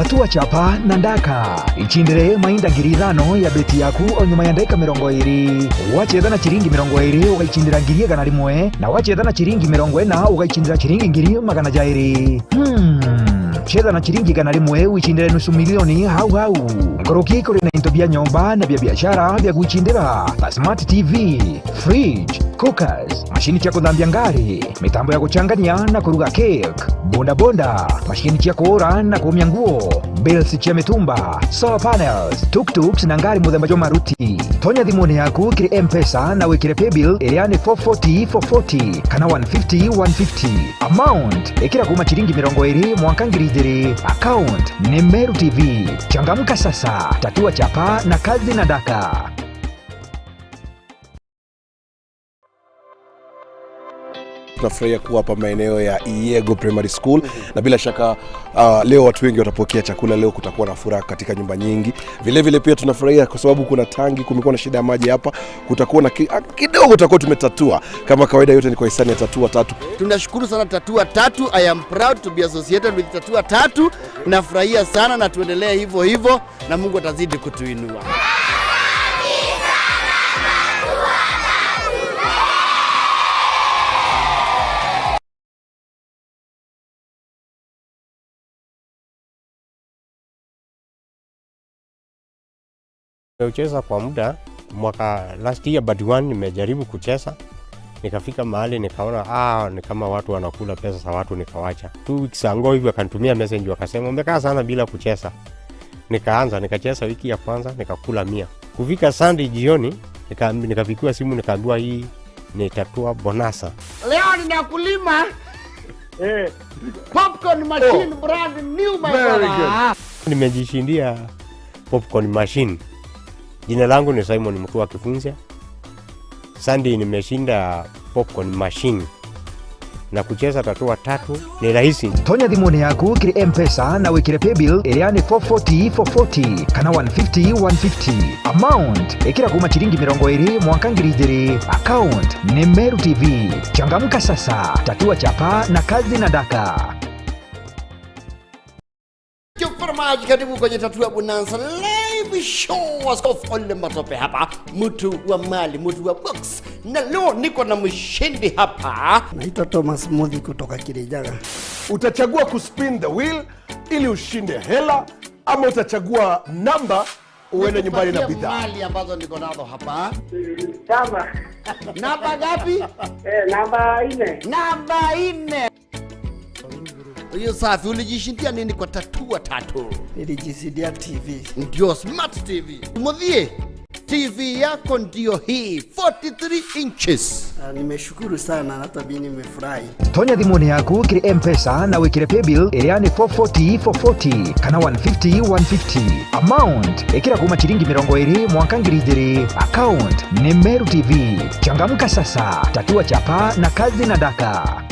Tatua chapa na ndaka. Ichindire mainda ngiri ithano ya beti yaku o nyuma ya ndagika mirongo iri. Wachetha na chiringi mirongo iri, ugaicindira ngiri igana rimwe, na wachetha na chiringi mirongo ina, ugaicindira chiringi ngiri magana jairi. Hmm. Chetha na chiringi igana rimwe, wicindire nusu milioni hau hau. Nkuruki kuri na into bia nyomba na bia biashara bia gwicindira, ta smart T V, fridge, cookers, mashini cia kuthambia ngari, mitambo ya guchangania na kuruga cake, bodaboda, mashini cia kuura na kuumia nguo, bills cia mitumba, solar panels, tuk-tuks na ngari muthemba jwa maruti. Tonya thimuni yaku kiri M-Pesa na wikire paybill iria ni four forty four forty kana one fifty one fifty. Amount, ikira kuuma chiringi mirongo iri mwanka ngiri ijiri. Account ni Meru T V. Changamka sasa, tatua chapa na kazi na daka. Tunafurahia kuwa hapa maeneo ya Iyego Primary School, na bila shaka, ah, leo watu wengi watapokea chakula. Leo kutakuwa na furaha katika nyumba nyingi. Vile vile pia tunafurahia kwa sababu kuna tangi, kumekuwa na shida ya maji hapa, kutakuwa na ki-, ah, kidogo tutakuwa tumetatua. Kama kawaida, yote ni kwa hisani ya Tatua Tatu. Tunashukuru sana Tatua Tatu. I am proud to be associated with Tatua Tatu. Nafurahia sana na tuendelee hivyo hivyo. Na Mungu atazidi kutuinua. Nimecheza kwa muda, mwaka last year, but one nimejaribu kucheza. Nikafika mahali nikaona, ah, ni kama watu wanakula pesa za watu, nikawacha. Two weeks ago hivi wakanitumia message wakasema, "Umekaa sana bila kucheza." Nikaanza, nikacheza wiki ya kwanza, nikakula mia. Kufika Sunday jioni, nika-, nikapigiwa simu, nikaambiwa hii ni Tatua Bonanza. Leo ninakulima. Eh. Popcorn machine, oh, brand new, my brother. Very good. Nimejishindia popcorn machine. Jina langu ni Simon Mutua Kifunzia. Sunday nimeshinda popcorn machine. Na kucheza Tatua Tatu ni rahisi. Tonya thimuni yaku kiri M-Pesa na wikire paybill iria ni four forty four forty kana one fifty one fifty. Amount, ikira kuuma chiringi mirongo iri mwanka ngiri ijiri. Account ni Meru T V. Changamka sasa, tatua chapa na kazi na daka. Thank you very much. Karibu kwenye Tatua Bonanza live show. Askofu Ole Matope hapa, mtu wa mali, mtu wa box. Na leo niko na mshindi hapa. Naitwa Thomas Muthi kutoka Kirijaga. Utachagua kuspin the wheel ili ushinde hela, ama utachagua namba uende nyumbani na bidhaa? Nikupatie mali ambazo niko nazo hapa. Saba. Namba ngapi? Eh, namba nne. Namba nne. Hiyo safi, ulijishindia nini kwa Tatua Tatu? Nilijishindia T V. Ndio, smart T V. Muthie, T V yako ndio hii, forty-three inches. Ah, nimeshukuru sana, hata mimi nimefurahi. Tonya thimuni yaku kiri M-Pesa na wikire paybill iria ni four forty four forty kana one fifty one fifty. Amount, ikira kuuma chiringi mirongo iri mwanka ngiri ijiri. Account ni Meru T V. Changamka sasa, tatua chapa na kazi na daka.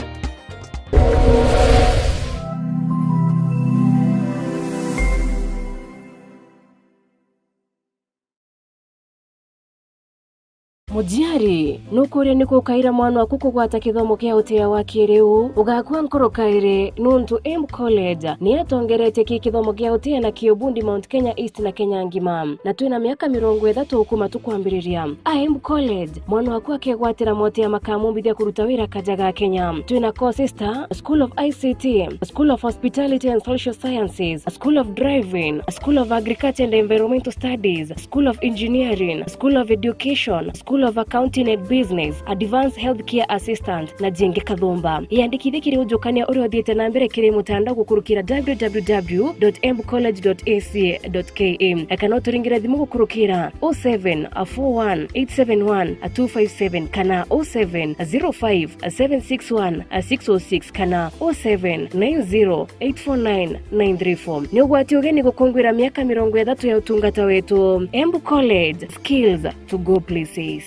Muciari, nukuria niku ukaira mwana waku kugwata kithomo kia utia wa kiriu? Ugakua nkoro kairi, nuntu Embu College ni yatongeretie ki kithomo kia utia na ki ubundi Mount Kenya East na Kenya ngima, na twina miaka mirongo ithatu kuma tukwambiriria. A Embu College, mwana waku akegwatira motia makamumbithia kuruta wira kaja ga Kenya. Twina courses ta School of I C T, School of Hospitality and Social Sciences, School of Driving, School of Agriculture and Environmental Studies, School of Engineering, School of Education, School of Accounting and Business, Advanced Healthcare Assistant, na jingi kathumba. Iyandikithie kiri ujukania uria uthiite na mbere kiri mutandao gukurukira w w w dot embu college dot a c a dot k a, kana uturingire thimu gukurukira oh seven four one eight seven one two five seven kana oh seven zero five seven six one six oh six kana oh seven nine zero eight four nine nine three four. Ni ugwati ugeni gukungwira miaka mirongo ithatu ya utungata wetu. Embu College, skills to go places.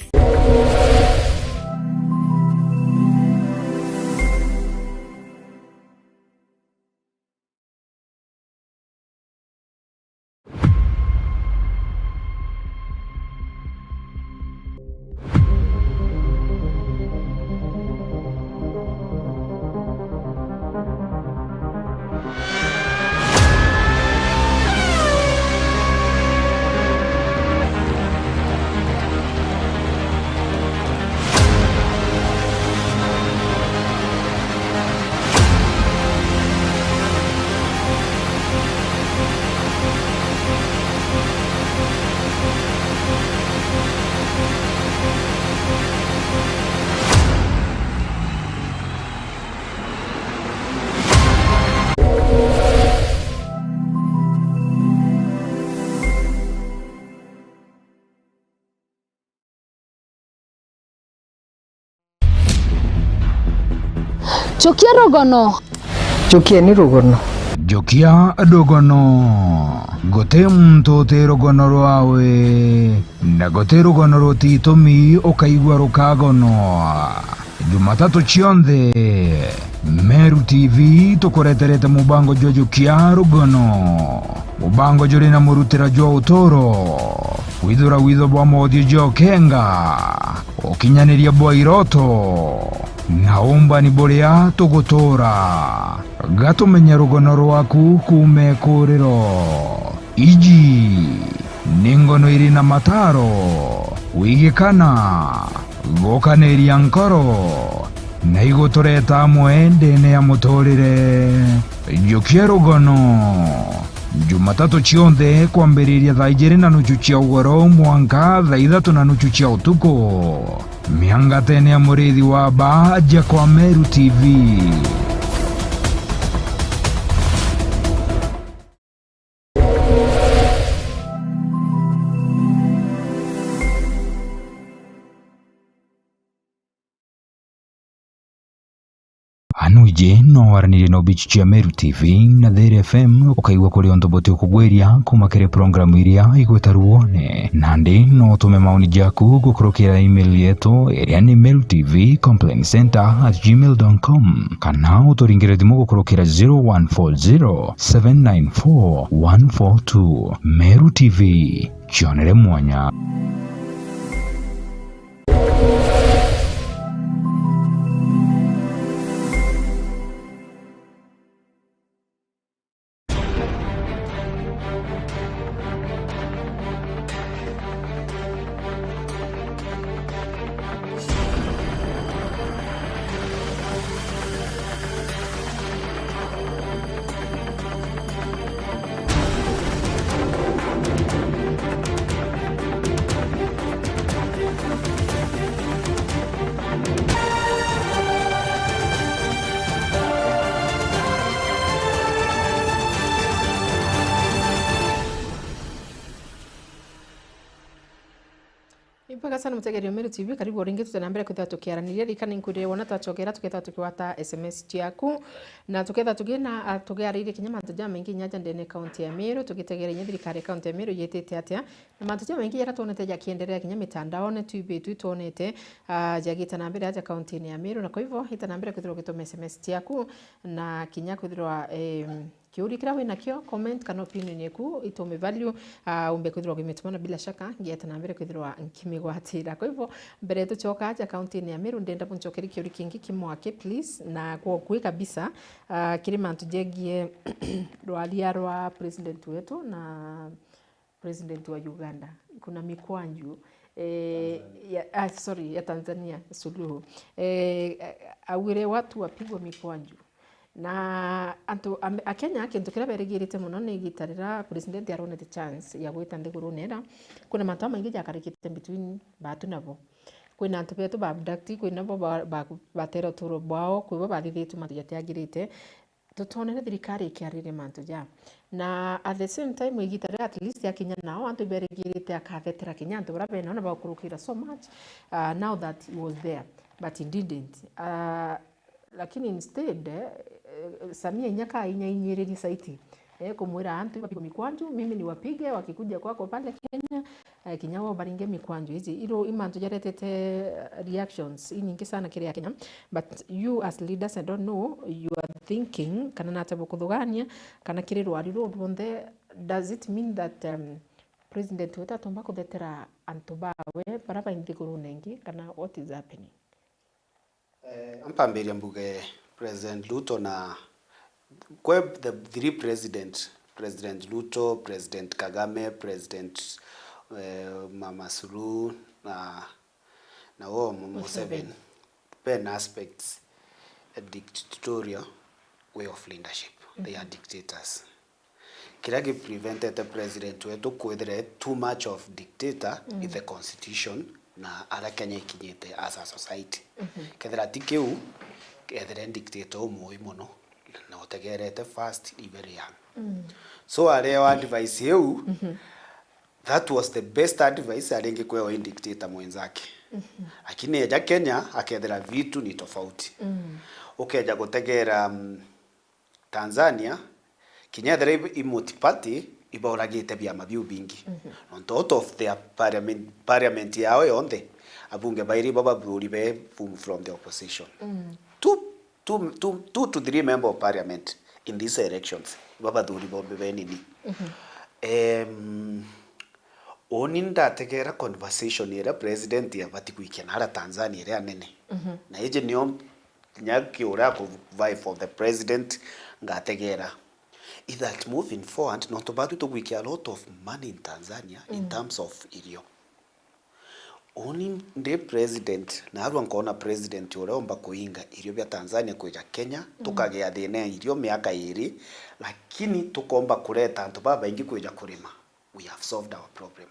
Jukia rugono. Jukieni rugono. Jukia rugono. Guti muntu uti rugono rwawe, na guti rugono rutitumi ukaigua rukagonwa. Jumatatu cionthe, Meru T V tukureterete mubango jwa Jukia Rugono. Mubango juri na murutira jwa uturo, kwithura witho bwa mothio jwa ukenga, ukinyaniria bwa iroto, na umbani buria tugutura. Gatumenye rugono rwaku kuuma ikuriro. Iji ni ngono iri na mataro, wigikana, gukaniria nkoro, na igutureta amwe ndene ya muturire. Jukia rugono. Jumatatu cionthe kwambiriria thaa ijiri na nuchu cia ugoro mwanka thaa ithatu na nuchu cia utuku. Miangatene ya murithi wa ba aja kwa Meru T V. Anu iji no waranirie na obichi cia Meru T V na There F M, ukaigua kuri untu buti ukugwiria kuuma kiri programu iria igwita ruone. Nandi no utume maoni jaku gukurukira email yetu iria ni meru T V complaint center at gmail dot com, kana uturingire thimu gukurukira zero one four zero, seven nine four, one four two. Meru T V, kionere mwanya. Ibwega sana mutegeri wa Meru T V, karibu o ringi tute na mbere kwithirwa tukiaraniria. Ririkana inkwirire wona twachokera tukethirwa tukigwata S M S ciaku, na tukethirwa tugina, a, tugiaririe kinya mantu jamaingi inya ja ndene kaunti ya Meru, tugitegera inya thirikari ya kaunti ya Meru yitite atia. Na mantu jamaingi jaria twonete jakienderea kinya mitandaone, twibitwe twonete, a, jagita na mbere aja kaunti-ini ya Meru, na kwa hivyo ita na mbere kwithirwa ugituma S M S ciaku, na kinya kwithirwa, em, kiuria kiria wina kio, comment kana opinion yaku, itume value, ah, umbe kwithirwa ugimituma, na bila shaka, ngieta na mbere kwithirwa nkimigwatira. Kwa hivyo, mbere tucoka aja kaunti-ini ya Meru, ndenda buncokerie kiuria kingi kimwaki, please, na kwa ukui kabisa, ah, kiri mantu jegie rwaria rwa president wetu na president wa Uganda, kuna Mikwaju, eh, ya, ah, sorry, ya Tanzania, Suluhu. Eh, augire watu wapigwa mikwaju. Na antu a, Akenya, kintu kiria berigirite mono ni igita riria president aronete chance ya gwita nthigurune ira, kwina mantu jamaingi jakarikite between batu nabo. Kwina antu betu ba abduct, kwina bo ba, ba, batera uturo bwao, kwi bo bathithitue mantu jatiagirite. Tutonere thirikari ikiariria mantu ja. Na at the same time, igita riria at least akinya nao, antu iberigirite akathetera kinya antu baria benao na bagukurukira so much, uh, now that he was there, but he didn't. Uh, lakini instead, eh, Samia inya ka inya inyiririe saiti, eh, kumwira antu ibapigwe mikwaju, mimi niwapige, wakikuja kwako pale Kenya, eh, kinya wao baringe mikwanjo iji. Iro i mantu jaretete, eh, reactions inyingi sana kiri Akenya. But you as leaders, I don't know, you are thinking, kana nate bukuthugania, kana kiri rwari ruu rwonthe, does it mean that, um, president wetu atomba kuthetera antu bawe bara bai nthigurune ingi, kana what is happening? Eh, ampambiria mbuge President Ruto na kwe the three president, President Ruto, President Kagame, President, eh, Mama Suluhu na, na wo Mu-, Museveni. Museveni. Bena aspects a dictatorial way of leadership. They are dictators. Kiria gi preventete president wetu kwithira e too much of dictator is the constitution na aria Kenya ikinyite as a society. Kethira ti kiu, ethire dictator umui mono na utegerete first, very young. So arewa advice iu, that was the best advice aringi kwewa i dictator mwenzake. Lakini eja Kenya, akethira vitu ni tofauti. Ukeja gutegera, mm, Tanzania, kinya ethira i, i multi-party, ibauragite biama biu bingi. Nontu out of their parliament, parliament yao yonthe, abunge bairi ibo bathuri be from, from the opposition. Two, two, two, two to three member of parliament in these elections, ibo bathuri bo benini. Em, uni ndategera conversation iria president abati gwikia nara Tanzania iria nene. Na iji nio kinya ki uria aku vie for the president ngategera. Is that moving forward, nontu batwi tugwikia a lot of money in Tanzania in terms of irio. Uni ndi president, narua nkona president uria omba kuinga irio bia Tanzania kwija Kenya, tukagea thina ya irio miaka iri, lakini tukomba kureta antu babaingi kwija kurima. We have solved our problem.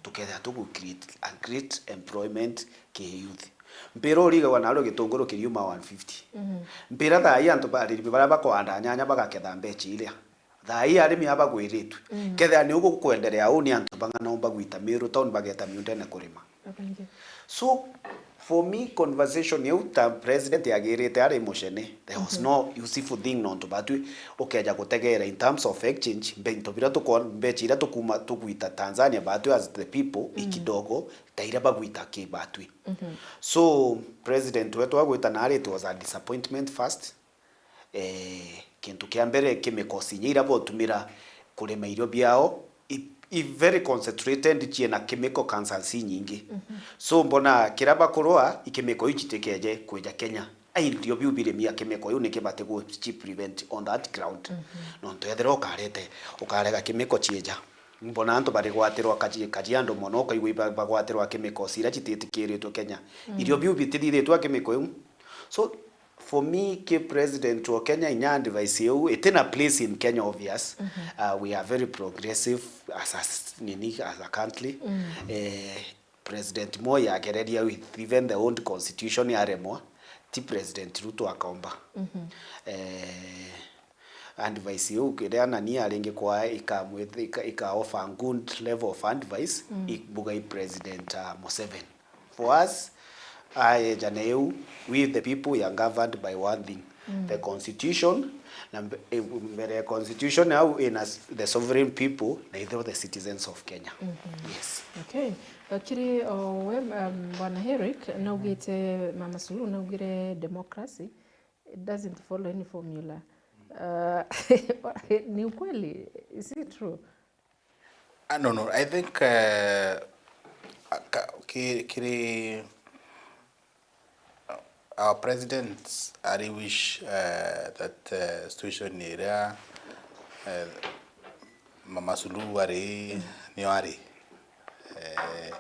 Tukethira tugu create a great employment ki youth. Mpira urigagwa nario gitunguru kiriuma one fifty. Mpira thaa ii antu ba, arimi baria bakwanda nyanya bagaketha mbecha iria. Thaa ii arimi aba bagwiritwe. Kethira ni ugu kwenderea uu ni antu bang'ana umba gwita Meru town bageta miundene kurima. So, for me, conversation iu ta president agirite ari mucene, there was no useful thing nontu batwi ukeja gutegera in terms of exchange, mbe into biria tukwona, mbecha iria tukuma, tugwita Tanzania batwi as the people, i kidogo, ta iria bagwita ki batwi. So, president wetu agwita nari, it was a disappointment first. Eh, kintu kia mbere, chemicals inya iria botumira kurima irio biao, i, i very concentrated, ciina chemical constants inyingi. So, mbona kiria bakurwa, i chemical iu citikeje kwija Kenya. Ai, irio biu birimia chemical iu niki bati gu ci prevent on that ground? Nontu ethira ukarete, ukarega chemical ciija. Mbona antu barigwatirwa kaji-, kajiando mono, ukaigua iba-, bagwatirwa chemicals iria cititikiritwe Kenya. Irio biu bitithithitwe chemical iu. So, for me, ki president wa Kenya, inya advice iu, itina place in Kenya, obvious. Uh, we are very progressive as a s-, nini, as a country. Eh, President Moi agereria with even the old constitution yaremwa, ti President Ruto akaomba. Eh, advice iu kiria nani aringi kwa ikamwith-, ika, ika offer a good level of advice, i-, buga i President, uh, Museveni. For us, aeja na iu, we the people, we are governed by one thing, the constitution, na mbe-, e, mbere ya constitution au ina s-, the sovereign people, na ithe the citizens of Kenya. Yes. Okay. Kiri o we, um, Bwana Eric, naugite, Mama Suluhu naugire democracy, it doesn't follow any formula. Uh, ni ukweli? Is it true? Ah, no, no. I think, uh, ka-, ki-, kiri, uh, our president ari wish, uh, that, uh, situation iria, uh, Mama Suluhu ari, nio ari. Eh,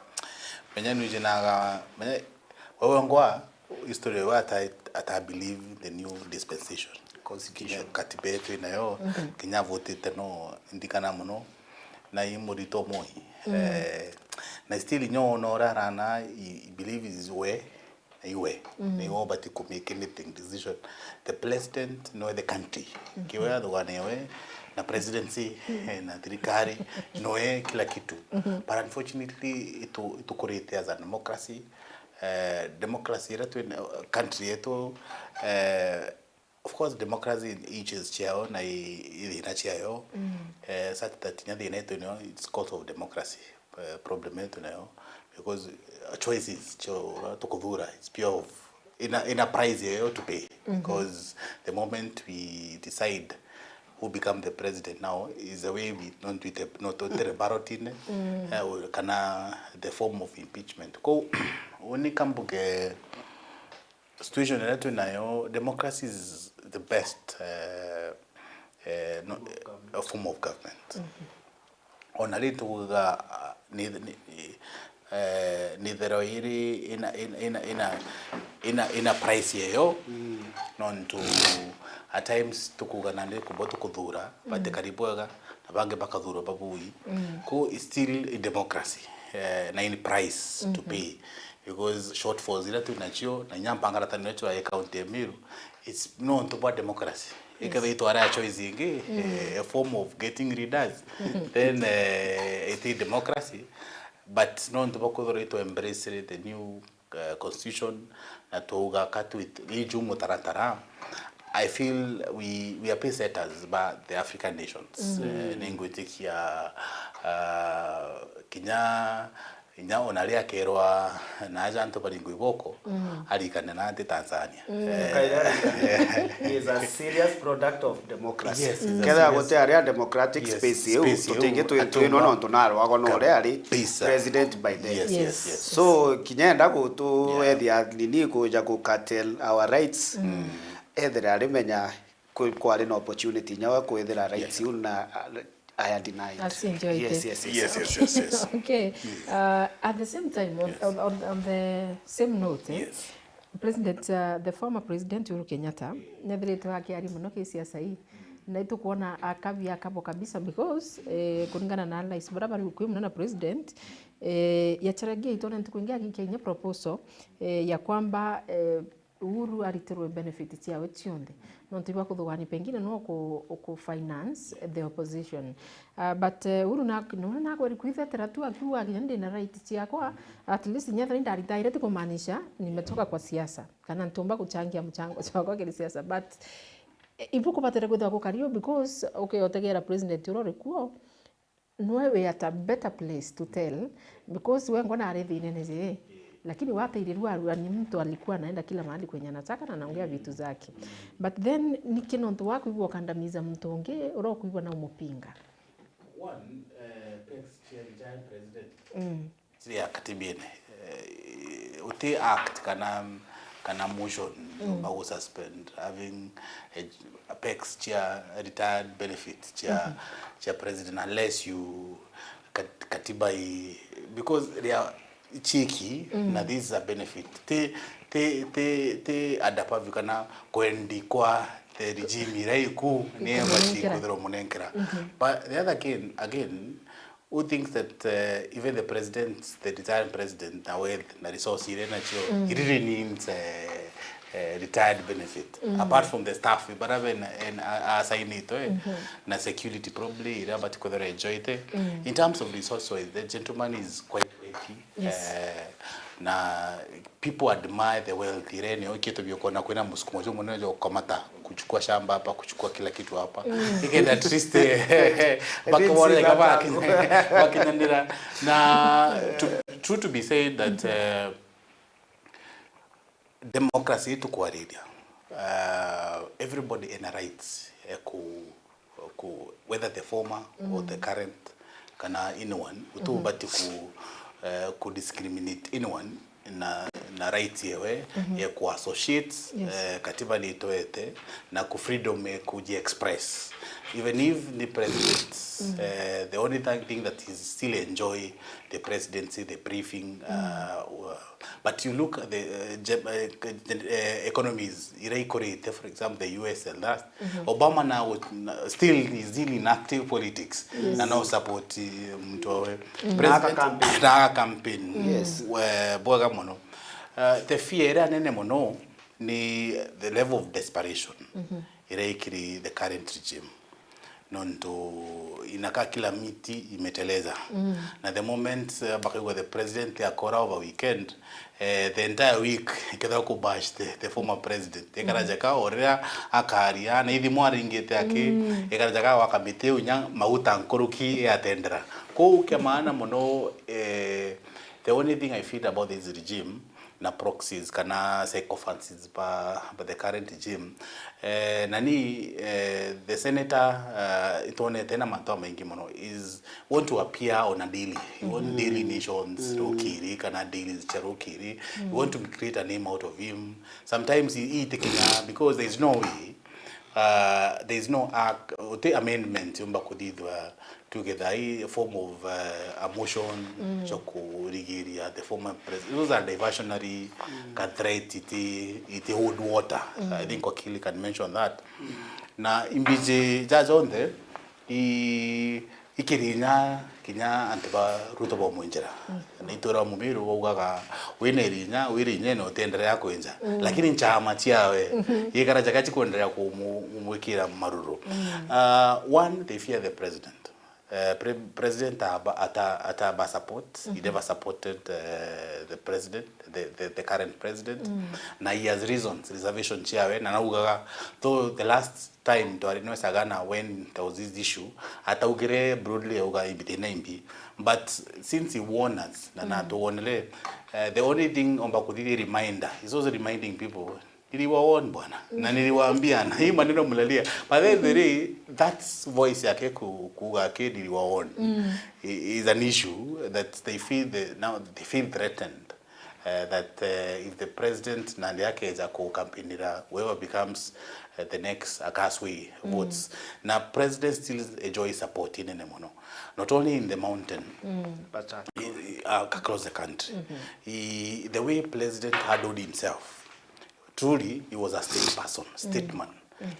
menya nwiji naga, menya, wewe ngwa, history wewe ata, ata believe the new dispensation. Constitution. Kinya katiba yetu inayo, kinya votete no, ndikana muno, na i murito Moi. Eh, na still nyo no rarana, i, i believe is we, na iwe. Niwe ubati ku make anything decision. The president, no the country. Kiwe athugana iwe, na presidency, eh, na thirikari, noe kila kitu. But unfortunately, itu-, itukurite as a democracy. Eh, democracy iria twi na, country yetu, eh, of course, democracy in inches ciao na i, i thina ciao. Eh, such that inya thina yetu nio, it's cause of democracy. Eh, problem yetu nayo, because, uh, choices cio tukuthura, it's pure of, ina, ina price yayo to pay, because the moment we decide who become the president now is the way we don't do it, no, to the ballot in, eh, or kana the form of impeachment. Ko uni kambuge situation iria twi nayo, democracy is the best, eh, eh, no, a form of government. Ona ri tuguga, ah, ni, ni, eh, ni thero iri ina, ina, ina, ina, ina, ina price yayo, nontu at times tukuga nandi kumbo tukuthura, but kari bwega, na bangi bakathurwa babui. Ko it's still a democracy, eh, na in price to pay, because shortfalls iria twi nacio, na inya mpangaratano yetu ya county ya Meru, it's nontu bwa democracy. Ikethira itwara choice ingi, eh, a form of getting leaders, then, eh, it is democracy. But nontu bwa kwithirwa itwa embrace the new, eh, constitution, na twauga ka twi, iju mutaratara, I feel we, we are pace setters ba the African nations. Eh, ningwitikia, ah, kinya, kinya ona ria kerwa na aja antu baringwe iboko, arikane na ati Tanzania. Eh, He is a serious product of democracy. Yes, he's a Kethira serious- guti aria democratic Yes, space iu, space iu, tutingi twi- ati twinwa umba- nontu narwagwa na uria ari Kabisa. president by then. Yes, yes, Yes. yes. So kinya enda gutuethia nini kuja ku curtail our rights, ethira arimenya kwi- kwari na opportunity nyawe kwithira rights iu na uh, I had denied. Acienjoyete. Yes, yes, yes. Yes, yes, yes, yes. Okay. Uh, at the same time, on, on, on, on the same note, eh, Yes. President, uh, the former President Uhuru Kenyatta nethirite akiaria muno ki siasa ii, na itukwona akabia akabo kabisa because eh, kuringana na allies bara bari kwi muno na president eh, yacharagia itone ntuku ingi agikia inya proposal eh, ya kwamba eh, Uhuru aritirwe benefit ciawe cionthe nontu ibwa kuthugania pengine no ku, ku finance the opposition. Uh, but uh, Uhuru na, nona nakweri kwithetera tu akiuga kinya ndina right ciakwa, at least nyethira indaritaire ti kumaanisha nimetoka kwa siasa kana ntumba kuchangia mchango chakwa kiri siasa, but eh, ibu kubatire kwithwa kukario because okay otegera president uria uri kuo nwe we at a better place to tell because we ngona ari thinene je lakini watairirua arua ni mtu alikuwa anaenda kila mahali kwenye anataka na anaongea vitu zake, but then niki nontu wa kuigua ukandamiza mtu ungi uria ukuigua na umupinga? One, uh, pex chair retired president. Mm. Siri ya katibine. Eh, uti act kana kana motion mm. Ba suspend having a, a pex chair retired benefit chair mm -hmm. Chair president unless you kat, katiba i because they are chiki mm. Na this is a benefit ti ti ti ti adapavi kana kwendi kwa the regime iria iku ni embassy kuthirwa munenkera mm -hmm. But the other again again who thinks that uh, even the president, the retiring president, na wealth na resource iria nacio, mm. He really needs uh, uh, retired benefit mm. Apart from the staff bara ben and asainitwe mm -hmm. Na security probably iria bati kwithira enjoyte mm. In terms of resource wise the gentleman is quite wealthy yes. Uh, na people admire the wealth iria ni okitu biokona kwina musukumo jo munene jo komata kuchukua shamba hapa, kuchukua kila kitu hapa mm. Ikenda at least eh, bakaboreka bakinyanira na to, true to be said that uh, democracy tukwariria uh, everybody in a rights ya ku, ku whether the former mm. Or the current kana anyone utubati mm -hmm. Ku, uh, ku discriminate anyone na, na right yewe mm -hmm. Ya ku associate yes. Eh, katiba ni itwete na ku freedom ya kuji express even if the president mm -hmm. Eh, the only thing that is still enjoy the presidency the briefing mm -hmm. Uh, but you look at the uh, uh, economies iria ikurite for example the U S and that mm -hmm. Obama now still is still in active politics yes. Na no support mtu wawe mm. President na campaign yes. Bwega muno uh, the fear iria nene muno ni the level of desperation mm -hmm. Iria ikiri the current regime nontu inakaa kila miti imeteleza mm. Na the moment uh, bakaigua the president akora over weekend eh, the entire week ikethira kubash the, the former president ikaraja mm. Ka o riria akaria na ithimu aringite aki mm. Ikaraja ka wakamite unya mauta nkuruki yatendera kuu kia maana muno eh, the only thing I feel about this regime na proxies kana sycophants ba, ba the current regime eh, nani eh, the senator uh, itwonete na matwa maingi muno is want to appear on a daily mm -hmm. On daily nations mm -hmm. Rukiri kana daily cha rukiri mm -hmm. We want to create a name out of him sometimes he, he taking a, because there is no way uh, there is no act, amendment yumba kuthithwa tugetha i form of uh, a motion mm. Cho kurigiria the former president those are diversionary mm. Ka threat iti iti hold water mm. I think Wakili can mention that mm. Na imbiji ja jonthe i ikirinya kinya antu ba Ruto ba mwinjira mm. Na itwira mumiru baugaga wina irinya wirinya na utienderea kwinja mm. Lakini nchama chiawe mm -hmm. Gikara jaga chikwenderea kumwikira maruru mm. Uh, one they fear the president Uh, pre president ata, ata support. He never supported uh, the president, the, the, the current president. Na he has reasons, reservation ciawe, na naugaga, though the last time twari nwe Sagana, when there was this issue, ataugire broadly, auga imbi thina imbi, but since he warned us na na tuonere, uh, the only thing omba kuthithia reminder is also reminding people, niliwaon bwana, na niliwaambia, na hii maneno mlalia. But then the day, that's voice yake ku- kuuga ake niliwaon i- is an issue that they feel the, now they feel threatened. Uh, that uh, if the president nandi akeja kukampinira whoever becomes uh, the next akaswi votes, na president still enjoy support inene muno, not only in the mountain, but uh, i- i- uh, across the country. I- the way president handled himself, truly, he was a state person, statesman.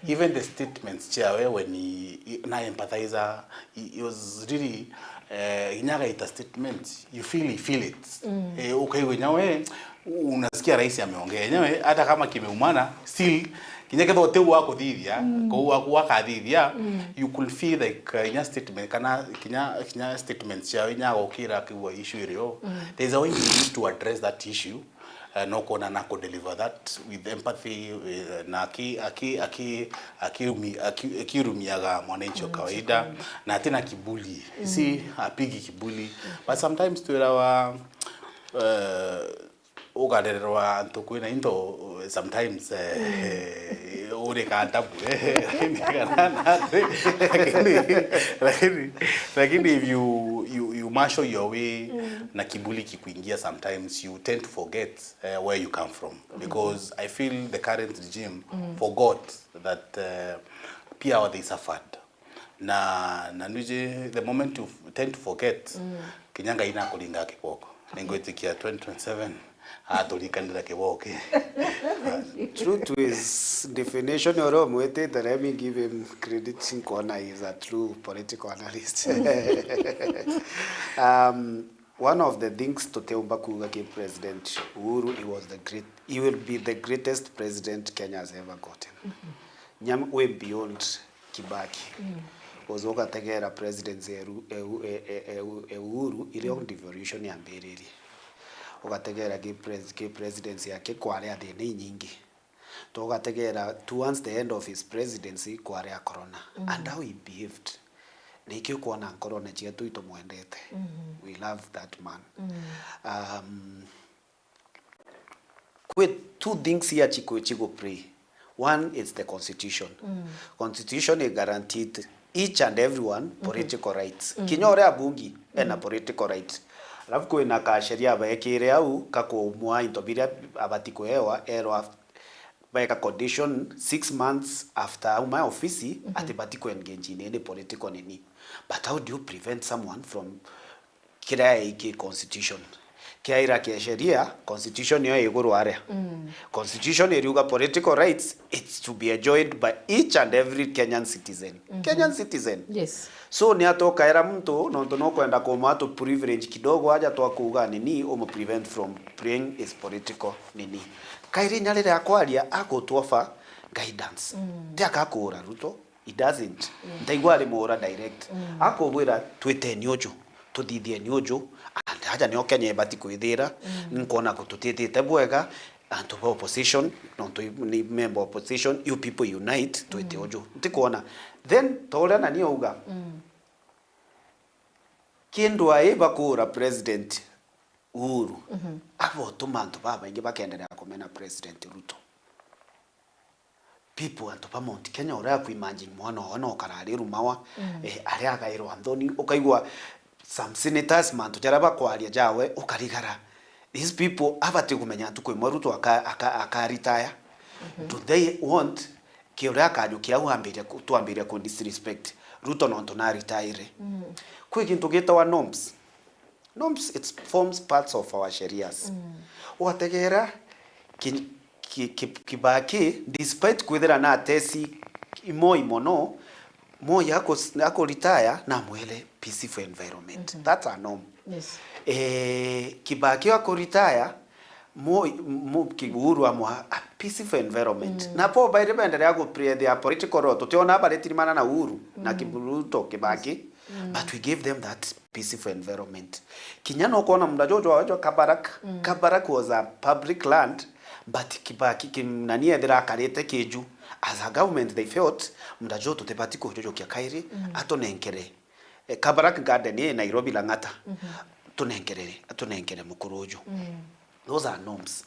Even the statements chawe, when he, he na empathizer, he, he was really uh, inya agaita statement, you feel, he feel it. Eh, ukaigua inya we unasikia rais ameongea, inya we hata kama kimeumana, still kinya ketho teu wakuthithia, kou waku wakathithia, you could feel like uh, inya statement kana kinya kinya statements chawe inya agokira akigua issue irio. There's a way you need to address that issue. Uh, no kuona na ku deliver that with empathy, uh, na aki aki aki akiumi- aki- akiurumiaga mwananchi wa kawaida, na atina kibuli. You see, apigi kibuli. But sometimes twirawa uh, ugarererwa antu kwina into, sometimes eh, uri kandabu, eh, lakini kana- lakini lakini lakini if you you you marshal your way na kibuli kikuingia, sometimes you tend to forget uh, where you come from, because I feel the current regime forgot that uh, pia they suffered. Na na nuje, the moment you tend to forget, kinya Ngai nakuringa kiboko. Ningwitikia twenty twenty-seven aturikanira kiboko ki. True to his definition, uria umwitite, let me give him credit, nkuona he is a true political analyst. Um, one of the things tutiumba kuuga ki President Uhuru, he was the great, he will be the greatest president Kenya has ever gotten. Nyam- way beyond Kibaki. Uza ugategera presidency ya Ru- e- e- e- e- e- Uhuru irio devolution yambiririe. Ugategera ki pres- ki presidency yake kwari a thina inyingi. Tugategera towards the end of his presidency kwari a corona. And how he behaved. Nikio kwona nkorone cietu itumwendete. We love that man. Um, kwi two things here chiku chigu play. One is the constitution. Constitution is guaranteed each and everyone political rights. Kinya uria abungi ena political rights. Alafu kwina kasheria baekire au kakumwa into biria abati kuewa, erwa beka condition six months after auma ofisi ati bati ku engage in any political nini. But how do you prevent someone from kiria ki constitution? Kiaira kia sheria, constitution yo iguru aria. Constitution iriuga political rights, it's to be enjoyed by each and every Kenyan citizen. Kenyan citizen. Yes. So ni atokaira muntu nontu no kwenda kumwa to privilege kidogo aja twa kuuga nini umu prevent from playing his political nini. Kairi inya riria akwaria agutu offer guidance. Ti akakuura Ruto, he doesn't. Ntaigua ari muura direct. Akubwira twiteni uju, tuthithieni uju, and aja nio Kenya ibati kwithira. Nkona ku tutitite bwega, antu ba opposition, nontu i- ni member opposition, you people unite, twite uju. Ntikwona. Then, ta uria nani auga, kindu ai bakuura President Uhuru, abotuma antu babaingi bakenderea kumena President Ruto. People, antu ba Mount Kenya, uria aku imagine mwana owe no karari rumawa, eh, aria agairwa nthoni, ukaigua some senators, mantu jaria bakwaria jawe, ukarigara. These people abati kumenya ntuku imwe Ruto aka, aka, aka retire. Do they want ki uria akajukia au ambiria ku- twambiria ku disrespect Ruto nontu na retire? Kwi gintu gitawa norms. Norms, it forms parts of our sherias. Wategera ki, ki, ki, Kibaki, despite kwithira na atesi Moi mono, Moi ako, ako retire na mwele peaceful environment. That's a norm. Yes. Eh, Kibaki ako retire, Moi, Mo, Ki- Uhuru amwa a peaceful environment. Na po baire benderea ku play their political role. Tutiona baretirimana na Uhuru na Ki- Ruto, Kibaki. Mm. But we gave them that peaceful environment. Kinya no kuona munda jojo wajo Kabarak. Mm. Kabarak was a public land, but Kibaki, Kim-, nani ethira akarite kiju. As a government, they felt, munda jo tutibati kujujukia kairi, mm, atunenkere. Eh, Kabarak Garden ii Nairobi Lang'ata. Mhm. Tunenkere, tunenkere mukuru uju. Mm. Those are norms.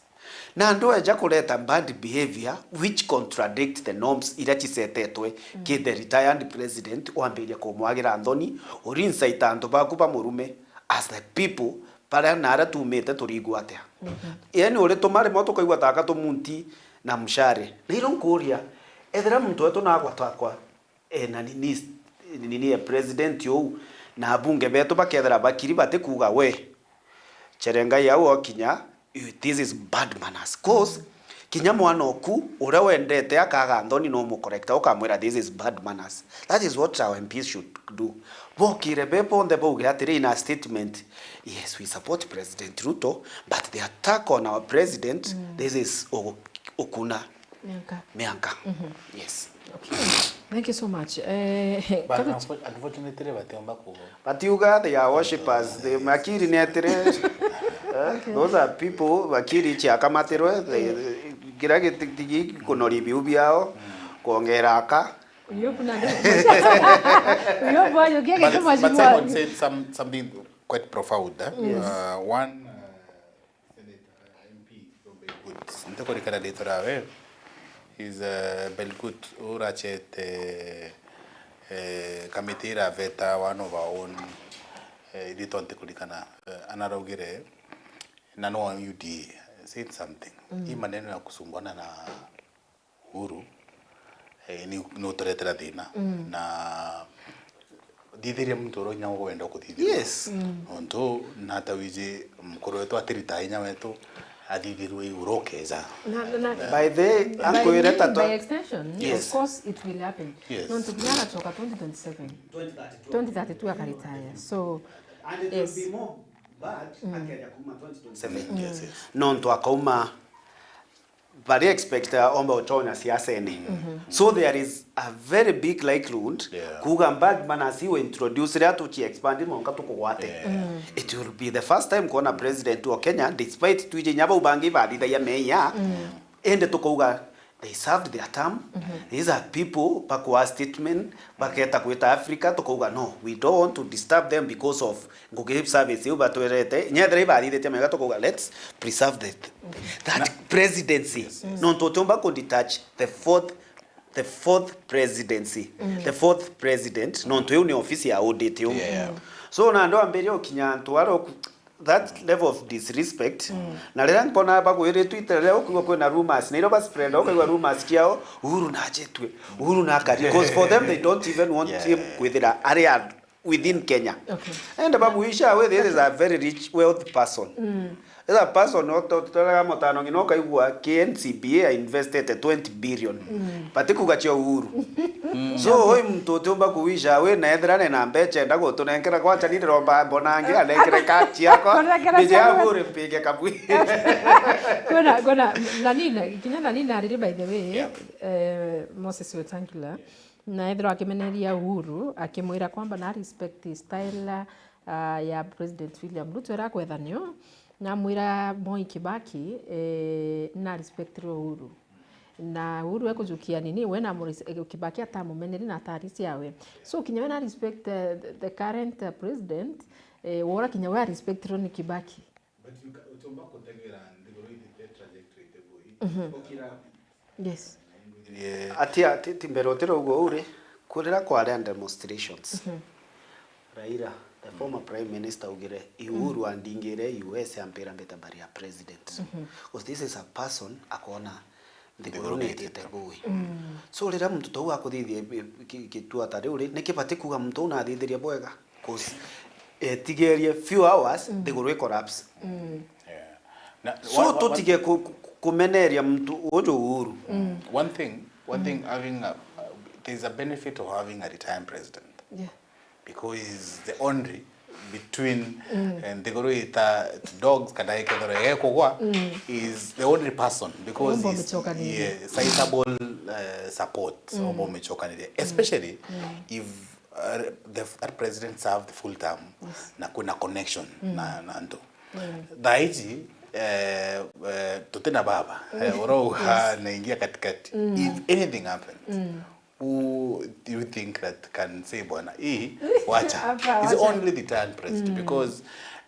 Na andu eja kureta bad behavior which contradict the norms iria cisetetwe, mm, ki the retired president, wambiria kumwagira nthoni, uri incite antu baku ba murume as the people, baria na aria tumite turigua atia? Mhm. Yani uri tumare mo tukaigua taka tumunti na mshare. Na iro nkuria, ethira muntu wetu nagwatakwa, eh, na ni, ni, ni, ni president uu, na abunge betu bakethira bakiri batikuuga we, Cherengai au okinya, you, this is bad manners. 'Cause kinya mwana oku uria wendete akaga nthoni no mukorekta ukamwira this is bad manners. That is what our M Ps should do. Bokire be bonthe bauge atiri in a statement, yes, we support President Ruto, but the attack on our president, mm, this is ugu-, ukuna. Mianka. Mianka. Mhm. Yes. Okay. Thank you so much. Eh, but kagu- unfo-, unfortunately, batiomba kugo. Batiuga they are worshippers. They makiri ni atiri. Eh, okay, those are people makiri chiakamatirwe. They, eh, kira gitigi kunori biu biao, mm, kuongera aka. Uyo kuna ndio. Uyo boyo kia. But, gituma but jigwa. Someone said some, something quite profound, eh? Yes. Uh, one, uh, Senator, uh, M P from Belgut. Ntikurikana ritwa riawe. He's, uh, Belgut, urachete, eh, kamiti iraveta one of our own, eh, ritwa ntikurikana, eh, anaraugire, na no U D A, said something. Mm. Hii maneno ya kusumbuana na Uhuru, eh, ni, ni uturetera thina. Mm. Na thithiria muntu uria inya wenda kuthithirwa. Yes. Mm. Nontu nata wiji mukuru wetu atirita inya wetu athithirwe iguru ukeja. Na, na, by the way, by, ankwire ta by extension, yes, of course it will happen. Yes. Nontu kinya agacoka twenty twenty-seven. Twenty thirty-two. Twenty thirty-two akaretire. So, and it will, yes, be more bad, mm, akeja kuma twenty twenty-seven. Mm. Yes, yes. Nontu akauma bari expect omba uchonya siasene. Mhm. So there is a very big likelihood, yeah, kuuga bad manners iwe introduce ria tuchi expand mwanka tukugwate. Yeah. Mm. It will be the first time kuona president wa Kenya, despite twiji inya bau bangi bathithagia meia, mm, indi tukauga they served their term. Mhm. These are people bakwa statement, baketa kwita Africa, tukauga no, we don't want to disturb them because of ngugi service iu batwerete. Nyethira ibathithitie mega, tukauga let's preserve the, that presidency. Yes, yes. Nontu utiumba ku detach the fourth, the fourth presidency, mm, the fourth president, nontu iu ni ofisi ya audit iu. Yeah. So na andu ambiria ukinya antu aria uku-, that level of disrespect. Mm. Na riria nkona bagwiritwe ite riria ukwigua kwina rumors, na iria ba spread ukaigua rumors ciao, Uhuru najitwe, Uhuru nakari, 'cause for them they don't even want, yeah, him kwithira ari a within Kenya. Okay. And Babu Isha, we, this is a very rich, wealthy person. Mm. This is a person, no, to-, tutaraga mutano ngina ukaigua K N C B A invested twenty billion. Mm. But kuga cio Uhuru. Mm. So, okay, oi muntu utiumba kuwisha we na ethira ne na mbecha enda gutunenkera, kwacha ni ndiromba mbona angi anenkere kati yakwa. Kunenkera. Nije ciakwa. Agure mpige kabwi. Kuna, kuna, na nina, kinya na nina ariri, by the way, yeah, eh, Moses Wetangula. Na ethirwa akimeneria Uhuru, akimwira kwamba na respect style, ah, ya President William Ruto iria akwethanio, na amwira Moi Kibaki, eh, na respect ro Uhuru. Na Uhuru ekujukia nini, we na amuri-, eh, Kibaki atamumeneri na atari ciawe. So, kinya we na respect, eh, the, the current, eh, president, eh, wora kinya we a respect ro ni Kibaki. But you ca-, utiumba kutegera nthiguru ithite trajectory ite bui. Mhm. Okira. Yes. Atia, ti, ti mbere utira uguo uri, kurira kwari a demonstrations. Mhm. Raila, the former prime minister, augire, "Uhuru andingire U S ampira mbita mbari ya president." Mhm. 'Cause this is a person akona nthiguru nitite bui. Mm. So, riria muntu ta uu akuthithia bi-, ki-, gitua ta riu ri, niki bati kuuga muntu uu nathithirie bwega? 'Cause, eh, etigerie few hours, mm, nthiguru i collapse. Mm. Yeah. Na, so, one, one, tutige ku-, ku-, kumeneria muntu uju Uhuru. Mm. One thing, one thing, having a, uh, there's a benefit of having a retiring president. Yeah. Because he's the only between, mm, eh, nthiguru ita dogs kana ikethoro egekugwa, mm, is the only person because he's, yeah, sizable, eh, support, mm, omba umichokaniria. Mm. Especially, mm, if uh, the, that president served the full term, yes, na kwina connection, mm, na, na antu. Mm. Thaa iji, eh, eh, tutina baba, eh, urauga, yes, naingia katikati. Mm. If anything happens, mm, who do you think that can say, "Bwana, hii, wacha"? Hapa, is wacha. Only the retired president, mm, because,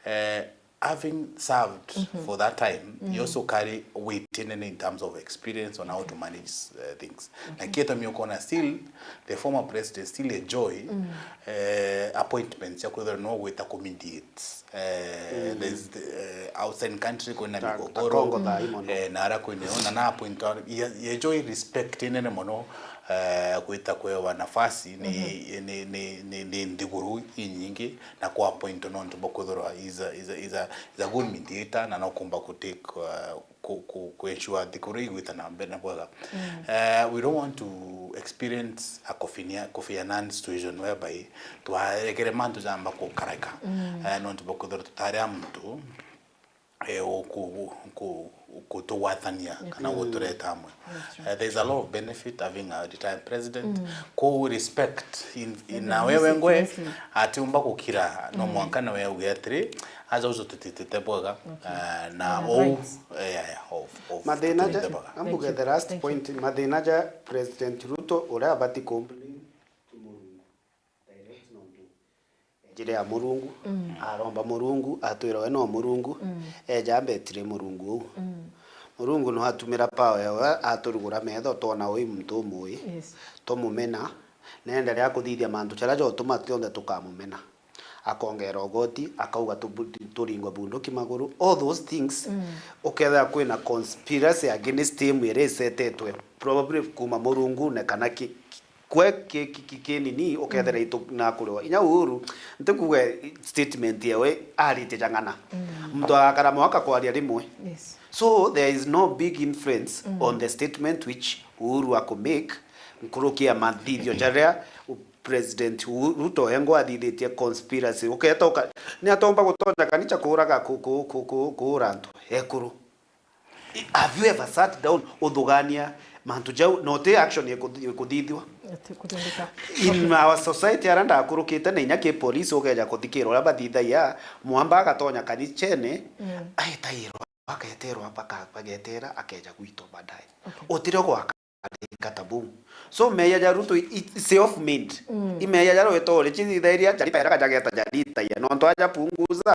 eh, having served, mhm, for that time, you, mhm, also carry weight in, in terms of experience on how to manage, uh, things. Okay. Na kietumi ukona still, the former president still enjoy, mm, eh, appointments ya kwithirwa no gwita ku mediate, eh, mm, there's the, eh, outside country kwina, ta-, migogoro, Congo thaa ii mono, eh, na ara kwina yo, na na appoint, ye, ye enjoy respect inene mono, eh, gwita kwewa nafasi ni, mhm, ni, ni, ni, ni nthiguru inyingi, na ku appoint nontu bwa kwithirwa is a, is a, is a, is a good mediator, na no kumba ku take, uh, ku, ku, ku ensure thikuru igwita na mbere na bwega. Mm. Uh, we don't want to experience a Kofi Annan, Kofi Annan situation whereby twaregere mantu jamba kukareka. Mm. Uh, nontu bwa kwithirwa tutari a muntu, eh, uku-, uku-, kutugwatania kana, mm, gutureta amwe. That's true. Eh, there's a lot of benefit having a retired president. Mm. Ku respect in, in, mm, na wewe ngwe, atiumba gukira, no, mm, mwanka na wewe uge atiri, aja uju tutitite bwega, okay, eh, na, yeah, ou, right, eh, yeah, yeah, of, of, mathina ja, tutitite bwega. Thank you. Ambuge the last, thank you, point, mathina ja President Ruto uria abati complain to Murungu. Direct nontu ejire ya Murungu, mm, aromba Murungu, atwira we no Murungu, mm, eja ambetire Murungu uu. Mm. Murungu no atumira power yawe, aturugura metho, twona ui muntu umui, yes, tumumena, na endelea kuthithia mantu jaria jotuma tionthe tukamumena. Akongera ugoti, akauga tubu-, turingwe bunduki maguru, all those things, mm, ukethira kwina conspiracy against him iria isetetwe, probably kuma Murungune kana ki, ki, kwe ki, ki, ki, kinini, ukethira, mm, itu na kuriwa. Inya Uhuru, ntikuuga statement yawe aritie jang'ana. Mm. Muntu agakara mwaka kwaria rimwe. Yes. So there is no big influence, mm, on the statement which Uhuru aku make, nkuruki ya mathithio jaria President Uhuru Ruto engwa athithitie conspiracy. Uketa uka-, ni atomba gutonya kanicha kuuraga ku-, ku-, ku-, ku-, kuura antu ekuru. Have you ever sat down uthugania mantu jau, na uti action ikuthi-, ikuthithua? Ati kuthindika. In our society, ara ndakurukite na inya ki police ugeja kuthikira uria bathithagia, mwamba agatonya kanichene, mm, aitairwa, ageterwa, baka-, bagetera, akeja gwitwa baadaye. Okay. Utirio gwaka kata buu. So meya ja Ruto i, i self made. Mm. I meya ja Ruto ri chithithairia, jarita era kajageta jarita ya. Nontu aja punguza,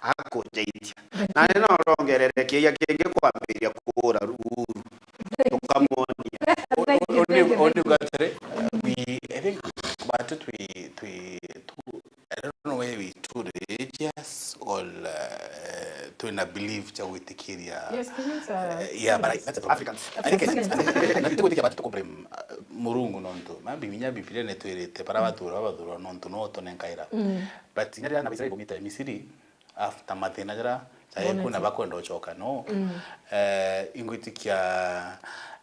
akujaitia. Nani no rongerere kiia kingi kwambiria kuura Uhuru. Tukamuonia. Thank you, thank you, thank you. Only, only got three. We, I think, but twi, twi, tu, I don't know whether we too religious or, uh, twina belief cha gwitikiria. Yes, Kenyans are, eh, yeah, but I, that's a problem. Africans. I think Africans. It's, na ti gwitikia but tuku blame, uh, Murungu nontu. Ma Bibilia, Bibilia ni twirite bara bathura, bathura nontu no tunenkaira. Mm. But inya riria na Israeli bumite Misiri, after mathina jaria, jae kuna bakwenda ucoka, no? Mm. Eh, ingwitikia,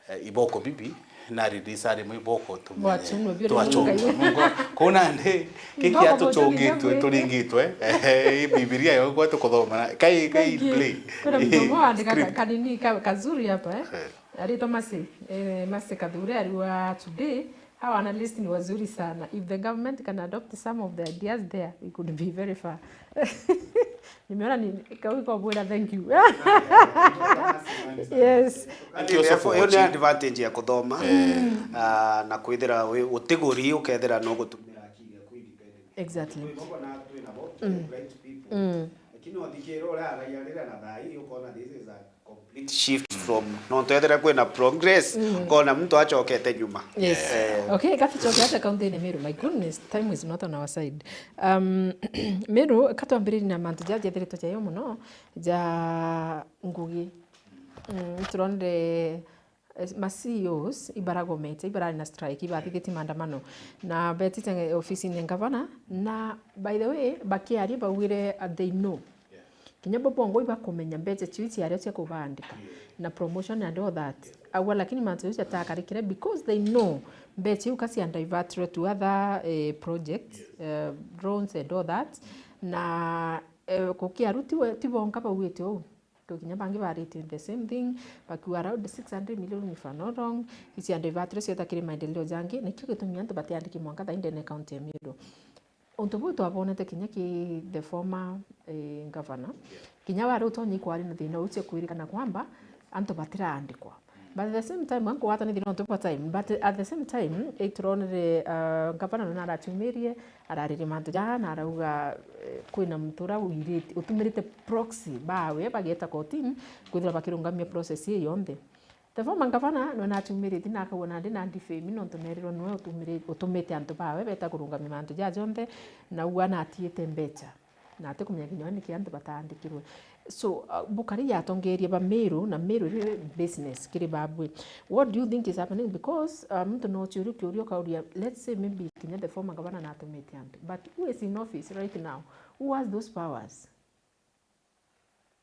eh, iboko bibi, na release ari mwe iboko tumenye. Twachomwa, bure twachomwa. Mungu. Kuna ndi, kiki iboko atuchongitwe, turingitwe. Eh, Bibilia yo kwa tukuthoma na, kai, kai. Thank you. Play. Kuna mtu mmoja andika ka-, kanini ka-, kazuri hapa, eh? Eh. Aritwa Masi, eh, Masi Kathure, ariwa today, hawa analyst ni wazuri sana. If the government can adopt some of the ideas there, we could be very far. Nimeona ni, kau iko bwira, thank you. Yes. Thank you also for watching. Hiyo ni advantage ya kuthoma. Eh. Ah, na kwithira wi-, utiguri ukethira no gutumira akili yaku independent. Exactly. Kwi boko na twina bo, mm, bright people. Mm. Lakini uthikira uria aragia rira na thaa ii, ukona this is a complete shift from, nontu ethira kwina progress, mm, ukona muntu acokete nyuma. Yes. Eh. Okay, katucoke aja kaunti-ini Meru. My goodness, time is not on our side. Um, Meru, katwambiririe na mantu jaria jethiritwe jayo muno, ja ngugi. Mm, turonire, eh, ma C E Os ibaragomete, ibarari na strike, ibathithitie maandamano. Na betite ofisini ya ngavana, na by the way, bakiaria baugire, uh, they know. Kinya bo bongwa ibakumenya mbecha chiu chiaria cia kubandika. Na promotion and all that. Agwa, lakini mantu jau jatakarikire because they know mbecha iu ka cia divertwe to other, eh, projects, eh, drones and all that. Na, eh, gukiaru ti we, ti bonka baugite uu. Kinya bangi baritie the same thing, bakiuga around six hundred million, if I'm not wrong, ici antu ibatire cieta kiri maendeleo jangi, nikio gitumi antu batiandiki mwanka thaa indene county ya Meru. Untu buu twabonete kinya ki the former, eh, governor. Kinya wari utonyi kwari na thina ucio kwirikana kwamba antu batiraandikwa. But at the same time, ankugwatanithia nontu bwa time. But at the same time, ituronere, uh, governor nona arachumirie, araririe mantu jaa na arauga, eh, kwina muntu uria wirite, utumirite proxy bawe bagieta kotini, kwithira bakirungamia process ii yonthe. The former governor nwe nachumiriti na akauga nandi na defame nontu nerirwe nwe utumire-, utumite antu bawe beta kurungamia mantu jaa jonthe, na ugwa natiite mbecha. Na atikumenya kinya we niki antu bataandikirwe. So, uh, bukari yatongeria ba Meru, na Meru iri business kiri babwe. What do you think is happening? Because, uh, muntu no chiuria kiuria ukauria, let's say maybe kinya the former governor natumite antu. But who is in office right now? Who has those powers?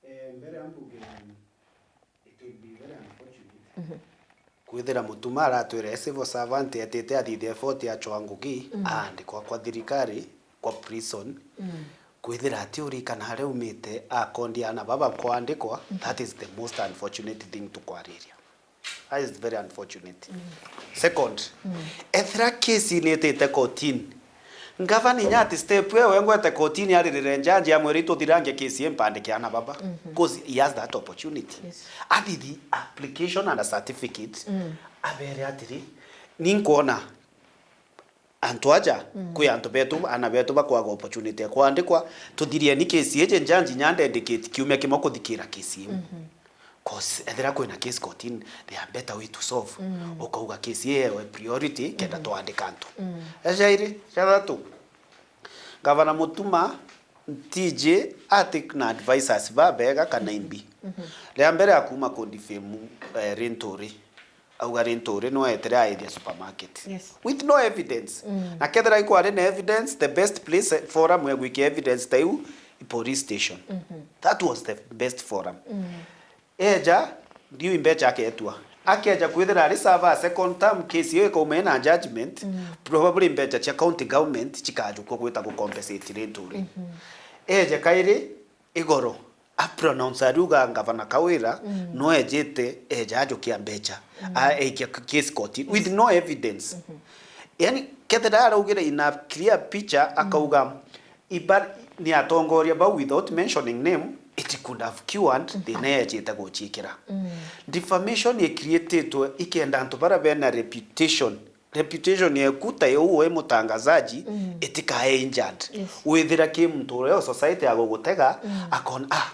Eh, mbere ya mbuge, it will be very unfortunate. Mhm. Kwithira Mutuma aratwira e civil servant etite athithia effort achwa ngugi, mhm, aandikwa kwa thirikari, kwa prison, mm, kwithira atiurikana aria aumite, akondia ana baba kwandikwa, mhm, that is the most unfortunate thing tukwariria. That is very unfortunate. Mm. Second, mm, ethira case ni itite kotini, ngavana inya ati step io we ngwete kotini aririre njanji amwire ituthirange case ii mpandike ana baba. Mhm. 'Cause he has that opportunity. Yes. Athithi application and a certificate, mm, abere atiri, ni nkwona antu aja, mm, kwi antu betu, ana betu bakwaga opportunity ya kwandikwa, tuthirieni case iji, njanji inya ndedicate kiumia kimwe kuthikira case iu. Mhm. 'Cause ethira kwina case kotini, there are better way to solve. Mm. Ukauga case ii yewe priority, kenda, mhm, twandika antu. Mm. Cia jairi, cia jathatu, Gavana Mutuma, T J, atake na advisors babega kana imbi. Mhm. Ria mbere akuma ku defame, eh, Linturi. Auga Linturi no etire aithia supermarket. Yes. With no evidence. Mm. Na kethira ikwari na evidence, the best place, eh, forum ya gwikia evidence ta iu, i police station. Mhm. That was the best forum. Mm. Eja, ndiu imbecha aketua. Akeja kwithira ari serve a second term, case iyo ikauma ina judgment, mm, probably imbecha cia county government cikajukua gwita gu compensate Linturi. Mhm. Eje kairi, igoro, a pronounce ariuga ngavana Kawira, mm, no ejite, eja ajukia mbecha, mm, a, aikia case court with no evidence. Mhm. Yani, kethira araugire in a clear picture, mm, akauga, iba-, ni atongoria bau without mentioning name, it could have cured, mhm, thina ejite guciikira. Mm. Defamation icreatitwe ikenda antu bara bena reputation, reputation yeku ta iu wi mutangazaji, mm, itikae injured. Yes. Withira ki muntu uria o society agugutega, mm, akona, ah,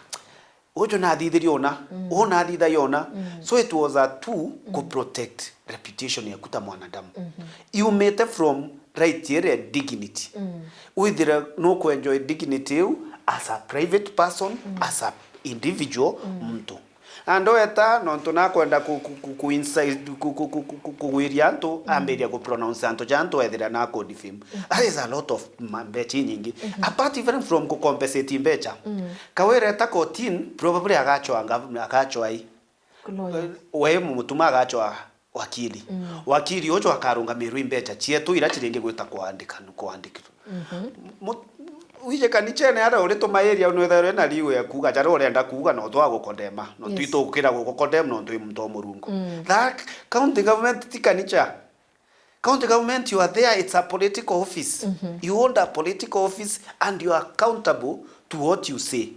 uju nathithirie una, mm, uu nathithagia una. Mm. So it was a tool ku, mm, protect reputation yaku ta mwanadamu. Mhm. Yumite from right iria dignity. Mm. Withire nukwenjoy dignity iu as a private person, mm, as a individual, mm, muntu. Na ndweta nontu nakwenda ku, ku, ku, ku inside, ku, ku, ku, ku, ku, kugwiria antu, mm, ambiria ku pronounce antu ja antu ethira na ku defame. Mm. That is a lot of ma-, mbecha inyingi. Mhm. Apart even from ku compensate mbecha. Mm. Kawira eta kotini, probably agachwa nga-, agachwa i. Ku lawyer. Eh, we Mutuma agachwa wakili. Mm. Wakili uju akarungamirwa i mbecha cietu ira ciringi gwita kwandika, kwandikirwa. Mhm. Mu-, wije kanichene ara uri tumairi au nwithairwe na riu ya kuuga jaria urenda kuuga no twa gukodema. No, yes, twitukira gukodema no twi muntu wa Murungu. Mm. That county government ti kanicha. County government, you are there, it's a political office. Mhm. You hold a political office and you are accountable to what you say.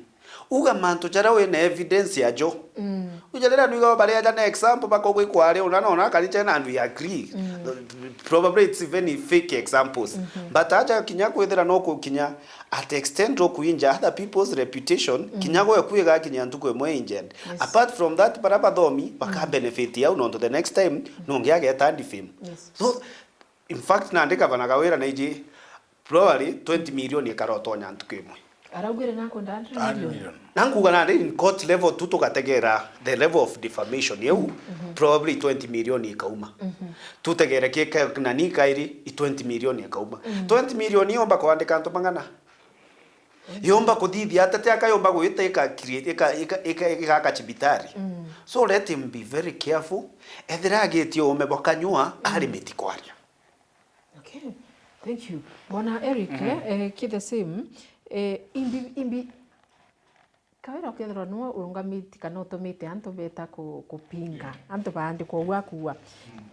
Uga mantu jaria wina evidence yajo. Mm. Uja riria nwiga baria aja na example bakogwikwa ari una na una karicha and we agree. Mm. Probably it's even fake examples. Mhm. But aja kinya kwithira no kukinya at extent of kuinja other people's reputation, mm, kinya gwe kwiga kinya ntuku imwe injed. Yes. Apart from that, bara bathomi baka, mm, benefit au nontu the next time nongi ageta defame. Yes. So, in fact, nandi gavana Kawira naiji probably twenty million ikara utonya ntuku imwe. Araugire nakwenda hundred million. Hundred million. Na nkuga nandi in court level tu tugategera the level of defamation iu, mhm, probably twenty million ikauma. Mhm. Tutegere ki ka-, nani kairi i twenty million ikauma. Mhm. Twenty million yomba kwandika antu mang'ana? Mhm. Yomba kuthithia atete aka yomba gwita ika create, ika, ika, ika, igaka cibitari? Mm. So let him be very careful. Ethira agitie uume bwa kanyua, mm, alimiti kwaria. Okay, thank you. Bwana Eric, mhm, eh, eh, ki the same, eh, imbi, imbi, Kawira ukethirwa niwe urungamiti kana utumite antu beta ku-, kupinga, antu baandikwa uu akuua.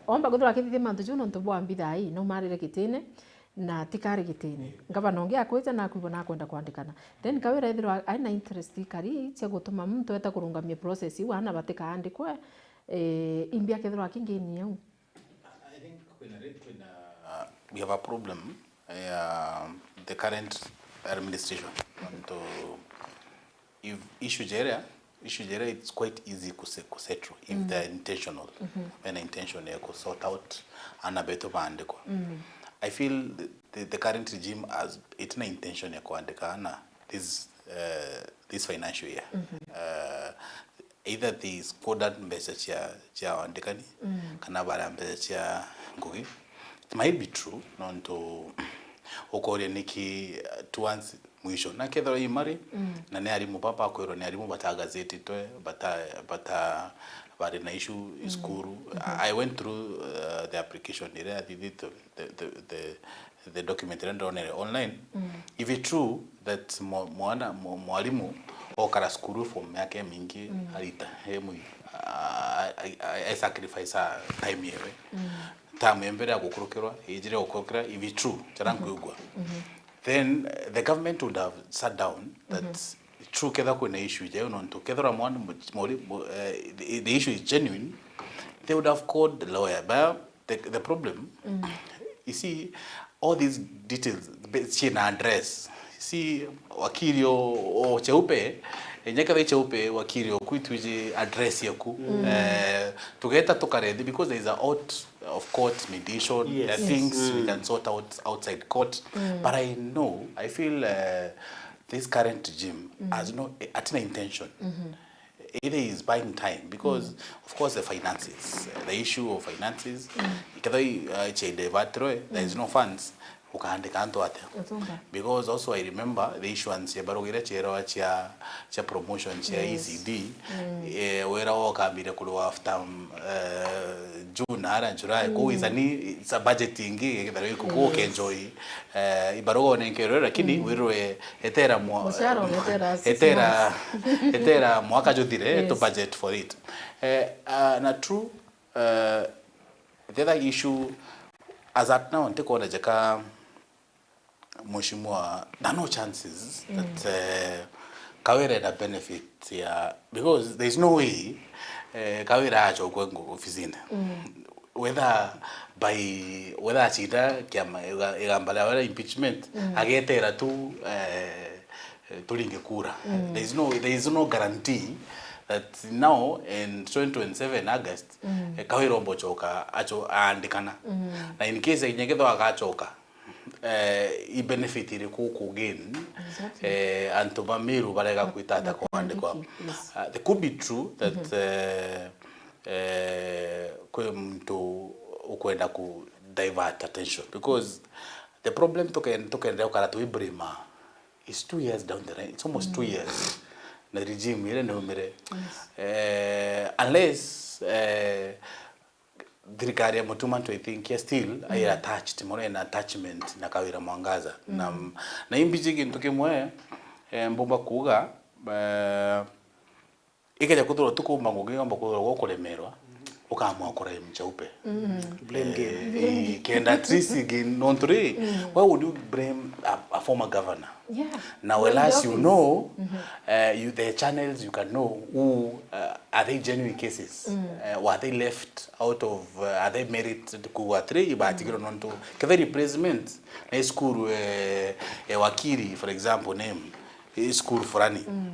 Omba kwithirwa akithithia mantu jau nontu bwa mbithaa ii, naumarire gitine, na tikari gitine. Ngavana ungi akwija nakwigua nakwenda kwandikana. Then Kawira ethirwa aina interest ikari cia gutuma muntu eta kurungamia process iu, aana batikaandikwe, eh, imbi akethirwa akinginia uu. I think kwina, kwina, uh, we have a problem, uh, the current administration. Nontu if issue jeria, issue jeria, it's quite easy kuse-, kusettle if they're intentional. Bena intention ya kusort out ana betu baandikwa. I feel the, the, the current regime has, itina intention ya kuandika ana this, uh, this financial year. Uh, either they squandered mbeca cia, cia wandikani, kana baria mbeca cia ngugi. It might be true, nontu ukoria niki, uh, towards mwisho. Na kethirwa i mari, na ni arimu baba bakwirwa ni arimu batagazititwe, bata-, bata-, bari na issue i cukuru. I, I went through, uh, the application iria athithitwe, the, the, the, the document iria ndonere online. If it true that mwa-, mwana, mwa-, mwarimu okara cukuru for miaka imingi, arita, e mwi-, a-, a-, a-, a-, sacrifice a time yewe. Term ya mbere ya gukurukirwa, ijire gukurukira, if it true, jara nkwigua. Then, uh, the government would have sat down that true kethira kwina issue jau, nontu kethira mwana mu-, mwari-, mu-, eh, the, the issue is genuine, they would have called the lawyer. But the, the problem, you see, all these details, be-, ciina address. See, wakiri o, o Cheupe, enye kethira i Cheupe, wakiri oku itwiji address yaku. Eh, tugeta tukarethi because there is a out of court mediation. There are things we can sort out outside court. But I know, I feel, uh, this current regime has no, atina intention. Either is buying time because, of course, the finances, uh, the issue of finances, ikethira, uh, chidivertirwe, there is no funds, ukaandika antu atia? Because also I remember the issuance ya baruga iria cierawa cia, cia promotion cia E C D, eh, wira wo ukambire kurwa after, um, eh, June ara July, kuu isani, it's a budget ingi, ikethira iku, kuu ukenjoy, eh, ibaruga unenkerwe, lakini wirwe etera mwa-, muchara ugetera six etera, months. Etera mwaka juthire, to budget for it. Eh, ah, na true, eh, the other issue, as at now, ntikwona jeka Mheshimiwa, there are no chances that, eh, Kawira ena benefit ya, because there is no way, eh, Kawira achokwe ngo-, ofisini. Whether by, whether achinda kiama, iga-, igamba ria wera impeachment, agetera tu, eh, turinge kura. There is no, there is no guarantee that now in twenty twenty-seven August, eh, Kawira omba uchoka, acho-, aandikana. Na in case inya kethwa agachoka, eh, i benefit iriku ku gain, eh, antu ba Meru barega kwita ata kwandikwa? Uh, there could be true that, eh, eh, kwi muntu ukwenda ku divert attention, because the problem tuken-, tukendera gukara twi blame, it's two years down the line, it's almost two years na regime ire niumire. Eh, unless, eh, thirikari ya Mutuma, I think, ya still, mm, ai attached, mono ina attachment na Kawira Mwangaza. Mm. Na, na imbiji gintu kimwe, eh, mbumba kuuga, eh, ikeja kuthirwa tukumba ngugi yomba kuthirwa gukuremerwa, ukamwa kurai mchaupe. Mm. Blame game. Eh, eh, kenda at least again, nontu ri, mm, why would you blame a, a former governor? Yeah. Now, well, as you know, mm-hmm, uh, you, the channels you can know who, uh, are they genuine cases? Mm. Uh, were they left out of, uh, are they merited kuwa atiri ibatigirwo nontu kethe replacement na school, eh, eh, wakiri, for example, name, eh, school fulani. Mm.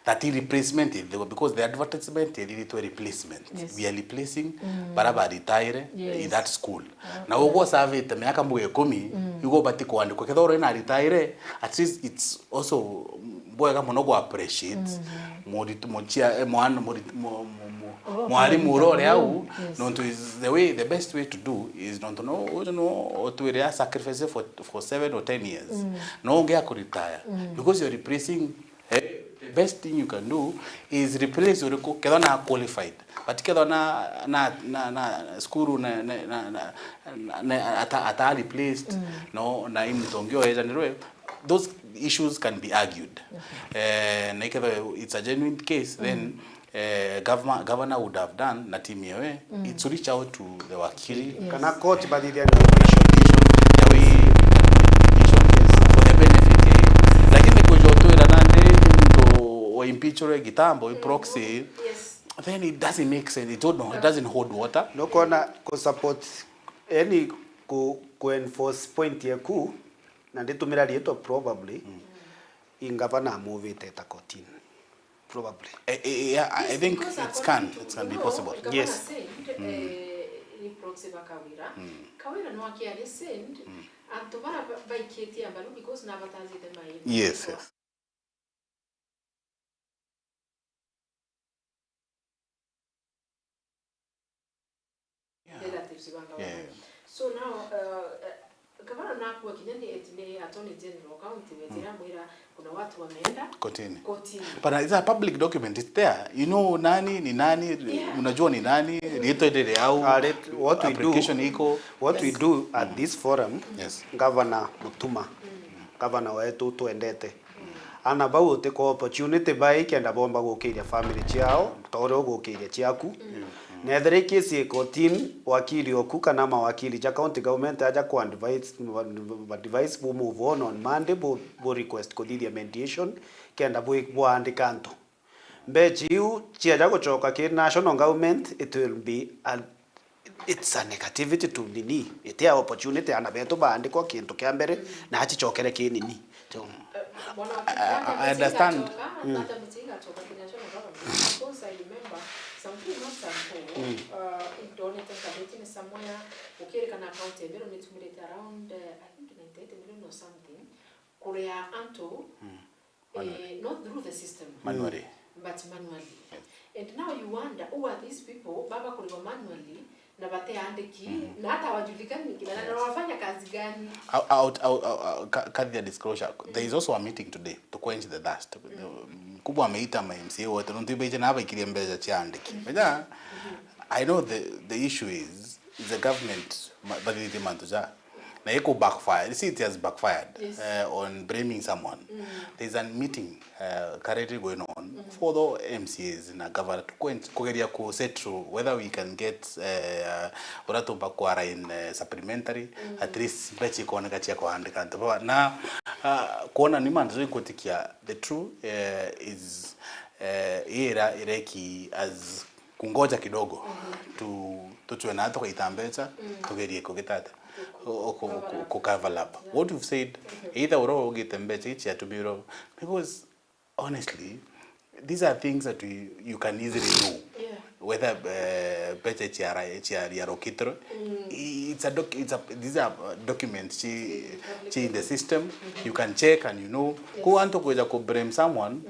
That is replacement is the, because the advertisement is the replacement. Yes. We are replacing, mm, bara ba retire, yes, in that school. Okay. Na ugo survey te miaka mbuga ikumi, mm, yugo bati kwandikwa. Kethoro ina retire, at least it's also bwega muno go appreciate, mm-hmm, muritu, muchia, eh, mwana, muritu, mu-, mu-, mu-, oh, mwarimu ura uri au, yes, nontu is the way, the best way to do is nontu no, no, otwire a sacrifice for, for seven or ten years. Mm. No ungi a kuretire. Mm. Because you're replacing, eh, the best thing you can do is replace uriku, kethwa na qualified. But kethwa na, na, na, na school na, na, na, na, na, na, ata, ata replaced, mm, no, na i muntu ungi oejanirwe, those issues can be argued. Eh, na ikethirwa it's a genuine case, then eh, governor, governor would have done na team yewe, it's to reach out to the wakili. Kana court bathithia notification ya wi, for the benefit ya, lakini kuja utwira nandi muntu wa impeachment gitambo i proxy, then it doesn't make sense. It don't, it doesn't hold water. Nukona ku support, yani ku, ku enforce point yeku, na nditumira riitwa probably, i ngavana amuvite eta kotini. Probably. Eh, eh, yeah, I think it can, it can be possible. Yes. Said, eh, ni proxy ba Kawira. Kawira no akiari send antu bara ba-, baikitie mbaru because na batazite mai. Yes, yes. Yeah. Relatives banga. Yeah, yeah. So now, uh, uh, gavana nakua kinya ni eti ni Attorney General County wetira mwira kuna watu wameenda kotini. Kotini. But it's a public document, it's there. You know nani ni nani, yeah, unajua ni nani, riitwa riri au, ah, let, what we do, application iko. What we do at this forum, yes, Governor Mutuma, Governor wetu twendete. Ana bau utikwa opportunity bai kenda bomba gukiria family ciao, ta uria ugukiria ciaku. Na ethira i case i kotini, wakili oku kana mawakili ja county government aja ku advise, advise bu move on on Monday, bu, bu request kuthithia mediation, kenda bu, buandika antu. Mbecha iu ciaja gucoka ki national government, it will be a, it's a negativity to nini. Iti a opportunity ana betu baandikwa kintu kia mbere, na acicokere ki nini. So, I, I, I understand. Kuria antu, eh, not through the system, manually, but manually. Yes. And now you wonder, who are these people baba kuriwa manually na bateandiki, na hata hawajulikani kina, na wanafanya kazi gani? Out, out, out, out, ka-, kathi ya disclosure, there is also a meeting today to quench the thirst. Mkubwa ameita ma M C A wote, nontu ibeje na abaikirie mbeca cia andiki. Menya, I know the, the issue is, is the government ma-, bathithie mantu ja. Na iku backfire. You see, it has backfired, yes, eh, on blaming someone. There's a meeting, eh, currently going on for the M C As na governor to quench, kugeria ku settle whether we can get, eh, uria tumba ku align, eh, supplementary, at least mbeca ikoneka cia kuandika antu baba. Na, ah, kuona ni mantu ja inkutikia, the true, eh, is, eh, ira ireki as kungoja kidogo, tu-, tucwe na tukaita mbeca, tugerie kugitata, ku-, ku-, ku-, ku cover up. What you've said, either uria ugite mbeca ici atumirwe, because honestly, these are things that we, you can easily know. Yeah. Whether, eh, mbeca ciara-, ciariarukitwe, i-, it's a doc-, it's a, these are documents ci, ci in the system. You can check and you know. Yes. Ku antu kuja ku blame someone,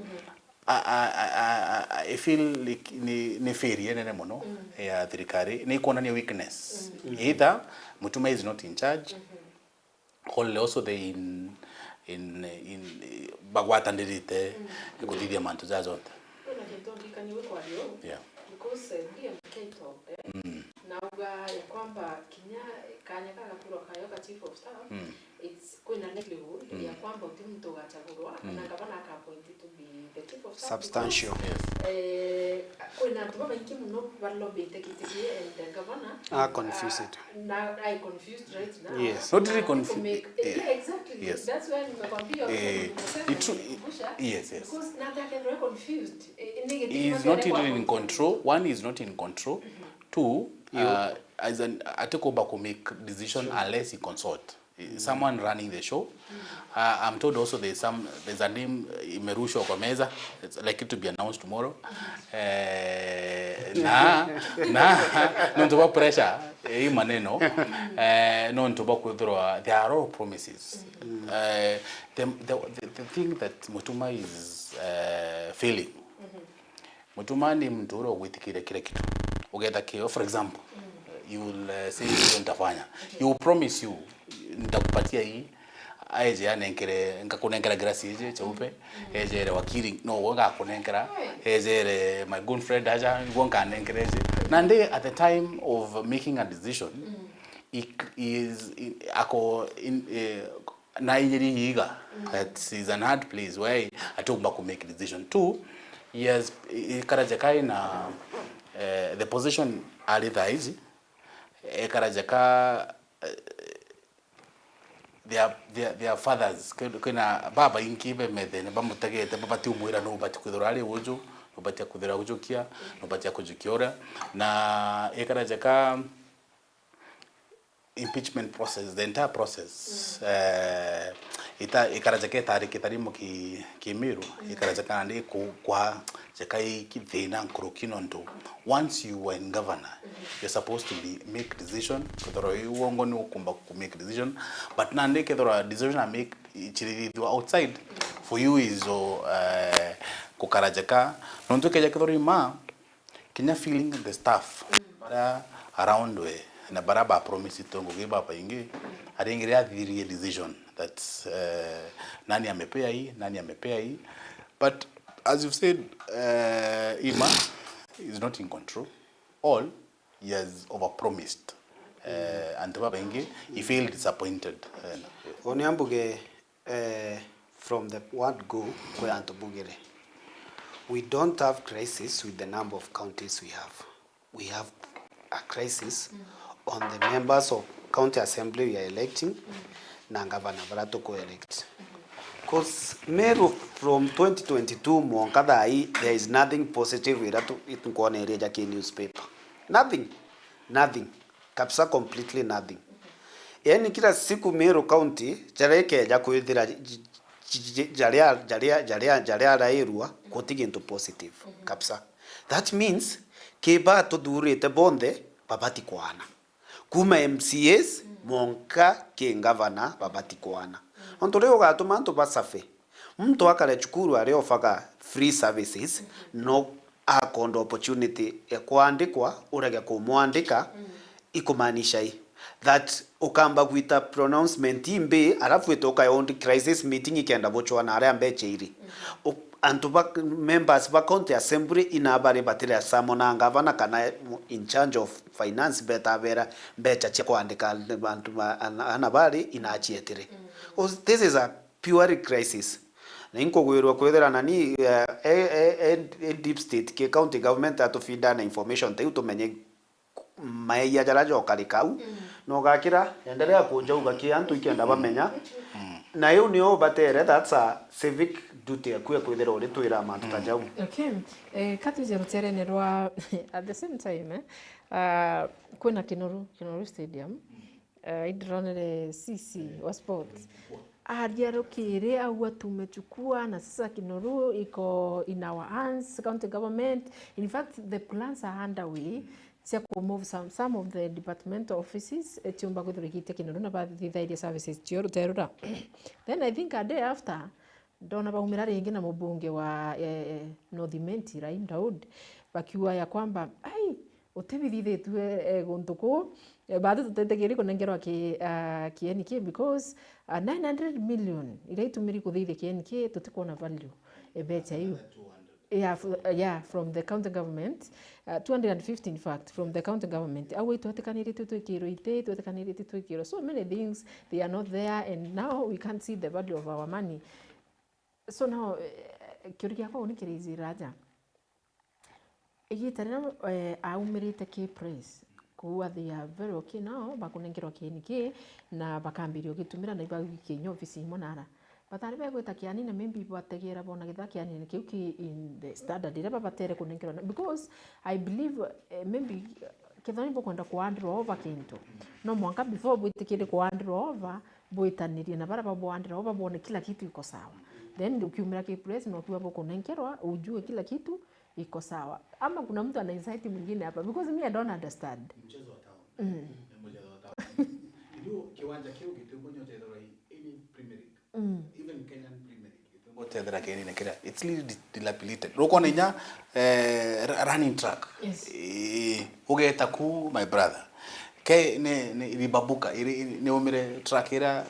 I, I, I, I, I, I feel like ni, ni failure nene mono ya thirikari, ni kuonania weakness. Either Mutuma is not in charge, or also they in, in, in, bagwatanirite kuthithia mantu ja jonthe. Kwina kintu ndirikanie wi kwaria uu, yeah, because, eh, D M K talk, eh, nauga ya kwamba kinya kanya kagakurwa kayo ka chief of staff, it's, kwina likelihood ya kwamba uti muntu ugachagurwa, na ngavana akaappoint to be the chief of staff. Substantial. Yes. Eh, kwina antu babaingi mono balobbyte giti kii and the governor, ah, confused, na ai confused right now. Yes. Not really confused. Yeah, exactly. Yes. That's why nimekwambia, eh, nimesema, it, nikumbusha, yes, yes, because na atake confused. Eh, ni giti, he is not even in control. One, he is not in control. Two, uh, as an, atikumba ku make decision unless he consult. Eh, someone running the show. Uh, I'm told also there's some, there's a name, uh, imerushwa kwa meza. It's likely to be announced tomorrow. Eh, na, na, nontu bwa pressure, eh, hii maneno, eh, nontu bwa kwithirwa, there are a lot of promises. Eh, the, the, the, the thing that Mutuma is, eh, feeling, Mutuma ni muntu uria ugwitikiria kila kitu. Ugetha kio, for example, you will, uh, say, "Ndio nitafanya." You promise you, "Nitakupatia hii." Aeje anenkere, nkakunenkera glasi iji cheupe, ejere wakili, no, uguo ngakunenkera, ejere my good friend aja, uguo nkanenkera iji. Na ndi at the time of making a decision, he, he is, he, ako in, eh, na inyiri iga. That is an hard place where atiumba ku make decision. Two, yes, i-, ikaraja kai na, eh, the position ari thaa ici, ikaraja ka, eh, their, their, their fathers, kwi-, kwina babaingi bemethene bamutegete, babati umwira nu ubati kwithirwa ari uju, nu ubati kwithirwa ujukia, nu ubati kujukia uria. Na ikaraja ka impeachment process, the entire process, eh, ita-, ikaraja ka itari kitarimo ki, ki Miru, ikaraja ka nandi ku-, kwa jeka i ki-, thina nkuruki nontu once you were in governor, you're supposed to be, make decision, kethirwa i uongo ni ukumba ku make decision, but nandi kethirwa decision a make ichirithithua outside, for you is, uh, kukaraja ka, nontu ikeja kethirwa ima, kinya feeling the staff, bara around we, na bara ba promise to ngugi babaingi, aringire athirie decision that, eh, nani amepea hii, nani amepea hii. But as you've said, eh, Ima is not in control. All, he has overpromised. Eh, antu babaingi, he feel disappointed. Eh, no. Oni ambuge, eh, from the word go, kwi antu bugire. We don't have crisis with the number of counties we have. We have a crisis on the members of county assembly we are electing na governor bara tuku elect. 'Cause Meru from twenty twenty-two mwanka thaa ii, there is nothing positive ira tu-, nkwona iria ja ki newspaper. Nothing. Nothing. Kabisa, completely nothing. Yani kila siku Meru County, jaria ikeja kwithira j-, j-, j-, jaria, jaria, jaria, jaria arairua, guti gintu positive. Kabisa. That means, ki ba tuthurite bonthe, babati kwana. Kuma M C As, mwanka ki governor, babati kwana. Nontu riu ugatuma antu basafe. Muntu akare cukuru aria ofaga free services, no akonda opportunity ya kwandikwa, urege kumwandika, ikumaanisha i that ukamba gwita pronouncement imbi, alafu ite ukayondi crisis meeting ikenda buchwa na aria mbecha iri. U-, antu ba, members ba county assembly ina bari batire samo na ngavana kana in charge of finance beta bera mbecha cia kwandika antu ba, ana, ana bari inachietire. 'Cause this is a purely crisis. Na inkugwirwa kwithira nani, eh, eh, eh, eh, deep state ki county government atufida na information teu tumenye maia jaria jokarika au. Na ugakira, endelea kunjauga ki antu ikenda bamenya. Na iu nio ubatere, that's a civic duty yaku ya kwithira uritwira mantu ta jau. Okay. Eh, ka twije ruterene rwa, at the same time, eh, ah, kwina Kinoru, Kinoru Stadium. Eh, indironere C C wa sports. Aria rukiri au atume chukua na sasa Kinoru iko in our hands, county government. In fact, the plans are underway cia ku move some, some of the departmental offices, eh, ciumba kwithirwa igiitia Kinoru na bathithairia services cio ruterura. Then I think a day after, ndona baumira ringi na mubunge wa, eh, eh, North Imenti, Rahim Daud, bakiuga ya kwamba, ai, utibithithitue, eh, guntu kuu, eh, baathu tutitigiri kunengerwa ki, ah, ki N K because, ah, nine hundred million iria itumiri kuthithia ki N K, tutikwona value, eh, mbecha iu. Yeah, f-, uh, yeah, from the county government, uh, two hundred and fifty in fact, from the county government. Au itwetikaniritie twikirwe iti, twetikaniritie twikirwe. So many things, they are not there, and now we can't see the value of our money. So now, eh, kiuria giakwa uni kiraiji raja. Igita riria, eh, aumirite ki press, kuuga they are very okay now, bakunengerwa ki N K, na bakambiria ugitumira na ibaugikia inya ofisi imwe nara. Batari begwita kianine, maybe bategera bona githa kianine kiu ki in the standard iria babatere kunengerwa na, because I believe, eh, maybe, eh, kethira ni bukwenda kuandirwa over kintu, no mwanka before bwitikire kuandirwa over, bwitanirie na baria babwandira over, bone kila kitu iko sawa. Then ukiumira ki press, no ukiuga bukunengerwa, ujue kila kitu iko sawa. Ama kuna mtu ana incite mwingine hapa, because me, I don't understand. Mchezo wa town. Mm. Ni mchezo wa town. Ndio kiwanja kiu gitiumba nyo tethirwa i any Premier League. Mm. Even Kenyan Premier League. Gitiumba tethira kienine kiria. It's really di-, dilapidated. Rukona inya, eh, ra-, running track. Yes. Eh, ugeta ku, my brother. Ke ni, ni ribabuka, iri, ni umire track ira,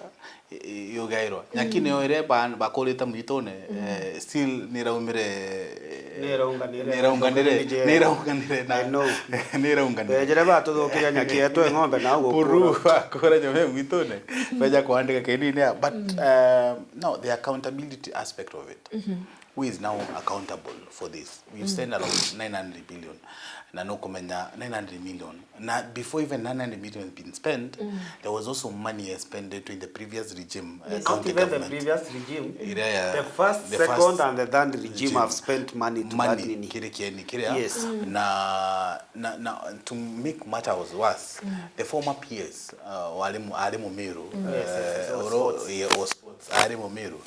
i-, i-, yugairwa. Nyaki niyo ire ba-, bakurite mwitune, eh, still ni raumire, eh, Niraunganire. Niraunganire. Niraunganire na. I know. Niraunganire. Bejire batuthukiria nyaki yetu e ng'ombe na au gukura. Puru bakura nyama ya mwitune. Beja kuandika kinini ya. But uh, no, the accountability aspect of it. Who is now accountable for this? We've spent around nine hundred billion. Na no kumenya nine hundred million. Na before even nine hundred million has been spent, there was also money spent during the previous regime, uh, Yes. county Not even the government. Previous regime. Area ya The first, the second, first and the third regime regime. Have spent money to that Money nini. Kiri kieni kiria. Yes. Na, na, na to make matters worse, the former P S, uh, wari mu- ari Mumiru. Yes, yes, yes, Uh, was oro- sports. Yeah, was sports, ari Mumiru.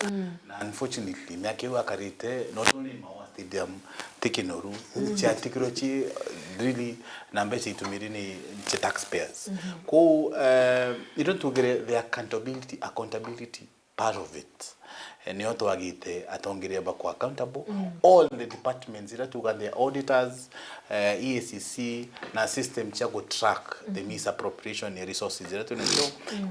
Na unfortunately miaka iu akarite, not only Maua Stadium tikinoru, ciatikirwe ci uh, really na mbeca itumiri ni ci taxpayers. Kou uh, irio tugire the accountability, accountability part of it. Eh, nio twagite atongeria bakwa accountable. All the departments ira tuga the auditors, uh, E A C C na system cia go track the misappropriation ya resources ira twinacio.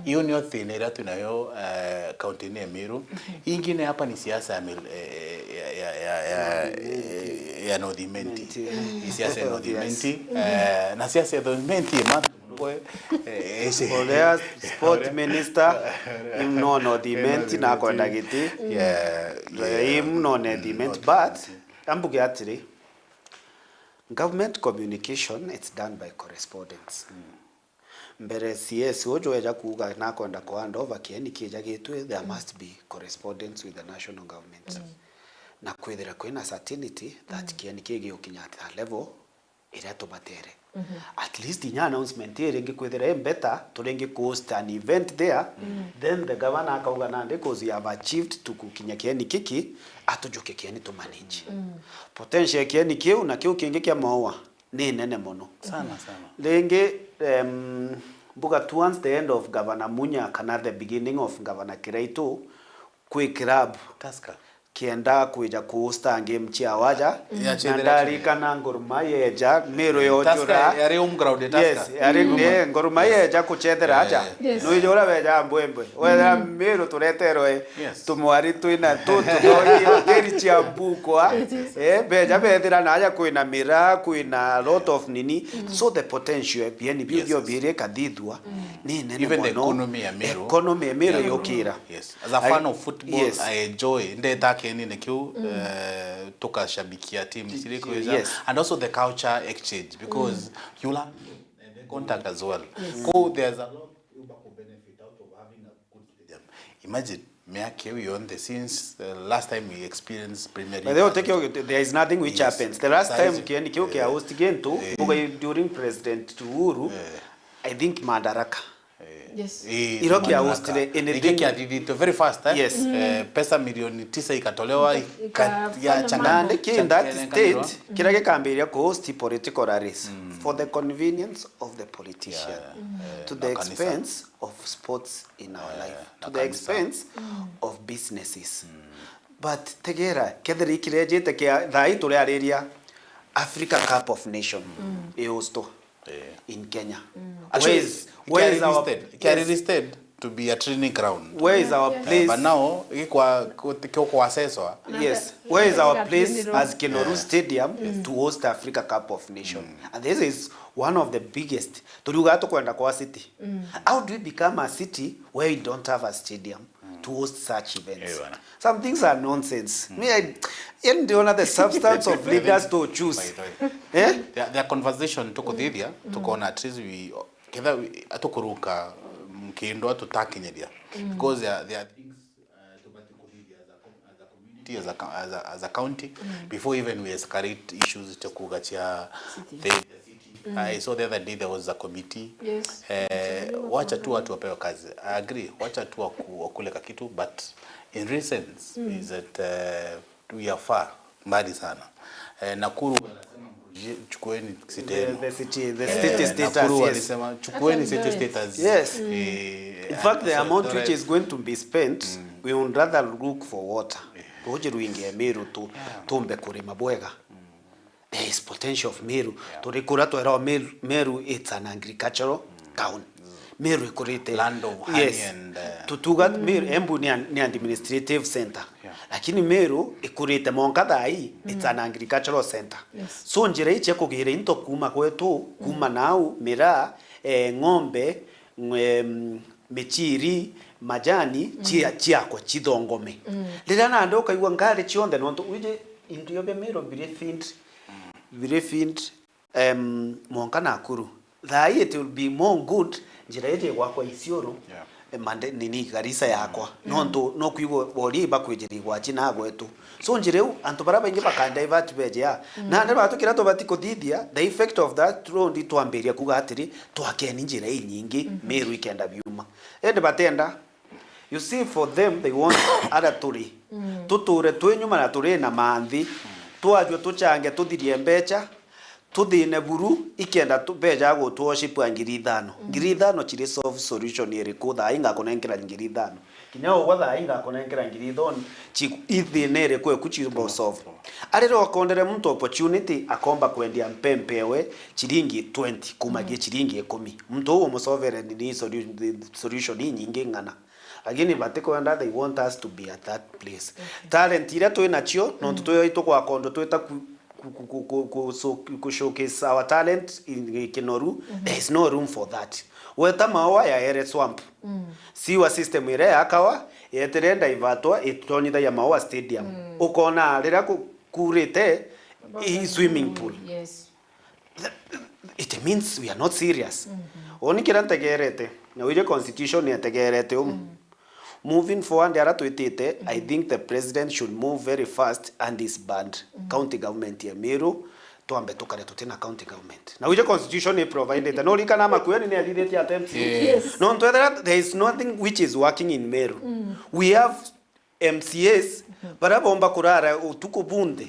Iyo nio thina ira twinayo uh, county ni ya Meru. Ingine hapa ni siasa ya, Mil- eh, eh, ya, ya, ya, ya, ya North Imenti. Ni siasa ya North Imenti. Eh, na siasa ya North Imenti, man. Uria sport minister, mnono thimenti na kwenda giti. Mnono thimenti, but ambuge atiri, government communication, it's done by correspondence. Mbere C S uju eja kuuga nakwenda ku hand over kieni kijagitwe, there must be correspondence with the national government. Na kwithira kwina certainty that kieni kigiukinya at a level iria tubatere. At least inya announcement iri ingi kwithira i better, turi ingi ku host an event there, then the governor akauga nandi, cause you have achieved to gukinya kieni kiki, atujuke kieni tu manage. Potential ya kieni kiu na kiu kingi kia Maua ni nene mono. Sana, sana. Ringi, em, mbuga towards the end of Governor Munya kana the beginning of Governor Kiraitu, kwi club Tusker kienda kwija ku host game cia waja. Na ndarikana Gor Mahia eja, Meru yojura. Yari home ground ya Tusker. Yes, yari ni Gor Mahia eja kuchethera aja. Yes. Nwijura weja mbwembwe. Wethira Meru tureterwe tumwari twina tutu thoi hoteli cia mbukwa. Eh, beja bethira na aja kwina miraa, kwina lot of nini. So the potential ya bieni biu bio biiri ikathithua ni nene mono. Even the economy ya Meru. Economy ya Meru yukira. Yes. As a fan of football, yes. I enjoy. Ndeta kienine kiu, eh, tukashabikia teams iri kwija. Yes. And also the culture exchange, because you learn the contact as well. Yes. Ko there's a lot you could benefit out of having a good stadium. Imagine, miaka iu yonthe since the last time we experienced Premier League. But they will take you, there is nothing which happens. The last time kieni kiu kia host kintu, mbuga during President Uhuru, I think Madaraka. Yes. Iro kia hostire in a thing. Kiathithitwe very fast, eh? Yes. Eh, pesa milioni tisa ikatolewa, ikachanganywa. Nandi ki in that state, kiria gikambiria ku host political rallies for the convenience of the politician, to the expense of sports in our life, to the expense of businesses. But tegera, kethira ikirejete kia thai turi ariria Africa Cup of Nation i hosto in Kenya. Actually, where is, where is our listed? It is listed to be a training ground. Where is our place? But now gikwa kio kwa seswa. Yes. Where is our place as Kinoru Stadium to host Africa Cup of Nation? And this is one of the biggest. Turiuga tukwenda kwa city. How do we become a city where we don't have a stadium to host such events? Some things are nonsense. Me, I, yani ndiona the substance of leaders to choose. Eh? There, there are conversation tukuthithia, tukona at least we, ketha we, atukuruka mkindo atutakinyiria. Because there, there are things, uh, tubati kuthithia as a com-, as a community, as a co-, as a, as a county, before even we escalate issues to kuga chia the, the city. I saw the other day there was a committee. Yes. Eh, wacha tu watu wapewe kazi. I agree. Wacha tu waku-, wakule kakitu, but in recent is that, eh, we are far, mbali sana. Eh, Nakuru wanasema, "Chukueni city yenu." The city, the city status, Nakuru walisema, "Chukueni city status." Yes. In fact, the amount which is going to be spent, we would rather look for water. Ruji rwingi Meru tu, tumbe kurima bwega. There is potential of Meru. Turi kuria twerawa Meru, Meru it's an agricultural town. Meru ikurite. Land of honey and, uh, tutuga Meru, Embu ni an, ni administrative center. Lakini Meru ikurite monka thaa ii, it's an agricultural center. Yes. So njira ii cia kugira into kuuma gwetu, kuuma nau, miraa, eh, ng'ombe, ng-, em, michiri, majani, chia-, chiakwa chithongome. Riria nandi ukaigua ngari cionthe, nontu wiji into bia Meru biri feed, biri feed, em, mwanka Nakuru. Thaa ii it will be more good njira iji igwakwa Isiolo, yeah, eh, mande-, nini, Garissa yakwa. Nontu no kwigua bori bakwijira igwachi na gwetu. So njira iu, antu baria baingi baka divert beje ya. Nandi batu kiria tubati kuthithia, the effect of that road twambiria kuga atiri, twakeni njira inyingi, Meru ikenda biuma. Indi batenda. You see, for them, they want aria turi. Tuture twi nyuma na turi na manthi. Twajua tuchange tuthirie mbecha, tuthine buru, ikenda tu-, beja gutworship a ngiri ithano. Ngiri ithano chiri solve solution iriku? Thaa ii ngakunenkera ngiri ithano. Kinya ugwa thaa ii ngakunenkera ngiri ithano, chi-, ithina iriku eku chibo solve? Arira okondere muntu opportunity, akomba kwendia mpempe ewe chiringi twenty, kuuma gi chiringi ikumi. Muntu uu umusovere nini solu-, solution inyingi ng'ana. Lakini batikwenda, they want us to be at that place. Talent iria twi nacio, nontu twi, tugwaka undu twita ku-, ku-, ku-, ku-, ku-, so-, ku-, showcase our talent in kinoru, there is no room for that. Weta maua yaere swamp. Sewer system iria yakawa, yetere divertwa, itonyithagia maua stadium. Ukona riria ku-, kurite, i swimming pool. Yes. It means we are not serious. Uuni kiria ntegerete, na wire constitution yetegerete umu. Moving forward, ara twitite, I think the president should move very fast and disband county government ya Meru, twambe tukare tutina county government. Na wire constitution ni provided. No rikana Makueni ni athithitie attempt. Yes. Nontu ethera there is nothing which is working in Meru. We have M C As, baria bomba kurara utuku bunthe,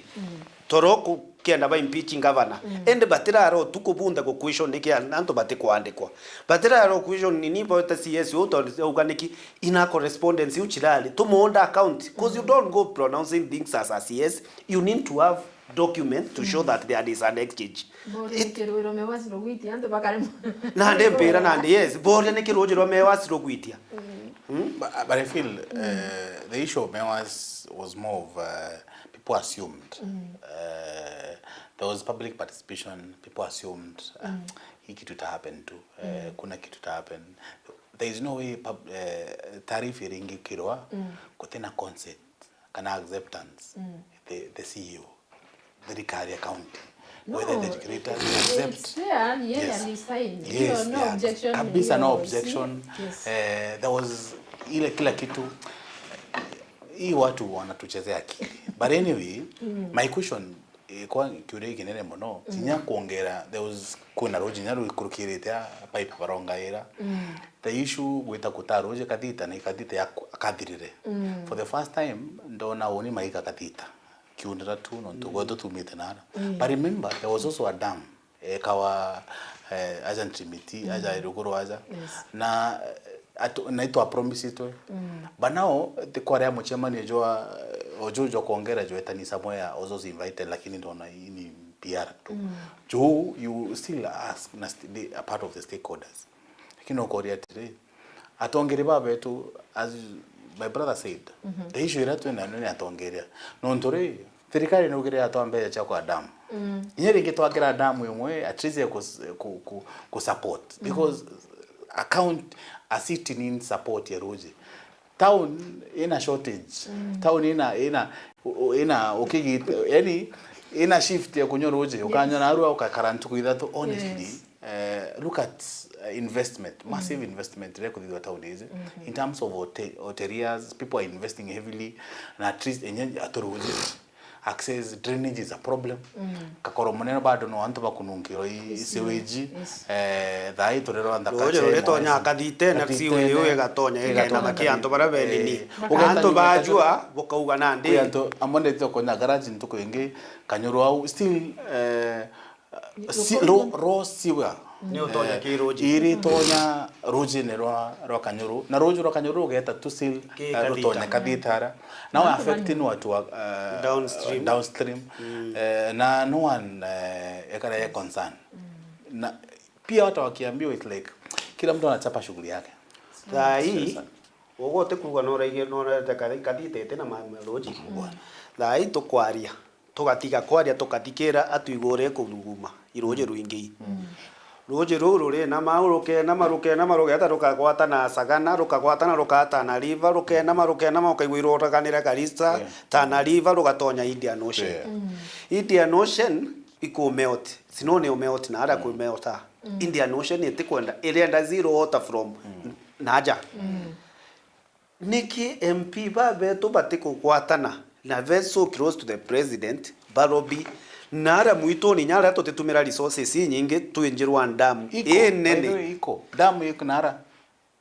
toro ku-, kenda ba impeach governor. Indi batirara utuku bunthe ku question niki an-, antu batikwandikwa. Batirara u question nini baweta C S u, tondu auga niki ina correspondence iu chirari. Tumuunda account, 'cause you don't go pronouncing things as a C S. You need to have document to show that there is an exchange. Boria niki ruuji rwa Mewas rugwitia antu bakaremwa. Nandi mpira nandi, yes. Boria niki ruuji rwa Mewas rugwitia. But, but I feel, uh, the issue of Mewas was more of, uh, people assumed. Uh, there was public participation, people assumed, uh, hii kitu ita happen tu. Uh, kuna kitu ita happen. There is no way pub-, uh, taarifa iringikirwa gutina consent kana acceptance. The, the C E O, thirikari ya county, whether the regulator accept. Yes, kabisa, no objection. Eh, there was ile kila kitu. Hii watu wanatuchezea akili. But anyway, my question, eh, kwa kiuria kinene muno, kinya kuongera, there was, kuna ruuji kinya ruikurukirite a pipe barongaira. The issue gwita kuta ruuji Kathita, na Kathita ya kathirire. For the first time, ndona uni maika Kathita. Kiundira tu, nontu gwetu tumite nara. But remember, there was also a dam, eh, kawa, eh, aja Ntimiti, aja Iruguru aja. Yes. Na, eh, atu-, na itwa promisitwe. But now, ti kwaria mucemanio jwa, eh, oju jwa kwongera jwetani somewhere, ojo invited, lakini ndona ini P R tu. Juu, you still ask na st-, the, a part of the stakeholders. Lakini ukoria atiri, atongeri babetu, as my brother said, the issue iria twina nayo ni atongeria. Nontu ri, thirikari niugire yatwa mbeca cia kwa dam. Inya ringi twagira dam imwe, at least ya kus-, ku, ku, ku support. Because a county, a city needs support ya ruuji. Town ina shortage. Town ina, ina, u-, u-, ina ukigita, yani, ina shift ya kunywa ruuji. Ukanywa narua, ukakara ntuku ithatu. Honestly, eh, look at, uh, investment, massive investment iria kuthithwa town ici. In terms of hote-, hoteliers, people are investing heavily, na at least enye aturuji. Access, drainage is a problem. Kakoro munene bado no antu bakununkirwa i sewage. Eh, thaa ii turerwa nthaka ruuji ruritonya Kathitene, sewage iu igatonya, igenda maki antu baria benini. Antu bajua, bukauga nandi. Kwi antu amwe ndetite kunya garage ntuku ingi, Kanyuru au, still, eh, Si-, ro-, raw sewer. Ni utonya ki ruji? Iri tonya rujine rwa, rwa Kanyuru. Na ruji rwa Kanyuru rugeta tu still, eh, rutonya Kathitara. Now affecting watu wa, eh, downstream. Downstream. Eh, na no one, eh, ekara ye concern. Na pia watu wakiambiwa, it's like, kila mtu anachapa shughuli yake. Thaa ii, Uguo ti kuuga no uraige, no urete kathi-, kathitete na ma-, ma-, ruji. Thaa ii tukwaria, tugatiga kwaria, tukathikira atu iguru kuruguma, iruji rwingi. Ruji ruu rurinama, rukenama, rukenama, rugeta rukagwatana Sagana, rukagwatana rukaa Tana River, rukenama, rukenama, ukaigua iruraganira Garissa, Tana River, rugatonya Indian Ocean. Indian Ocean ikumelt, sinoni umelt na aria kumelta. Indian Ocean itikwenda, irenda zero water from naja. Niki M P babetu batikugwatana na be so close to the president, barobi, na aria mwituni inya aria tutitumira resources inyingi twinjirwa dam inene? Iko, dam iko nara.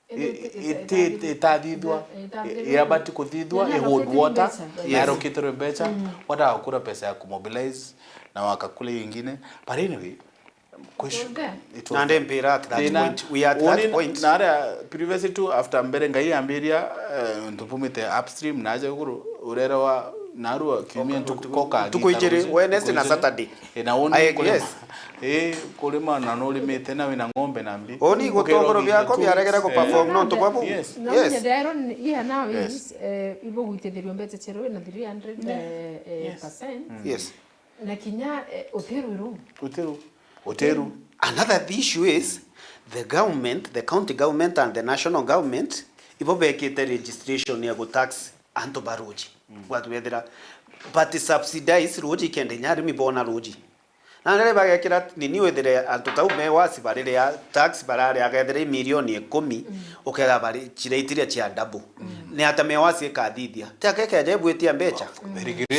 Iti-, iti-, iti-, itathithwa, ita-, ita-, i-, yabati kuthithwa, i hold water, yarokitirwe mbeca, wata wakura pesa ya kumobilize, na wakakula hiyo ingine. But anyway, question. It was there. It was there. Nandi mpira at that point, we are at that point. Na aria previously tu, after mbere Ngai ambiria, eh, ntupumite upstream na aja iguru, urere wa narua kiumia ntuku koka ntuku ijiri, Wednesday na Saturday. Eh, na uni kurima. Yes. Eh, kurima na nurimite na wina ng'ombe na mbi. Uni gutongoro biako biaregere ku perform nontu bwa bu. Yes. Na yes. Yes. Yes. Eh, ibo gwitithirio mbeca cia rui na three hundred, eh, eh, percent. Yes. Na kinya, eh, utiru iru. Utiru. Utiru. Another issue is the government, the county government and the national government, ibo bekite registration ya gutax antu ba ruji. Gwatu bethira, but subsidize ruji kenda inya arimi bona ruji. Na ndere bagekira nini wethire antu tau me wasi bariria tax barari agethire milioni ikumi, ukega bari chiraitiria cia double. Ni ata me wasi ikathithia? Ti akekeja ibwitia mbeca.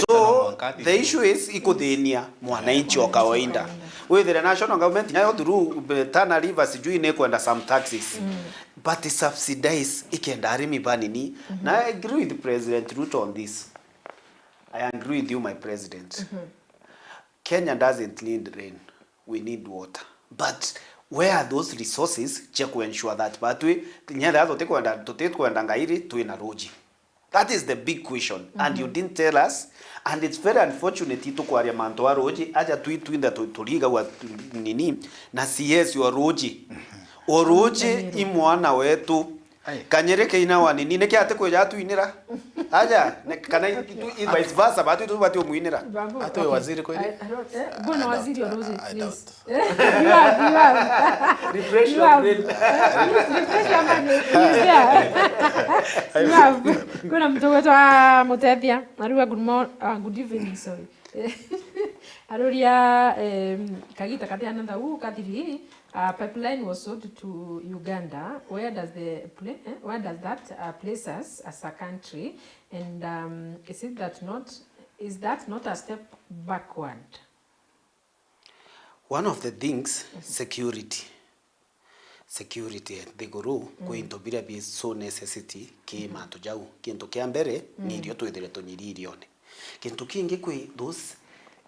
So, the issue is ikuthinia mwananchi wa kawaida. Withire national government nayo through, eh, Tana River sijui ni kwenda some taxes. But subsidize ikenda arimi banini. Na I agree with President Ruto on this. I agree with you, my president. Kenya doesn't need rain. We need water. But where are those resources cia ku ensure that batwi, nyenda tutikwenda, tutikwenda ngairi, twina ruji? That is the big question. And you didn't tell us. And it's very unfortunate itukwaria mantu a ruji, aja twi twinthe tu-, turigagwa nini, na C S wa ruji. O ruji i mwana wetu. Ai. Kanyere keina wa nini, niki ati kwija atwinira? Aja, ne-, kana i-, i-, i-, vice versa, batu tu bati umwinira. Babu, ati okay. Waziri kweli? I, I don't, eh, bwana waziri wa ruji, I doubt. Yes. You have, you have. Refresh your brain. Please refresh your mind. He's there. You have. Kuna mtu wetu wa Mutethia, Arua, good mor-, ah, good evening, sorry. Aruria, em, kagita kathi another u kathiri, uh, pipeline was sold to Uganda. Where does the pla-, eh, where does that, uh, place us as a country? And, um, is it that not, is that not a step backward? One of the things, security. Security nthiguru, kwi into biria bi so necessity ki mantu jau. Kintu kia mbere ni irio twithire tunyiri irione. Kintu kingi kwi those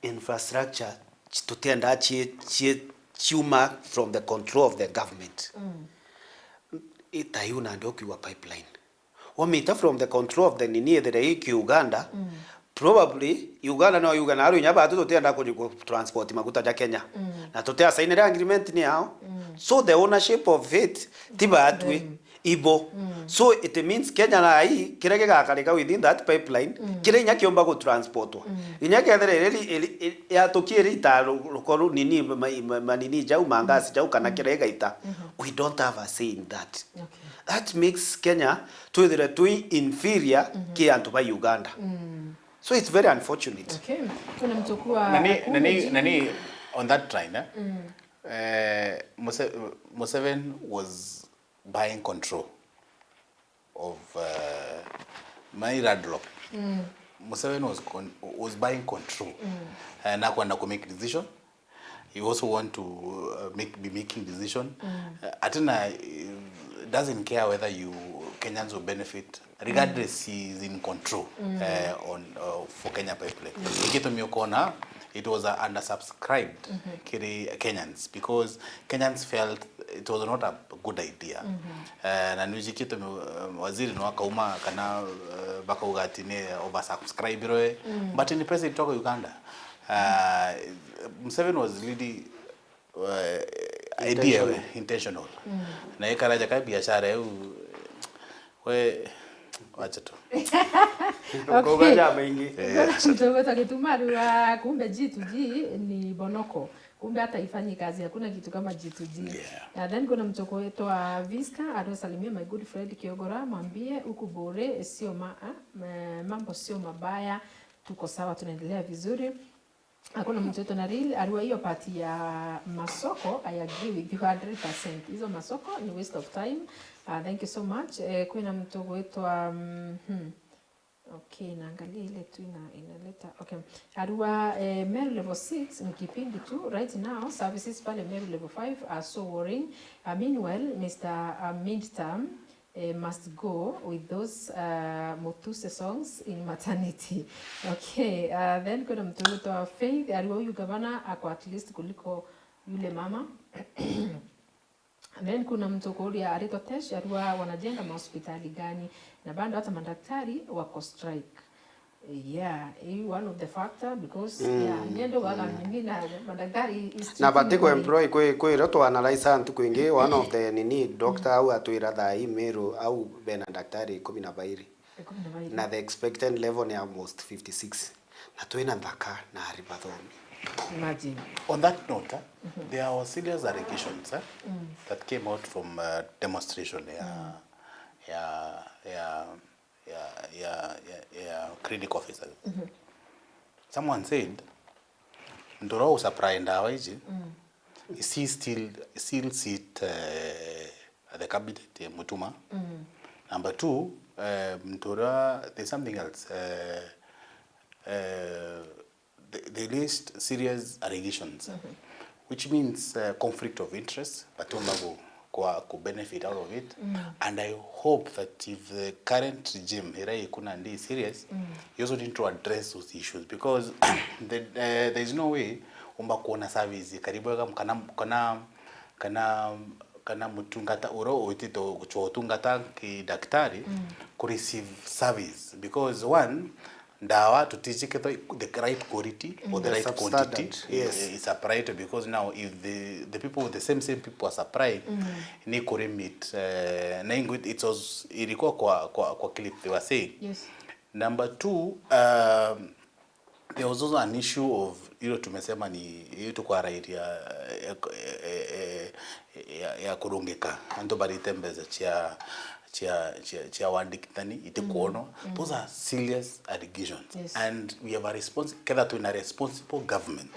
infrastructure ci-, tutiendaa cie-, cie-, ciuma from the control of the government. I ta iu nandi ukiuga pipeline. Wamita from the control of the nini ethire i ki Uganda, probably Uganda no yuga na aru inya batu tutienda ku, ku transport maguta ja Kenya. Na tutia sign agreement ni yao. So the ownership of it, ti batwi, ibo. So it means Kenya na ai, kiria gigakarika within that pipeline, kiria inya kiomba gu transportwa. Inya kethire iri, iri, iri, yatuki iri ita ru-, rukoru nini, ma, ma, ma nini jau, ma gas jau, kana kiria igaita. We don't have a say in that. Okay. That makes Kenya twithire twi inferior ki antu ba Uganda. So it's very unfortunate. Okay. Kuna mtu kuwa nani, nani, nani on that line, eh? Eh, Muse-, Museveni was buying control of, uh, my Radlop. Museveni was con-, was buying control. Eh, na kwenda ku make decision. You also want to, uh, make, be making decision. Uh, atina, uh, doesn't care whether you Kenyans will benefit, regardless he is in control, uh, on, uh, for Kenya Pipeline. Gitumi ukona it was, uh, undersubscribed kiri Kenyans because Kenyans felt it was not a good idea. Eh, na niji gitumi, uh, waziri no akauma kana, uh, bakauga ati ni oversubscribed, but ni president wa Uganda. Uh, Museveni was really, uh, idea intentional. Na ikaraja ka biashara iu, we, Wacha tu. Ukauga ja maingi. Mtoto Gituma aliwa, kumbe G to G ni bonoko. Kumbe hata ifanyi kazi, hakuna kitu kama G to G. Yeah. Na then kuna mtoto wetu wa Viska, aliosalimia my good friend Kiogora, mwambie huku Bore sio ma, ah, ma- mambo sio mabaya, tuko sawa, tunaendelea vizuri. Hakuna mtu wetu na real, aliwa hiyo part ya masoko, I agree with you hundred percent. Hizo masoko ni waste of time. Uh, thank you so much. Eh, kwina mtu gwitwa mm, hmm. Okay, naangalia ile tu ina, inaleta. Okay. Arua eh, Meru level six ni kipindi tu right now, services pale Meru level five are so worrying. Uh, meanwhile, Mister Uh, Midterm eh, must go with those uh, Mutuse songs in maternity. Okay, uh, then kuna mtu anaitwa Faith, aliwa huyu gavana ako at least kuliko yule mama. Then kuna mtu kuuria aritwa Tesh, aliwa wanajenga mahospitali gani? Na bado hata madaktari wako strike. Yeah, hii one of the factor because yeah, niende waga mimi na madaktari is Na bati treating ku employ kwi kwi ro tu analyze antu kwingi, one of the nini doctor au atwira thaa hii Meru au bena daktari ikumi na bairi. Ikumi na bairi. Na the expected level ni almost fifty-six. Na twina nthaka na ari bathomi. Imagine. On that note, eh, there are serious allegations eh, that came out from uh, demonstration ya, ya, ya, ya, ya, ya, ya clinic officers. Someone said, "Ndoro u supply ndawa iji, is he still, still sit uh, at the cabinet ya Mutuma?" Number two, uh, Ndoro, there's something else. Uh, uh, they, they raised serious allegations, which means uh, conflict of interest, but kwa ku benefit out of it. And I hope that if the current regime ira ikuna ndi serious, you also need to address those issues because the, uh, there is no way umba kuona service karibu kana kana kana kana mutungata uro uitite guchwa utungata ki daktari ku receive service because one ndawa tutijiketho the right quality or the The right substandard, quantity yes. Is supplied because now if the the people the same same people are supplying ni kuri meet uh, na ingu it was ilikuwa kwa kwa, kwa clip they were saying. Yes. Number two, um, there was also an issue of ile tumesema ni ile tukwarairia eh, eh, eh, ya, ya kurungika antu barite mbeca cia cia cia cia wandikithani itikuonwa. Those are serious allegations. Yes. And we have a response ketha twina responsible government,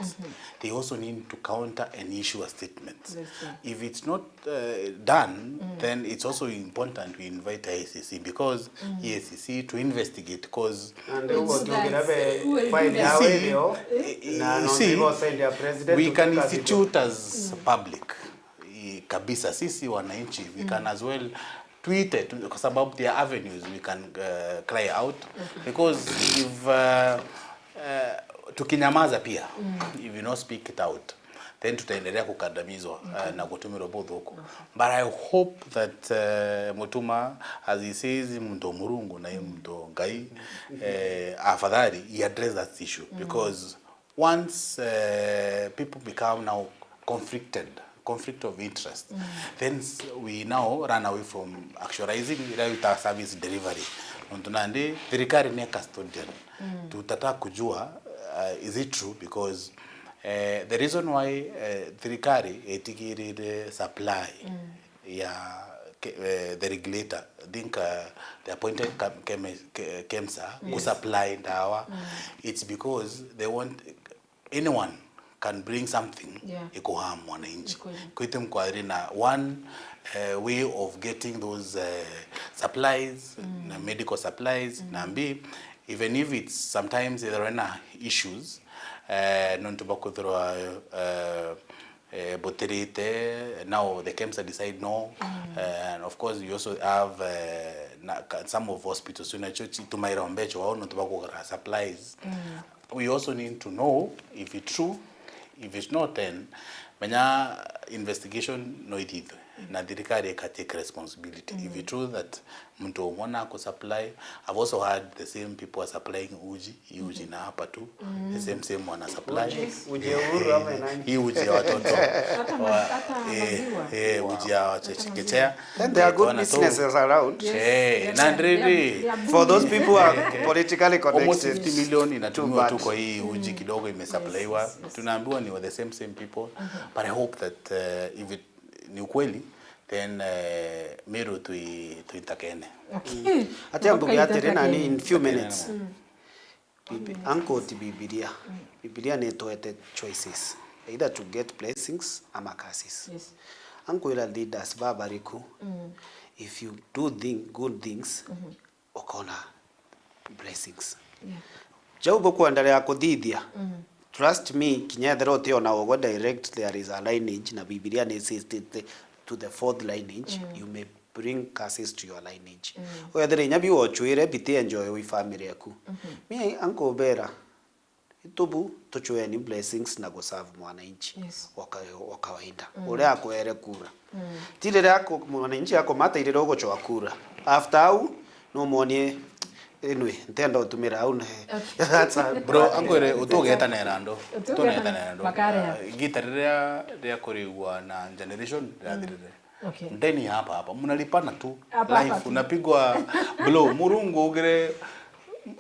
they also need to counter and issue a statement. That's true. If it's not uh, done, then it's also important we invite I C C because E A C C to investigate because Na ndio uguo So tugira that's- be who will file do ya that? withio you na no see, nigo send ya president we can tukazi- institute as public eh, kabisa sisi wananchi we can as well tweet it kwa sababu there are avenues we can uh, cry out because if uh, uh, tukinyamaza pia if you not speak it out then tutaendelea kukandamizwa uh, na kutumirwa buthuku. But I hope that uh, Mutuma, as he says, muntu Murungu na muntu Ngai, eh, afadhali he address that issue because once uh, people become now conflicted, conflict of interest, then s- we now run away from actualizing ila ita service delivery. Nontu nandi thirikari ni custodian. Tutata kujua uh, is it true because uh, the reason why uh, thirikari itigirire supply ya ke- uh, the regulator, I think uh, the appointed Kam- Keme- Ke- KEMSA ku supply ndawa, it's because they want anyone can bring something Yeah. ikuharm mwananchi. Kweli. Kwite mkwari na one uh, way of getting those uh, supplies na medical supplies na mbi even if it's sometimes there are issues uh, nontu bakuthirwa uh, uh, butirite now the KEMSA decide no uh, and of course you also have uh, na, ka- some of hospitals unacho chitumaira mbecho wao nontu bakugura supplies. We also need to know if it's true. If it's not, then menya investigation no ithithwe. Na thirikari ika take responsibility. If you true that mtu umwe na ku supply, I've also heard the same people are supplying uji, hii uji na hapa tu, the same same wana supply. Uji, uji ya Uhuru ama nani? Hii uji ya watoto. Hata ma-, hata eh, maziwa. Eh, uji ya chekechea. And there are good businesses around. Eh, na ndiri. For those people who are politically connected. Almost fifty million inatumiwa tu kwa hii uji kidogo imesupplyiwa. Tunaambiwa ni the same same people. But I hope that, uh, if it ni ukweli, then, eh, Meru twi-, twintakene. Okay. Ati ambuge atiri nani in few minutes. Bibi-, anko ti Bibilia. Bibilia ni itwete choices. Either to get blessings ama curses. Yes. Ankwira leaders babariku, if you do thing, good things, ukona blessings. Yeah. Jau bukwenda ria kuthithia. Trust me, kinya ethira utiona ugwe direct, there is a lineage, na Bibilia ni insisted to the fourth lineage, you may bring curses to your lineage. Wethira inya biu ochwire, biti enjoy wi family yaku. Mi ankubera, itubu tuchweni blessings na guserve mwananchi wa ka-, wa kawaida. Uria akwere kura. Ti riria aku-, mwananchi akumata irira uguchwa kura. After au, numwonie, anyway, ntenda utumira au ne. That's a bro, ankwire, utugetanera andu. Utugetanera andu. Igita riria ria kurigwa na generation rirathirire. Okay. Ndeni hapa hapa. Mnalipana tu. Hapa hapa life tu. Unapigwa blow. Murungu ugire,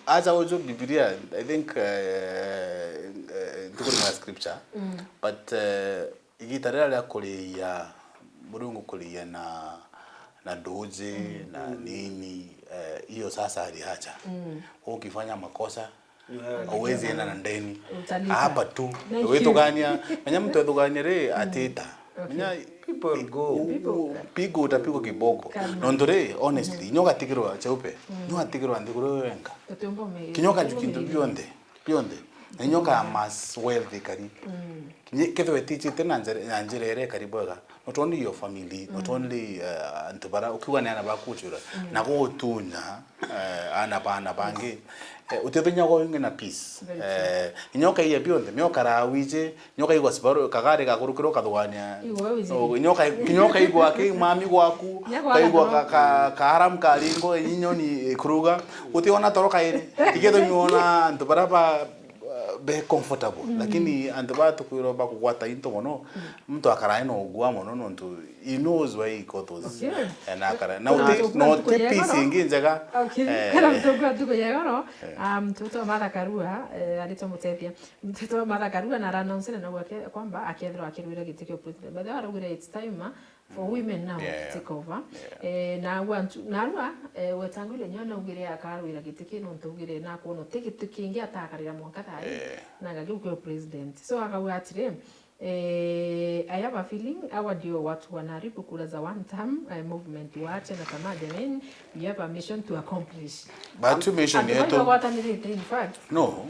acha ujo Bibilia. I think, eh, eh, ntuku na scripture. But, eh, igita riria ria kuriia, Murungu kuriia na, na nduji, na nini, eh, hiyo sasa aliacha. Ukifanya makosa, uwezi enda na ndeni. Utalipa. Hapa tu. Withugania, menya mtu ethugania ri, atita. Menya people go. People. Pigo, utapigwa kiboko. Nontu ri, honestly, nyoka tigirwa cheupe. Nyoka tigirwa nthiguru wenga. Nyoka ju kintu bionthe. Bionthe. Na nyoka mas wealth ikari. Kethwe tichite na njira, na njira iria ikari bwega. Not only your family, not only, uh, antu bara, ukiuga ni ana baku uchura. Na gutunya, eh, ana ba ana bangi. Eh, utithinya gwa wingi na peace. Eh, nyoka iya bionthe, nyoka rawije, nyoka igwa sibaru, kagari gakurukirwo kathugania. Nyoka, nyoka igwa ki mami gwaku, kaigwa ka, ka, ka haram karingo, inyoni ikuruga. Utiona toro kairi. Iketho nyona antu bara ba, uh, be comfortable. Lakini antu ba tukwirwa bakugwata into mono, muntu akarae no ugua mono nontu he knows where he got those. Okay. Eh, na akara-, na uti, no ti peace ingi njega. Okay. Eh. Kana mtongo wa ntuku ya igoro, um, mtoto wa Martha Karua, eh, aritwa Mutethia. Mtoto wa Martha Karua na announce na uga ke-, kwamba akethirwa akirwira giti kio president. But araugire it's time, ah, for women now to take over. Eh, na agwa ntu-, na arua, eh, Wetangula nyo naugire akarwira giti ki nontu ugire na kuona ti giti kingi atakarira mwanka thai. Na ngagiu kio president. So akauga atiri, eh, I have a feeling, hawa ndio watu wanaharibu kura za one term, eh, movement, waache na tamaa jameni, you have a mission to accomplish. But tu mission yetu, in fact. No.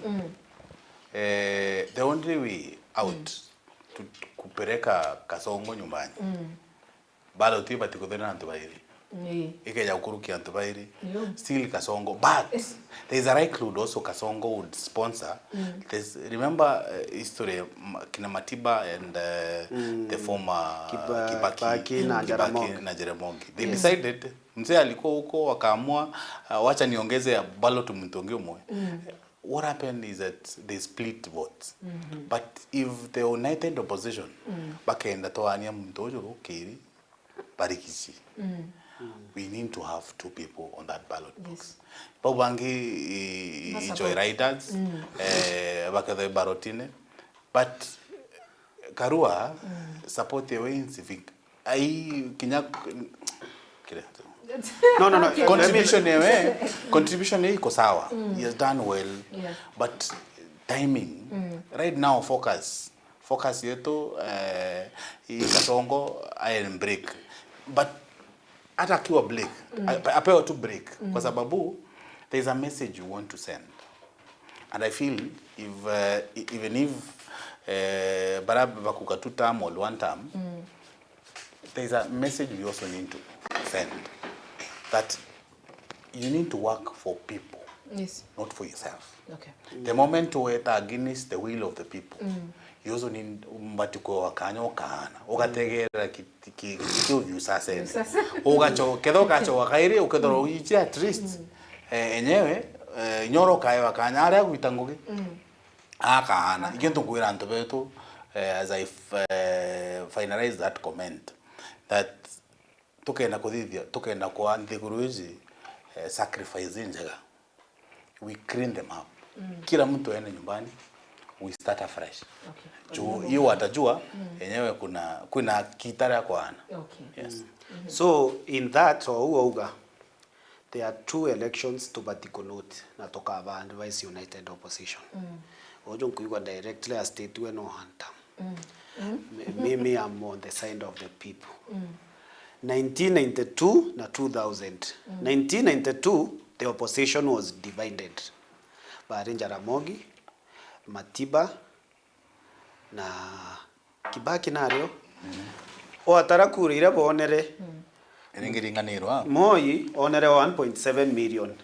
Eh, the only way out to kupeleka Kasongo nyumbani. Bado tu ibati kuthira na antu bairi. Ikeja gukurukia antu bairi. Still Kasongo. But there is a likelihood also Kasongo would sponsor. There's, remember, uh, history, ma-, kina Matiba and, uh, the former Kiba-, Kibaki, Kibaki na Jaramogi. They decided, mzee alikuwa huko, wakaamua, uh, wacha niongeze ya ballot mtu ungi umwe. What happened is that they split votes. But if the united opposition bakenda twaania muntu uju rukiri, barikici. We need to have two people on that ballot box. Bau bangi i, i, joyriders, eh, bakethwe ballotine. But Karua, support yewe in civic. Ai, kinya, kire. No, no, no. Okay. Contribution yewe, contribution yewe iko sawa. He has done well. But timing. Right now, focus. Focus yetu, eh, i Kasongo, aye break. But hata akiwa break, a-, apewe tu break. Kwa sababu, there is a message you want to send. And I feel if, uh, e-, even if, uh, bara bakuga two term or one term, there is a message we also need to send that you need to work for people. Yes. not for yourself. Okay. The moment weta against the will of the people, you also need mbati kwewa kanya ukaana, ugategerera ki- ki- ki- kiuju sasene. Sasa. Ugacho ketho ugachoka kairi ukethora uiche at least eh, enyewe eh, nyoro kaewa kanya aria gwita ngugi akaana. Ingi ntukwira antu betu eh, as I f- eh, finalize that comment, that tukenda kuthithia, tukenda kwa nthiguru iji eh, sacrifice injega, we clean them up. Kila mtu aende nyumbani, we start afresh. Okay. Juu hiyo watajua enyewe kuna kuna kita ria kwaana. Okay. Yes. So in that, ou auga, there are two elections tubati kunote na tukaba advise united opposition. Uju nkuigua directly astatue no one term. Mi- mimi am on the side of the people. Nineteen ninety-two na two thousand. Nineteen ninety-two, the opposition was divided. Bari Jaramogi, Matiba na Kibaki nario. Watara kura iria bonere, Iringiringanirwa. Moi onere one point seven million.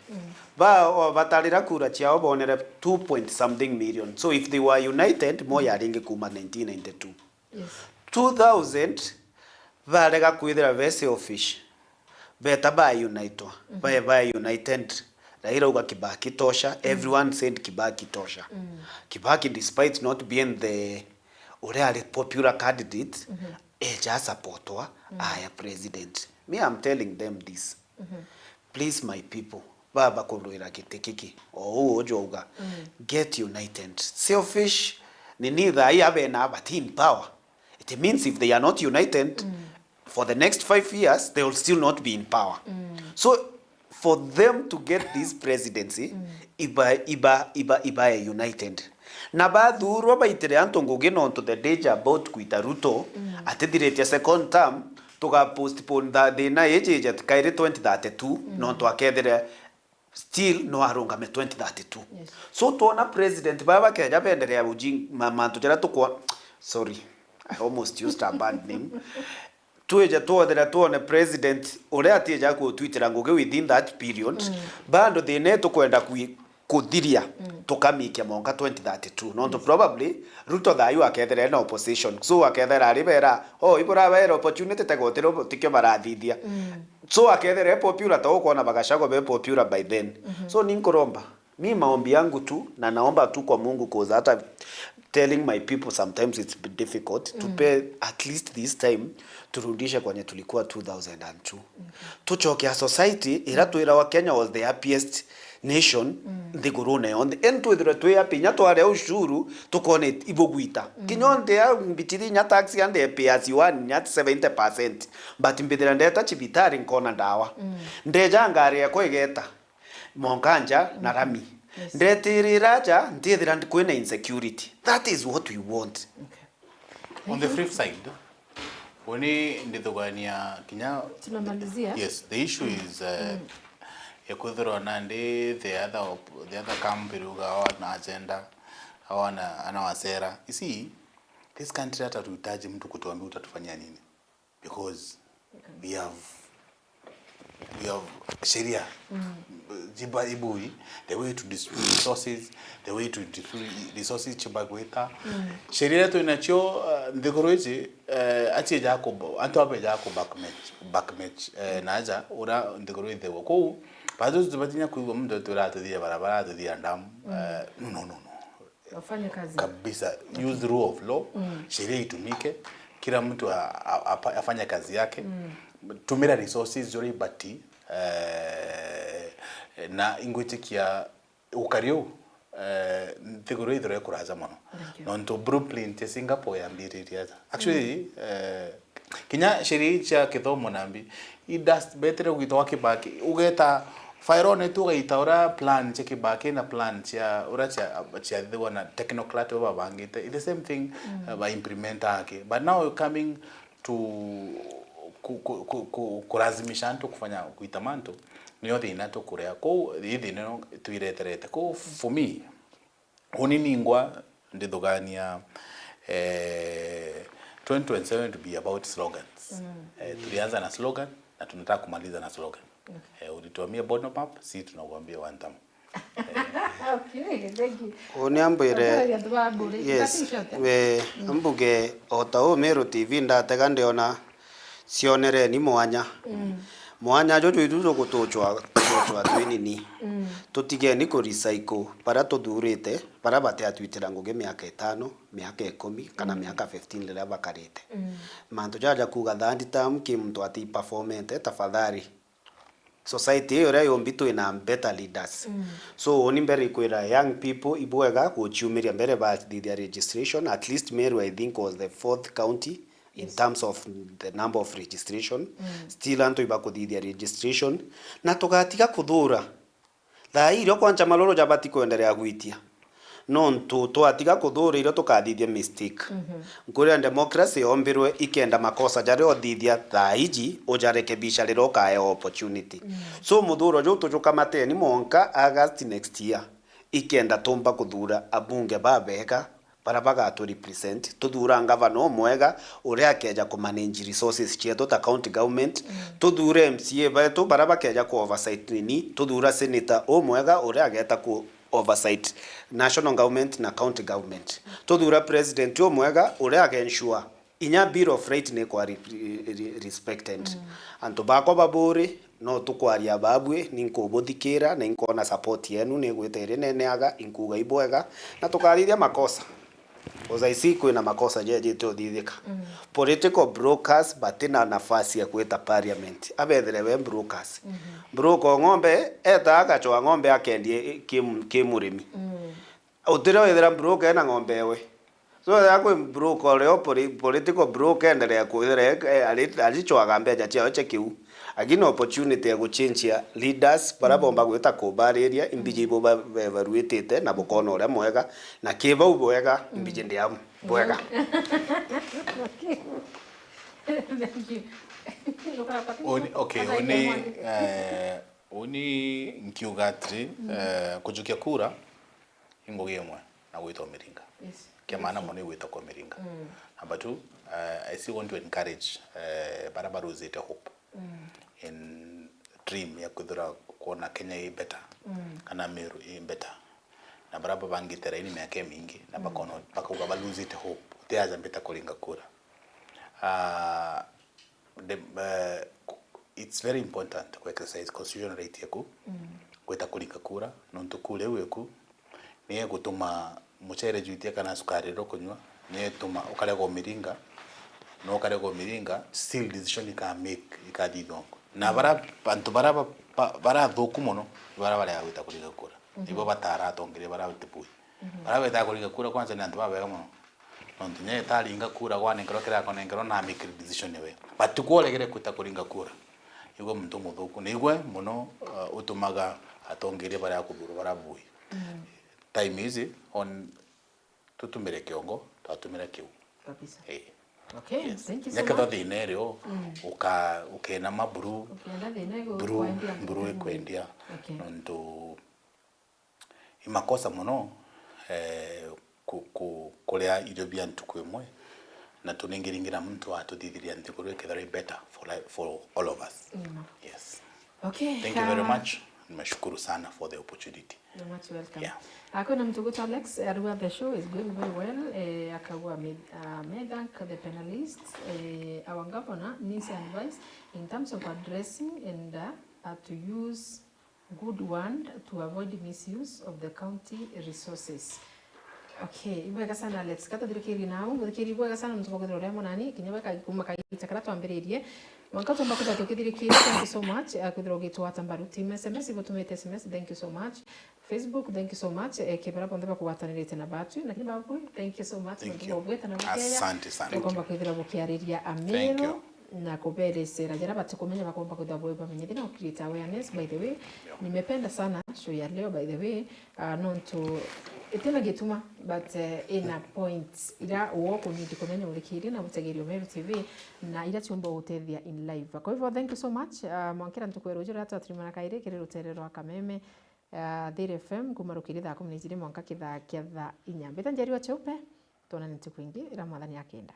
Ba o- batarira kura ciao bonere two point something million. So if they were united, Moi aringi kuma nineteen ninety-two. Yes. Two thousand, barega kwithira be selfish. Beta ba unitwa. Bae ba united. Raila auga Kibaki tosha. Everyone said Kibaki tosha. Kibaki, despite not being the uria ari popular candidate, eja supportwa aya president. Me, I'm telling them this. Please, my people, baba kurwira giti kiki, o uu uju auga, get united. Selfish ni ni thai abena abati in power. It means if they are not united for the next five years, they will still not be in power. So for them to get this presidency, iba iba iba ibae united. Na bathurwa baitire antu ngugi nontu the danger about kwita Ruto atithiritie second term, tuga postpone tha thina iji ija kairi twenty thirty-two, nontu akethire still no arungame twenty thirty-two. Yes. So twona president baba bakeja benderea ujing ma- mantu jaria tukwa, sorry, I almost used a bad name. Twije twethira twone president uria atija gutwitira ngugi within that period, bado thina tukwenda kwi- kuthiria, tukamikia monka twenty thirty-two. Nontu probably Ruto thayu akethira ena opposition. So akethira ari bera, oh, iburabaera opportunity, tego tiro tikio barathithia. So akethira e popular, ta ukwona Bagashagwa be popular by then. So ninkuromba, mi maombi yangu tu, na naomba tu kwa Mungu, cause hata telling my people sometimes it's difficult, tupe at least this time, turudishe kwenye tulikuwa two thousand and two. Tuchoke a society ira twirawa Kenya was the happiest nation nthigurune yonthe. Indi twithirwe twi happy, inya twaria ushuru tukone ibugwita. Kinya onthe ya mbitiri inya tax and pay as you earn inya seventy percent. But mbithira ndeta cibitari nkona ndawa. Ndeja ngari yakwa igeta monka nja na rami. Ndetirira nja, ntithira ndi- kwina insecurity. That is what we want. On the flip side, uni ndithugania kinya Tunamalizia. Yes, the issue is uh, ya kwithirwa nandi the other op- the other camp iruga awa na agenda, awa na ana wasera. You see, this country hata tuhitaji mtu kutuambia utatufanyia nini, because we have we have sheria jiba ibui, the way to distribute resources, the way to distribute resources chiba gwita. Sheria iria twinacio uh, nthiguru iji uh, aciejaa ku antu abeejaa ku backmatch backmatch uh, na aja uria nthiguru ithegwa kuu. Batu tubatinya kwigua muntu etwira atuthie barabara, atuthie ndamu. Uh, no, no, no, no. Wafanye kazi. Kabisa. Use rule of law. Sheria itumike, kila mtu a- a- apa- afanye kazi yake. Tumira resources uria ibati eh, na ingwitikia ukari uu eh, nthiguru ithirwe ikuraja mono. Thank you. Nontu blueprint ya Singapore yambiririe aja. Actually eh, kinya sheria ii cia kithomo nambi i dust betire ugita wa Kibaki ugeta fairone tu ugaita uria plan cia Kibaki na plan cia uria cia cia thigwa na technocrat baba babangite. It's the same thing uh, ba implement aki, but now you're coming to ku, ku, ku, ku, kulazimisha antu kufanya kuita mantu niyo thina tukurea kuu. Ii thina ino twireterete kuu for me. Uni ningwa ndithugania eh, twenty twenty-seven to be about slogans. Eh, tulianza na slogan na tunataka kumaliza na slogan. Eh, ulituambia bottom up, si tunakuambia one term. Okay, thank you. Uni ambwire, Twatetheria antu ba Mburi. Yes, Tati Shota. We, mbuge, o ta uu Meru T V ndatega ndiona cionereni mwanya. Mm. Mwanya juju itu tugutucwa, tugutucwa twinini. Mm. Tutigeni ku recycle bara tuthurite, bara batiatwitira ngugi miaka itano, miaka ikumi, kana Mm. miaka fifteen riria bakarite. Mm. Mantu jaja kuuga third term ki muntu ati performete, tafadhali. Society iyo iria yumbi twina better leaders. Mm. So, uni mbere ikwira young people ibwega guciumiria mbere bathithia registration. At least Meru, I think, was the fourth county in Yes. terms of the number of registration. Mm. Still antu ibakuthithia registration. Na tugatiga kuthura. Thaa ii irio kwanja maruru jabati kwenderea gwitia. Nontu twatiga kuthura irio tukathithia mistake. Mhm. Nkuria democracy yombirwe ikenda makosa jaria uthithia thaa iji ujarekebisha riria ukaewa opportunity. Mm. So muthuro juu tujukamateni mwanka August next year. Ikenda tumba kuthura abunge babega bara bagatu represent. Tuthura ngavana umwega uria akeja ku manage resources cietu ta county government. Mm. Tuthure M C A betu bara bakeja ku oversight nini. Tuthura senator umwega uria ageta ku oversight national government na county government. Tuthura president umwega uria age ensure inya bill of right ni kwa re-, re-, re-, respected. Mm. Antu bakwa ba Buuri, no tukwaria babui, ni nkubuthikira na inkwona support yenu ni igwita iri neneaga, inkuuga ibwega, na tukathithia makosa. Cause I see kwina makosa jejite uthithika. Mm. Political brokers batina nafasi ya kwita parliament. Abethire we brokers. Mhm. Broker o ng'ombe, eta agacwa ng'ombe akendie ki, ki murimi. Mm. Utire withira broker ena ng'ombe ewe. So, ya kwi broker uria poli-, political broker endelea kwithira e-, e-, ari-, aricwaga mbeca ciao cia kiu. Lakini opportunity ya guchinchia leaders, bara Mm. bomba gwita kubariria, imbiji ibo ba-, be-, baruitite, na bukona uria mwega, na ki bau bwega, imbiji Mm. ndiamu. Bwega. Okay. Thank you. Uni, okay, Ana uni, itemwa. Eh, uni nkiuga atiri, Mm. eh, kujukia kura, i ngugi imwe na gwita umiringa. Yes. Kia maana Yes. mono i gwita kwa umiringa. Mm. Number two, eh, I still want to encourage, eh, bara baruzite hope Mm. in dream ya kwithira kwona Kenya i better, Mm. kana Meru i better. Na bara babangite raini miaka imingi, na Mm. bakona, bakauga baluzite hope. Utiaja mbita kuringa kura. Ah, the, eh, it's very important ku exercise constitutional right yaku, Mm. gwita kuringa kura, nontu kura iu iku ni igutuma mucere jwitia kana sukari uria ukunywa, ni ituma ukarega umiringa, na ukarega umiringa, still decision ika make, ikathithua. Na Mm. bara, antu bara ba, ba, bara athuku mono, bara barega gwita kuringa kura. Mhm. Nibo batara atongeria bara tibui. Mhm. Bara betaga kuringa kura kwanza ni antu babega mono. Nontu kinya itaringa kura gwanenkerwa kiria akonenkerwa na make decision we. But kworegere kwita kuringa kura, igwe muntu muthuku. Na igwe mono, uh, utumaga atongeria baria kuthurwa bara bui. Mm. Time is on, tutumire kiongo, twatumira kiu. Kabisa. Eh. Okay, Yes. Thank you so Nyakethwa much. Thina irio, Mm. uka-, ukenama buru, Ukienda thina igu-, buru, kwendia buru mbuga ikwendia. Okay. Nontu i makosa mono, eh, ku-, ku-, kuria irio bia ntuku imwe, na tuningiringira muntu atuthithiria nthiguru ikethirwa i better for li-, for all of us. Ii ma. Yes. Okay, Thank you very ah, much. Nimeshukuru sana for the opportunity. You're much welcome. Yeah. Ah, kwina muntu ugwitwa Alex, arua the show is going very well. Eh, akauga, may, ah, may thank the panelists, eh, our governor needs advice in terms of addressing and, uh, uh, to use good word to avoid misuse of the county resources. Okay, ibwega sana Alex. Katuthirikirie nau, muthikiri ibwega sana muntu bwa kwithirwa uria monani, kinya bweka kuma kaita karia twambiririe. Mwanka tumba kwithirwa tukithirikiria, thank you so much. Eh, kwithirwa ugitwata mbaru. Team S M S, ibutumite S M S, thank you so much. Facebook, thank you so much. Eh, kibara bonthe bakugwatanirite na batwi, lakini babu, thank you so much. Thank Muntu you. Bwabweta na bukeya. Asante sana. Bukomba kwithirwa bukiariria Thank Amiru. You. Na kuberecera jaria batikumenya bakomba kwithirwa bwe bamenya. Thina u create awareness, by the way. Yeah. Nimependa sana show ya leo, by the way. Ah, nontu itina gituma, but, eh, ina point ira wo kunindi kumenya muthikiria na mutegeria Meru T V, na ira ciumba gutethia in life. Kwa hivyo, thank you so much. Ah, mwankira ntuku ya ruju ria twatirimana kairi kiri rutere rwa Kameme, ah, Thiri F M, kuma rukiri thaa kumi na ijiri mwanka kithaa kia thaa inya. Mbita Njeri wa Cheupe, twonane ntuku ingi ira Mwathani akenda.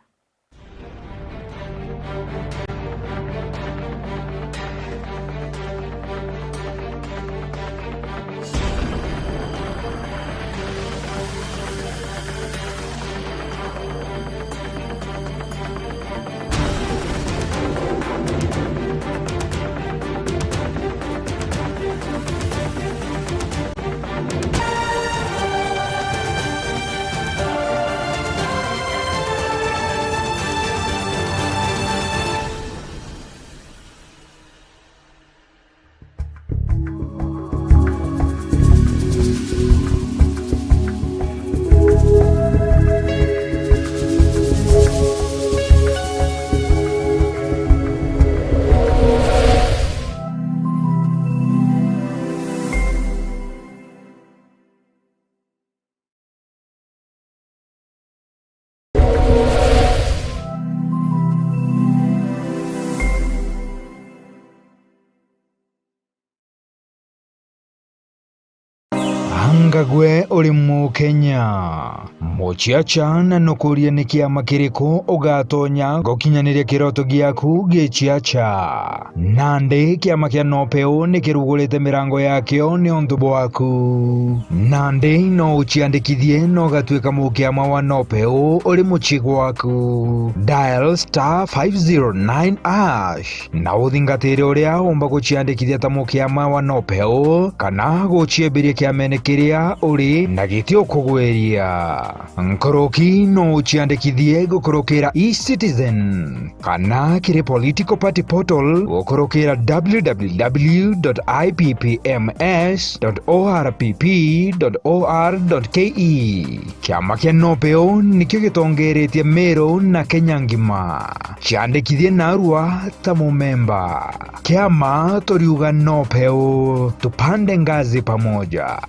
Ngagwe uri Mukenya. Muciaca, na nukuria ni kiama kiriku ugatonya gukinyaniria kiroto giaku giciaca? Nandi kiama kia Nopeu ni kirugurite mirango yakio niuntu bwaku. Nandi no uciandikithie na ugatuika mukiama wa Nopeu uri mucii gwaku. Dial star five zero nine hash na uthingatire uria umba guciandikithia ta mukiama wa Nopeu kana guciembiria kiamene kiria uri na giti ukugwiria. Nkuruki no uciandikithie gukurukira eCitizen kana kiri political party portal gukurukira w w w dot i p p m s dot o r p p dot o r dot k e. Kiama kia Nopeu nikio gitongeretie Meru na Kenya ngima. Ciandikithie narua ta mumemba. Kiama turiuga Nopeu, tupande ngazi pamoja.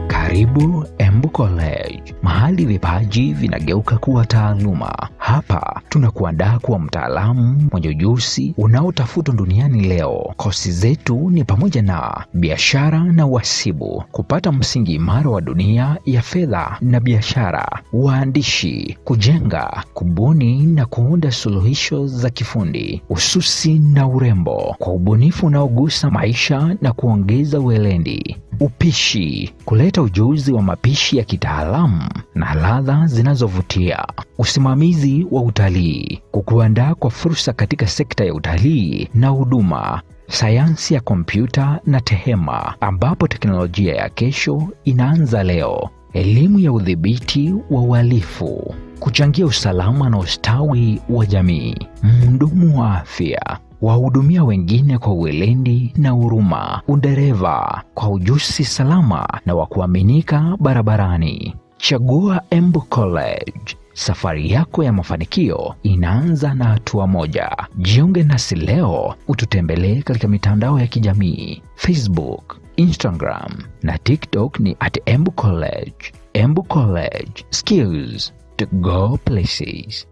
Karibu Embu College, mahali vipaji vinageuka kuwa taaluma. Hapa tunakuandaa kuwa mtaalamu mwenye ujuzi unaotafutwa duniani leo. Kosi zetu ni pamoja na biashara na uhasibu, kupata msingi imara wa dunia ya fedha na biashara, uandishi, kujenga, kubuni na kuunda suluhisho za kifundi, ususi na urembo, kwa ubunifu unaogusa maisha na kuongeza weledi, upishi, kuleta ujuzi wa mapishi ya kitaalamu na ladha zinazovutia, usimamizi wa utalii, kukuandaa kwa fursa katika sekta ya utalii na huduma, sayansi ya kompyuta na tehema, ambapo teknolojia ya kesho inaanza leo. Elimu ya udhibiti wa uhalifu, kuchangia usalama na ustawi wa jamii, mhudumu wa afya, wahudumia wengine kwa weledi na huruma, udereva kwa ujuzi salama na wa kuaminika barabarani. Chagua Embu College. Safari yako ya mafanikio inaanza na hatua moja. Jiunge nasi leo, ututembelee katika mitandao ya kijamii, Facebook, Instagram na TikTok ni at Embu College. Embu College, skills to go places.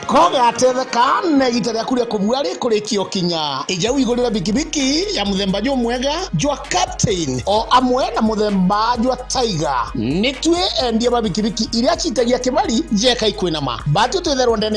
Kogatetheka na igita riaku ria kubua rikurikia ukinya. Ija wigurire bikibiki ya muthemba jumwega jwa Captain o amwe na muthemba jwa Tiger. Nitwi endia ba bikibiki iria citagia kibari jeka ikwinama. Bati twitherwa ndene ya